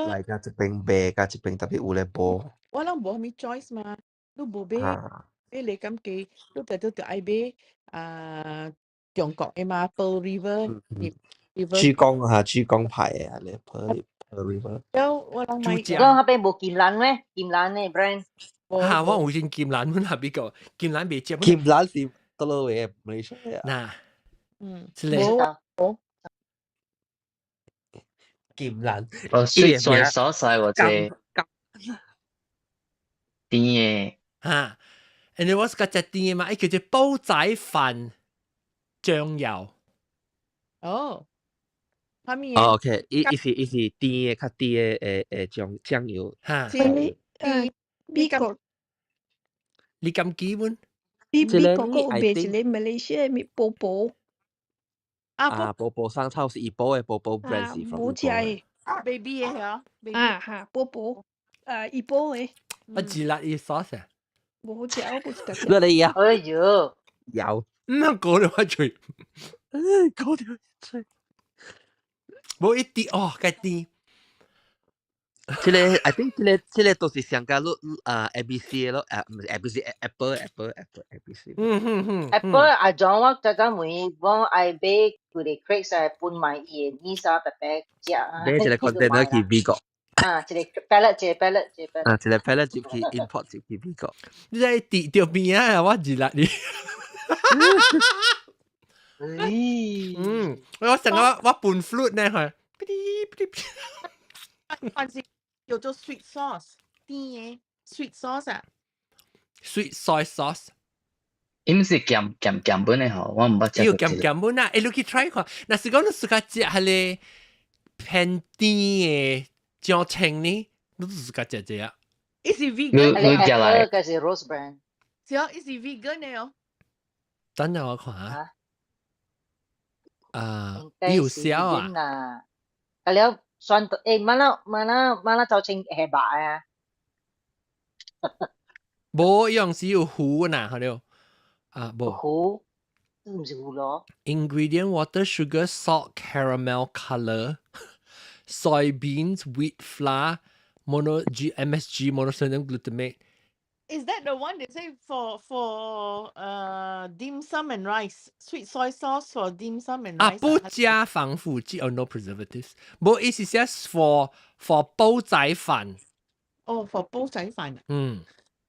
來甲這邊賣，佮這邊特別有咧無。我攏無啥物 choice 嘛，你無買買李錦記，你就愛買啊中國的嘛，Pearl River。珠江啊，珠江牌的啊，咧 Pearl River。了我攏買。你講彼邊無金蘭咩？金蘭的 brand。哈，我有見金蘭，阮那邊個金蘭袂接。金蘭是佗落位的 Malaysia 啊。嗱，這個。無。金蘭。哦，水水所在或者甜的。哈，因為我是個食甜的嘛，伊叫做煲仔飯醬油。哦。啥物？哦，OK，伊是甜的，較甜的醬油。哈。美國。你咁基本？美國閣有賣一個馬來西亞的波波。啊，波波生抽是怡保的，波波 brand 是 from 無食的。 baby 的嚇。啊哈，波波，啊怡保的。我知啦，伊 sauce 啊。無好食，我無食。你嚟呀？哎喲。有。唔過了我嘴。過了嘴。無一滴哦，該甜。這個 I think 這個都是上加你啊 ABC 咯，啊唔是 ABC Apple Apple Apple ABC。Apple 阿 John 我特登問講愛買佢哋 crate 係搬埋伊的二三白白食啊。買一個 container 去美國。啊，一個 pallet 一個 pallet 一個 pallet。啊，一個 pallet 入去 import 入去美國。你在地掉邊啊？我熱啦你。嗯，我成個我半 flute 呢係。還是叫做 sweet sauce，甜嘅 sweet sauce 啊。 Sweet soy sauce。伊毋是鹹鹹鹹本的吼，我毋捌食有過。鹹鹹本啊！欸，你去 try 看，若是講你自家食彼個偏甜的醬青呢，你都自家食這啊。伊是 vegan，你食來？個是 Rose brand。是哦，伊是 vegan 的哦。等下我看下。啊，有寫啊。啊了，蒜頭欸，麻辣麻辣麻辣就清下白啊。無，用是有糊呐，好了。啊，無。糊，毋是糊咯。 Ingredient: water, sugar, salt, caramel color, soybeans, wheat flour, mono G MSG, monosodium glutamate. Is that the one they say for dim sum and rice? Sweet soy sauce for dim sum and 啊， rice. 不加防腐劑哦，no preservatives。無，意思是 for 煲仔飯。哦，for 煲仔飯。嗯。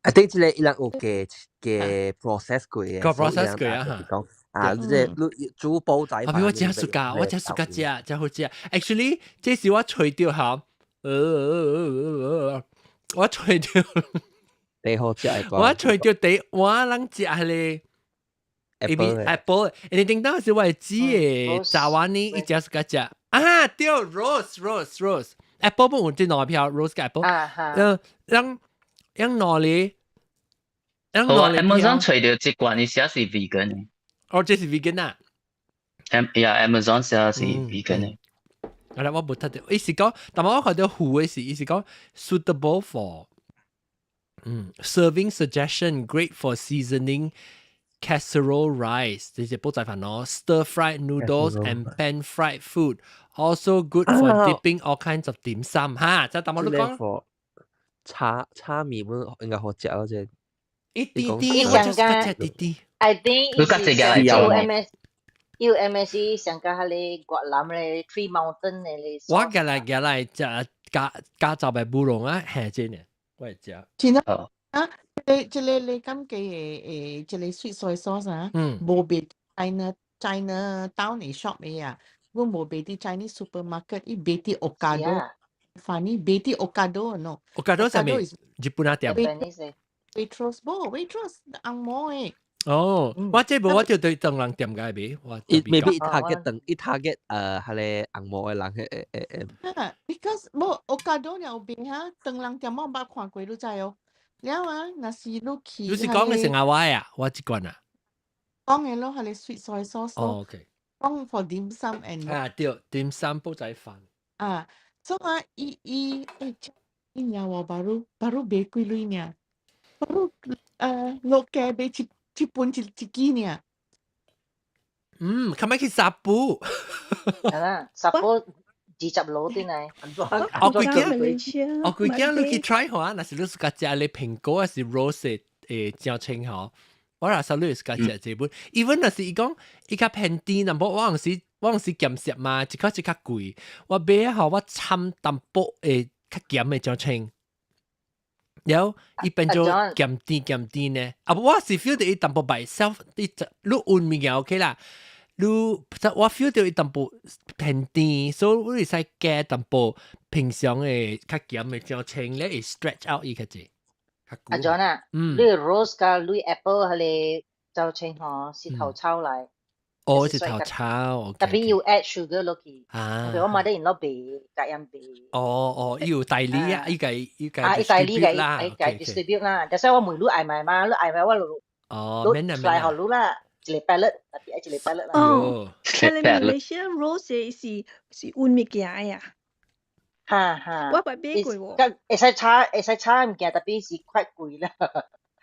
I think 這個伊人有嘅嘅 process 過嘅，個 process 過啊嚇。講啊，這個你煮煲仔飯。啊，我真暑假，我真暑假食，真好食。Actually，這是我揣著嚇，我揣著。第好食嘅。我揣著第我人食彼個 Apple，你頂當時我會知嘅，早晚呢伊食暑假食啊，對，rose rose rose Apple 不有這兩票 rose 甲 Apple，嗯，讓讓哪裡？讓哪裡？Amazon 揣著這罐，伊寫是 vegan 的。哦，這是 vegan 啊？ M 呀，Amazon 寫是 vegan 的。啊，我無睇到，伊是講，但我看到糊的是，伊是講 suitable for，serving suggestion great for seasoning casserole rice，這是煲仔飯咯，stir fried noodles and pan fried food，also good for dipping all kinds of 點心哈，就但我都講。炒炒麵本應該好食咯，這。一啲啲，我就是食啲啲。 I think 你這個來做有 MSG 上加彼個越南咧 Three Mountain 的咧。我過來過來食加加州的烏龍啊，係真的，我會食。真啊！啊，這個你感覺的這個 sweet soy sauce 啊，無賣 China China town 的 shop 的啊，我無賣佇 Chinese supermarket，伊賣佇 Ocado。Funny，賣佇 Ocado 喏。 Ocado 啥物？日本啊店。 Waitrose 無，Waitrose 紅毛的。哦，我這無我就對唐人店解賣，我伊 maybe 伊 target 等伊 target 彼個紅毛的人誒誒誒。啊，because 無 Ocado 有賣哈，唐人店我捌看過，你知哦。了啊，若是你去，你是講的是阿我啊？我這罐啊。講的咯，彼個 sweet soy sauce 哦，OK。講 for dim sum and 啊，對，dim sum 煲仔飯。啊，所以啊，伊伊欸，伊爾我 baru baru 賣幾鐳爾，baru 落價賣一一本一一支爾。嗯，較買去沙布。係啦，沙布20滷啲呢。我幾驚，我幾驚你去 try 下，若是你自家食咧蘋果還是 rose 的醬青吼，我若是你自家食這本，even 若是伊講伊較偏甜，但無我有時我有時鹹食嘛，一口一較貴，我買吼我摻淡薄的較鹹的醬青。然後伊變做鹹甜鹹甜呢，啊無我是 feel 到伊淡薄 by itself，伊你溫物件 OK 啦。你我 feel 到伊淡薄偏甜，所以我會使加淡薄平常的較鹹的醬青咧，會 stretch out 伊較濟。阿 John 啊，你 rose 加你 apple 彼個醬青吼是頭炒來。哦，是頭炒。特別要 add sugar 落去。啊。我買得因落賣，加鹽賣。哦哦，伊有代理啊，伊個伊個啊，伊代理個啦，伊個 distribute 啦。但是我問你愛買嘛，你愛買我就哦，免啦免啦。來予你啦，一個 pallet，特別一個 pallet 啦。哦，喺你馬來西亞 rose 是是溫物件呀？哈哈。我捌買過喎。會使炒，會使炒物件，特別是較貴啦。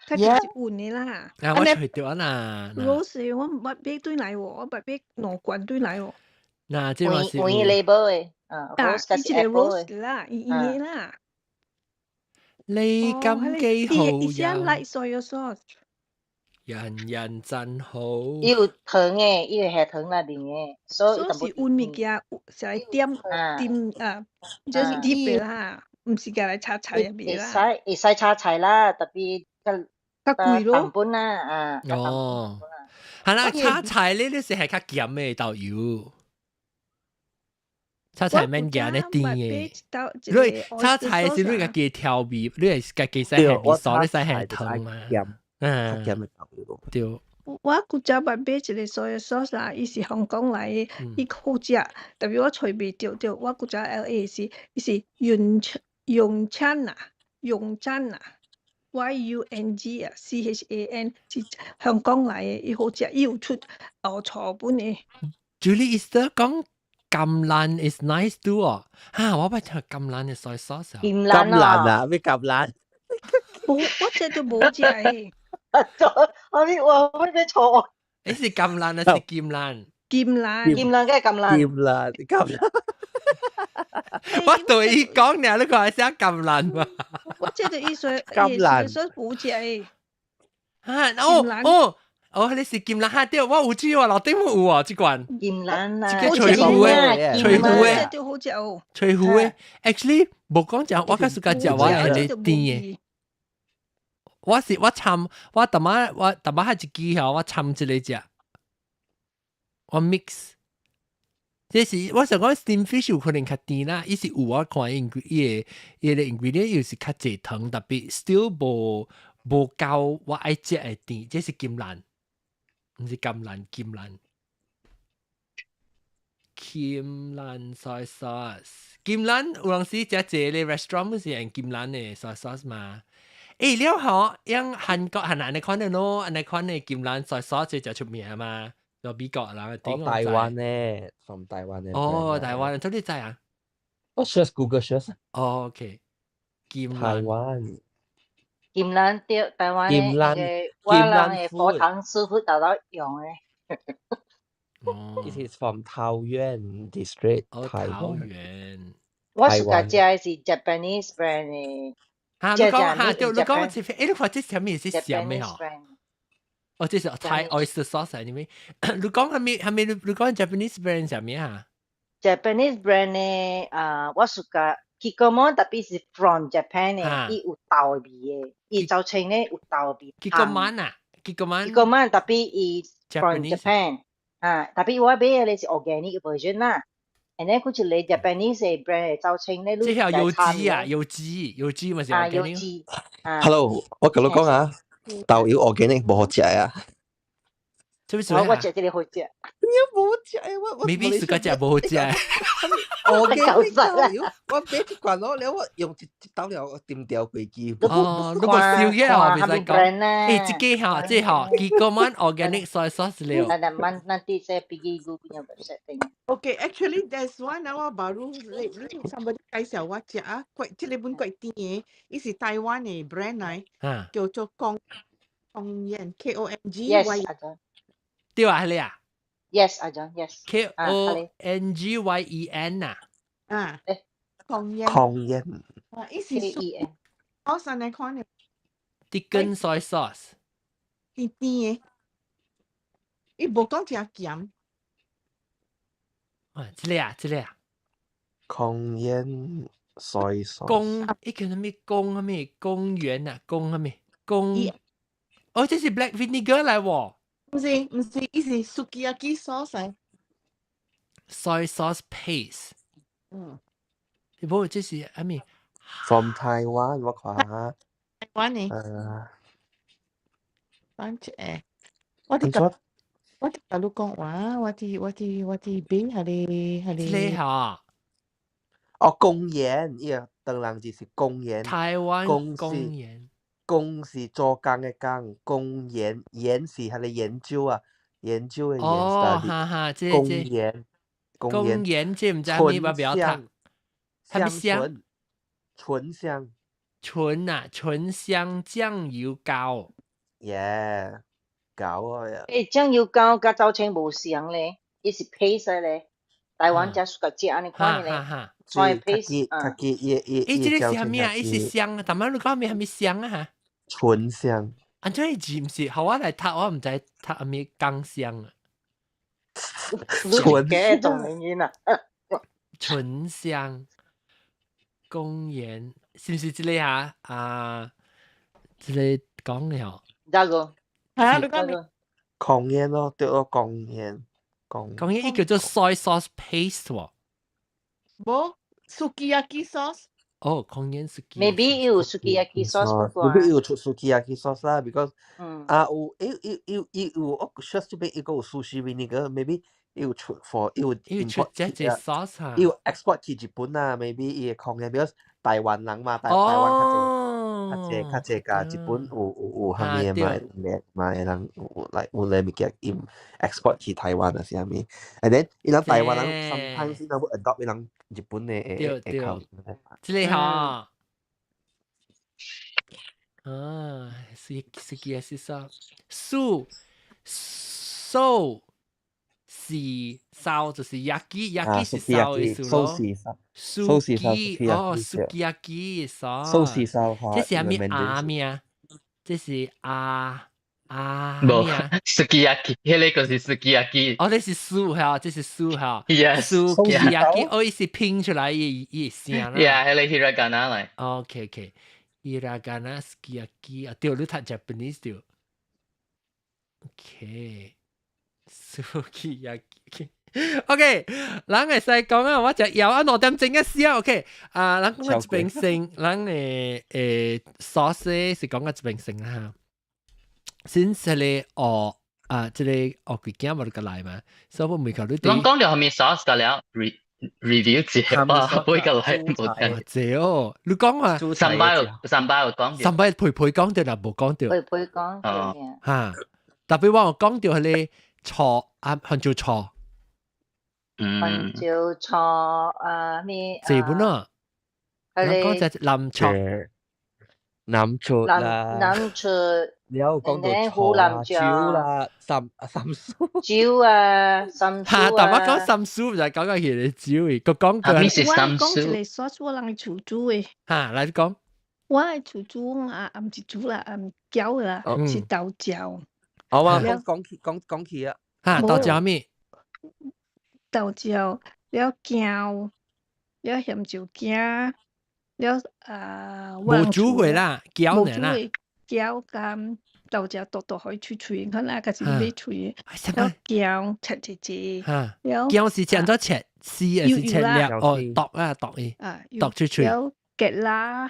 較就是溫的啦。啊，我揣著啊啦。 rose 我毋捌買轉來喎，我捌買兩罐轉來喎。嗱，這嘛是有 label 的。啊啊， ，rose 伊一個 rose 啦，伊伊嘅啦。你咁幾好伊寫友， light soy sauce。人人真好。伊有糖嘅，伊會下糖內面嘅，所以所以是有物件是來點點啊，就是 dip 的啦，毋是共來炒菜入會面啦。使會使炒菜啦，特別較較貴咯。淡本啦啊。哦，係啦，炒菜呢啲是係較鹹嘅豆油。炒菜免鹹咧甜嘅。你炒菜是你家己調味，你係家己使下味素，你使下糖嘛？嗯，鹹嘅豆油。對。我古早捌買一個 soy sauce 啦，伊是香港來的，伊好食，特別我揣袂著著，我古早 LA 時，伊是永永琛啊，永琛啊，YUNG 啊，CHAN 是香港來的，伊好食，伊有出烏醋本的。 Julie Easter 講甘蘭 is nice too 哦，嚇我捌聽甘蘭嘅 soy sauce 啊。甘甘蘭啊，咩甘蘭？無，我這都無食的。我呢我我咩錯？你是甘蘭還是金蘭？金蘭。金蘭梗係甘蘭。金蘭，甘蘭。我對伊講呢，你講係寫甘蘭嘛？我這個意思，甘蘭說無食的。啊哦哦哦，你是金蘭哈對，我有知喎，樓頂有啊，這罐。金蘭啊，這個脆糊的，脆糊的，這好食哦。脆糊的，actually 無講食，我較 suka 食我係你甜的。我是我摻，我逐擺我逐擺係一支吼，我摻一個食，我 mix。這是我想講 steam fish 有可能較甜啦，伊是有我看伊伊個伊個 ingredient 又是較濟糖，特別 still 無無夠我愛食的甜。這是金蘭，毋是甘蘭，金蘭。金蘭 soy sauce，金蘭有陣時食濟咧 restaurant 是用金蘭的 soy sauce 嘛。欸，了吼，用韓國係按呢款的咯，按呢款的金蘭 soy sauce 就出名嘛。就美國人哦，台灣呢，從台灣的。哦，台灣，這你知啊？我 search Google search。哦，OK。金台灣。金蘭對，台灣金蘭的，我人的佛堂師傅豆豆用的。哦。 It is from 桃園 district。哦，桃園。我是家食的是 Japanese brand 的。嚇！你講嚇，對，你講這欸，你看這啥物是鹹的吼？哦，這是 Thai oyster sauce 係咪？你講係咪係咪？你講 Japanese brand 啥物啊？Japanese brand 呢？啊，我 suka Kikkoman，特別是 from Japan 的，伊有豆味的，伊做成呢有豆味。 Kikkoman 啊，Kikkoman。 Kikkoman 特別伊 from Japan 啊，特別我買的是 organic version 啦。and then 佢一個 Japanese 的 brand 做成咧，這條有機啊，有機有機咪是啊，有機。 Hello，我同你講啊，豆油 organic 無好食啊。我我食這個好食。你無食我我。 maybe 自家食無好食。 organic 豆油，我買一罐咯，了我用一一兜了，我丟掉規支。哦，你無燒嘅哦，袂使講。欸，這個吼，這吼，Kikkoman organic soy sauce 了。 Nanti saya pergi Google punya website tengok. Okay, actually there's one 我 baru lately somebody 介紹我食啊，怪這個本怪甜的，伊是台灣的 brand 來，叫做江江燕 K O N G Y。對啊，係你啊？Yes，阿張，Yes。 K O N G Y E N 啊？啊，江燕。江燕。啊，伊是 K E N。我上來看的。 Thicken soy sauce。甜甜的，伊無講誠鹹。啊，這個啊，這個啊。江燕 soy sauce。公，伊叫啥物公啥物公園啊，公啥物公？哦，這是 black vinegar 來喎。毋是毋是，伊是 sukiyaki sauce 來。 Soy sauce paste。嗯。無，這是啥物？From Taiwan，我看下。台灣的。等一下，我佇我佇甲你講話，我佇我佇我佇買彼個彼個。這個哦，公園，伊個當人字是公園。台灣公園。工是做工的工，工研研是彼個研究啊，研究的研。哦，哈哈，這工研，工研這毋知你要不要讀？香醇，醇香。醇啊，醇香醬油膏。耶，膏啊！欸，醬油膏佮灶青無相咧，伊是 paste 咧。台灣才 suka 食按呢款的咧，菜 paste 啊。家己伊伊伊這個是啥物啊？伊是香，但係你講咩係咪香啊？嚇？醇香。按怎字毋是？予我來讀，我毋知讀啥物講香啊。醇嘅種名音啊。醇香公園是毋是這個啊？啊，這個講的吼。哪個？嚇，你講咩？控煙咯，對咯，控煙，控。控煙伊叫做 soy sauce paste 喎。無，sukiyaki sauce。哦，控煙 suki。 Maybe 有 sukiyaki sauce 不過。 Maybe 有出 sukiyaki sauce 啦，because 啊有，伊伊伊伊有，我 search 這邊伊個有 sushi vinegar，maybe 伊有出 for 伊有伊有出這隻 sauce 哈。伊有 export 去日本啊，maybe 伊會控煙，because 台灣人嘛，台灣較濟。較濟較濟共日本有啥物嘛，咩嘛會人有來有咧物件伊 export 去台灣啊是啥物？And then 伊人台灣人 sometimes 伊人會 adopt 伊人日本的的口。這個吼，啊，是是幾是啥？素素是燒就是 yaki，yaki 是燒的意思咯。壽司燒，哦，sukiyaki 燒。壽司燒話。這是啥物阿咩啊？這是阿阿無 sukiyaki，彼個就是 sukiyaki。哦，這是素哈，這是素哈。 Yes。 sukiyaki，哦，伊是拼出來伊伊聲啦。 Yeah，彼個 hiragana 來。 OK OK，hiragana sukiyaki 啊，對，你讀 Japanese 對。OK。sukiyaki。OK，人會使講啊，我食枵啊2點鐘嘅時啊，OK，啊，人講到這邊先，人誒 sauce 是講到這邊先啦。先這個哦啊，這個哦幾件無個來嘛，所以我未考慮。人講著啥物 sauce 個了，review 一下，我個來無聽。這哦，你講啊？三擺三擺有講。三擺陪陪講著啦，無講著。陪陪講著。嚇，特別我有講著彼個醋啊，番椒醋。番椒醋啊咩？這本啊，人講就南醋，南醋啦，南醋，了講到醋啦、酒啦、三三酥，酒啊，三酥嚇，但我講三酥就係講個係個酒嘅，個講個。咩是三我講一個 sauce 我人厝煮的。嚇，來你講。我的厝煮啊，毋是煮啦，毋攪啦，是豆漿。好啊，講講起講講起啊。嚇，豆漿咩？豆漿了薑，了鹹椒羹，了啊，無煮過啦，攪爾啦。攪佮豆漿剁剁予脆脆，可能抑是買脆。了薑切一節，了薑是按怎切？絲還是切粒？哦，剁啊剁伊，剁脆脆。了芥辣，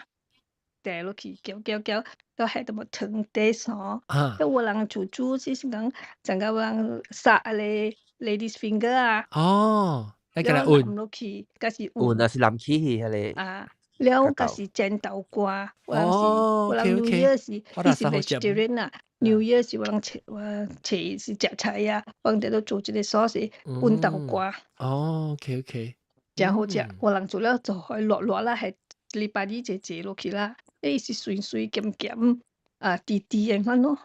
掟落去攪攪攪，了下淡薄糖茶啥。了有人厝煮是講，像個有人撒彼个 ladies finger 啊。哦，來共來勻落去，抑是勻啊是淋起去彼个。啊，了抑是煎豆瓜，有人是，有人 New Year 是，伊是 vegetarian 啊，New Year 是有人切，我切是食菜啊，我人佇咧做一个 sauce 勻豆瓜。哦，OK OK。誠好食，有人做了做予熱熱啦，係禮拜二坐坐落去啦，伊是水水鹹鹹啊，甜甜的款咯。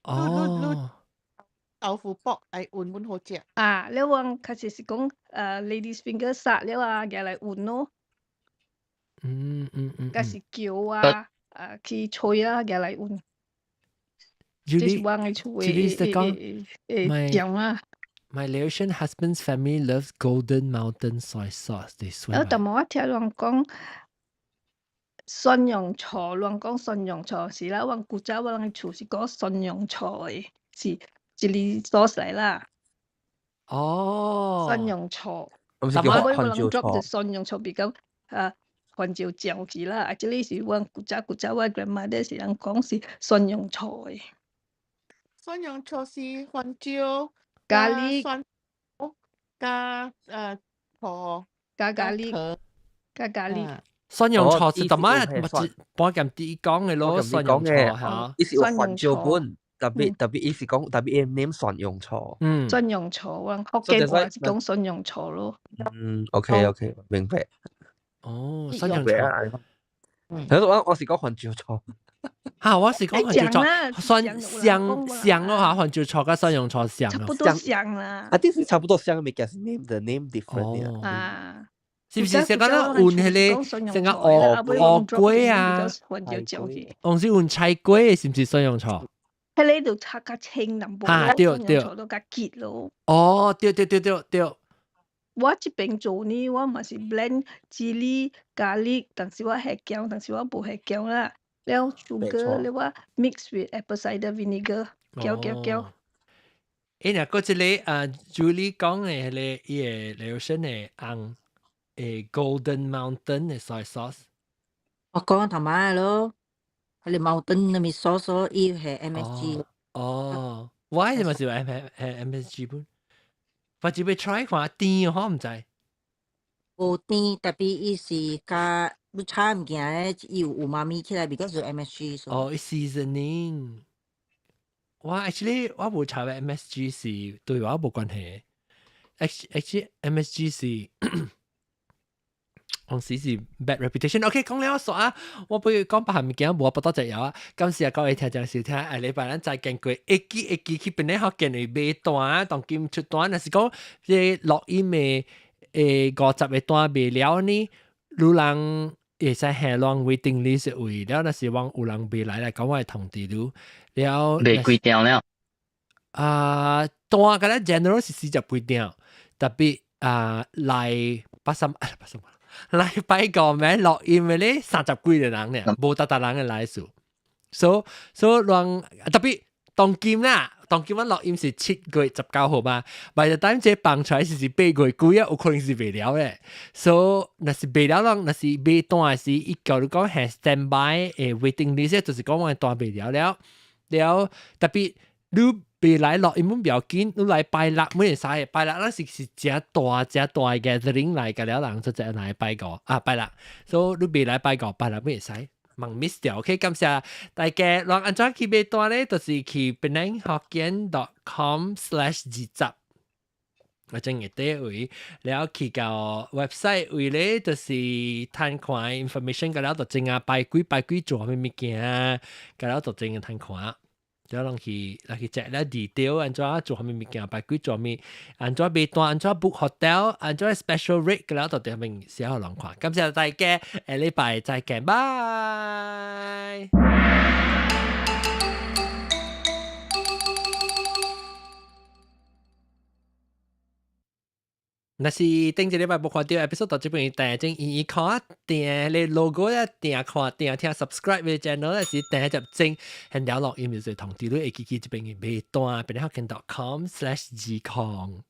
哦。豆腐卜愛勻阮好食。啊，了我較濟是講，ladies finger 殺了啊，舉來勻咯。抑是蕎啊，啊去炊啊，舉來勻。這是我的厝的的醬啊。 My Laotian husband's family loves Golden Mountain soy sauce. They swear. 啊，但我聽人講蒜蓉醋，人講蒜蓉醋是啦，我古早我人厝是講蒜蓉醋的，是一個 sauce 來啦。哦。蒜蓉醋。但我我人 drop 就蒜蓉醋比較啊番椒醬去啦，啊，這裡是我古早古早我 grandmother 是人講是蒜蓉醋的。蒜蓉醋是番椒。咖喱蒜加醋加咖喱加咖喱。蒜蓉醋是怎麼？半鹹啲講的咯，蒜蓉醋嚇。伊是有番椒本，特別特別伊是講特別伊念蒜蓉醋。蒜蓉醋，我福建話是講蒜蓉醋咯。嗯，OK OK，明白。哦，蒜蓉醋。其實我是講番椒醋。嚇，我是講番椒醋，蒜香香咯嚇，番椒醋佮蒜蓉醋像。差不多像啦。啊，啲是差不多像，物件是 name the name different。啊。是不是成個咱換彼個成個芋芋粿啊？往時換菜粿是毋是蒜蓉醋？彼个就較較清淡薄，啊對對，醋都較結咯。哦，對對對對對。我這邊做呢，我嘛是 blend chili、garlic，但是我下薑，但是我無下薑啦。了 sugar，了我 mix with apple cider vinegar，攪攪攪。欸，若閣這个啊，Julie 講的彼个伊个劉生的紅誒 Golden Mountain 的 soy sauce。我講頭擺咯，彼個 mountain 的物 sauce 伊係 MSG。哦，我係嘛是 MSG 本，或者欲 try 看甜我毋知。無甜，特別伊是加你炒物件咧，伊有 umami 起來，because 有 MSG。哦，seasoning。我 actually 我無查 MSG 是對我無關係。Actually MSG 是。當時是 bad reputation。OK，講了煞啊，我不如講別項物件，無不多隻有啊。感謝各位聽眾收聽，下禮拜咱再見過，會記會記去邊咧福建的買單，當今出單，若是講這錄音的50個單賣了呢，有人會使下亂 waiting list 位了，若是講有人未來來講，我會通知你。了，賣幾張了？啊，單個咧 general 是40幾張，特別啊來八十八十。禮拜五暝錄音的咧30幾個人咧，無逐逐人的來數，所以人特別當今啦，當今阮錄音是7月19號嘛，by the time 這放出來是8月幾啊，有可能是袂了咧。所以若是袂了人，若是買單的時，伊叫你講係 stand by 誒 waiting list，就是講我單袂了了。了特別你未來錄音毋要緊，你來拜六每會使，拜六咱是是誠大誠大 gathering 來個了人，就這來拜五啊拜六，所以你未來拜五拜六每會使，茫 miss 掉。OK，感謝大家。人按怎去買單咧？就是去 penanghokkien.com/20。我正會底位，了去到 website 位咧，就是攤看 information，個了就正啊拜幾拜幾做啥物物件，個了就正攤看。了攏去來去 check 了 detail，按怎做啥物物件，拜幾做物，按怎買單，按怎 book hotel，按怎 special rate，個了就佇遐面寫予人看。感謝大家，下禮拜再見，拜。若是頂一禮拜無看著 episode 到這邊，訂正伊伊看訂咧 logo 咧訂看訂聽 subscribe 嘅 channel 咧是訂入正，很了錄音就是通知你會記記這邊嘅買單，檳城福建 .com/20。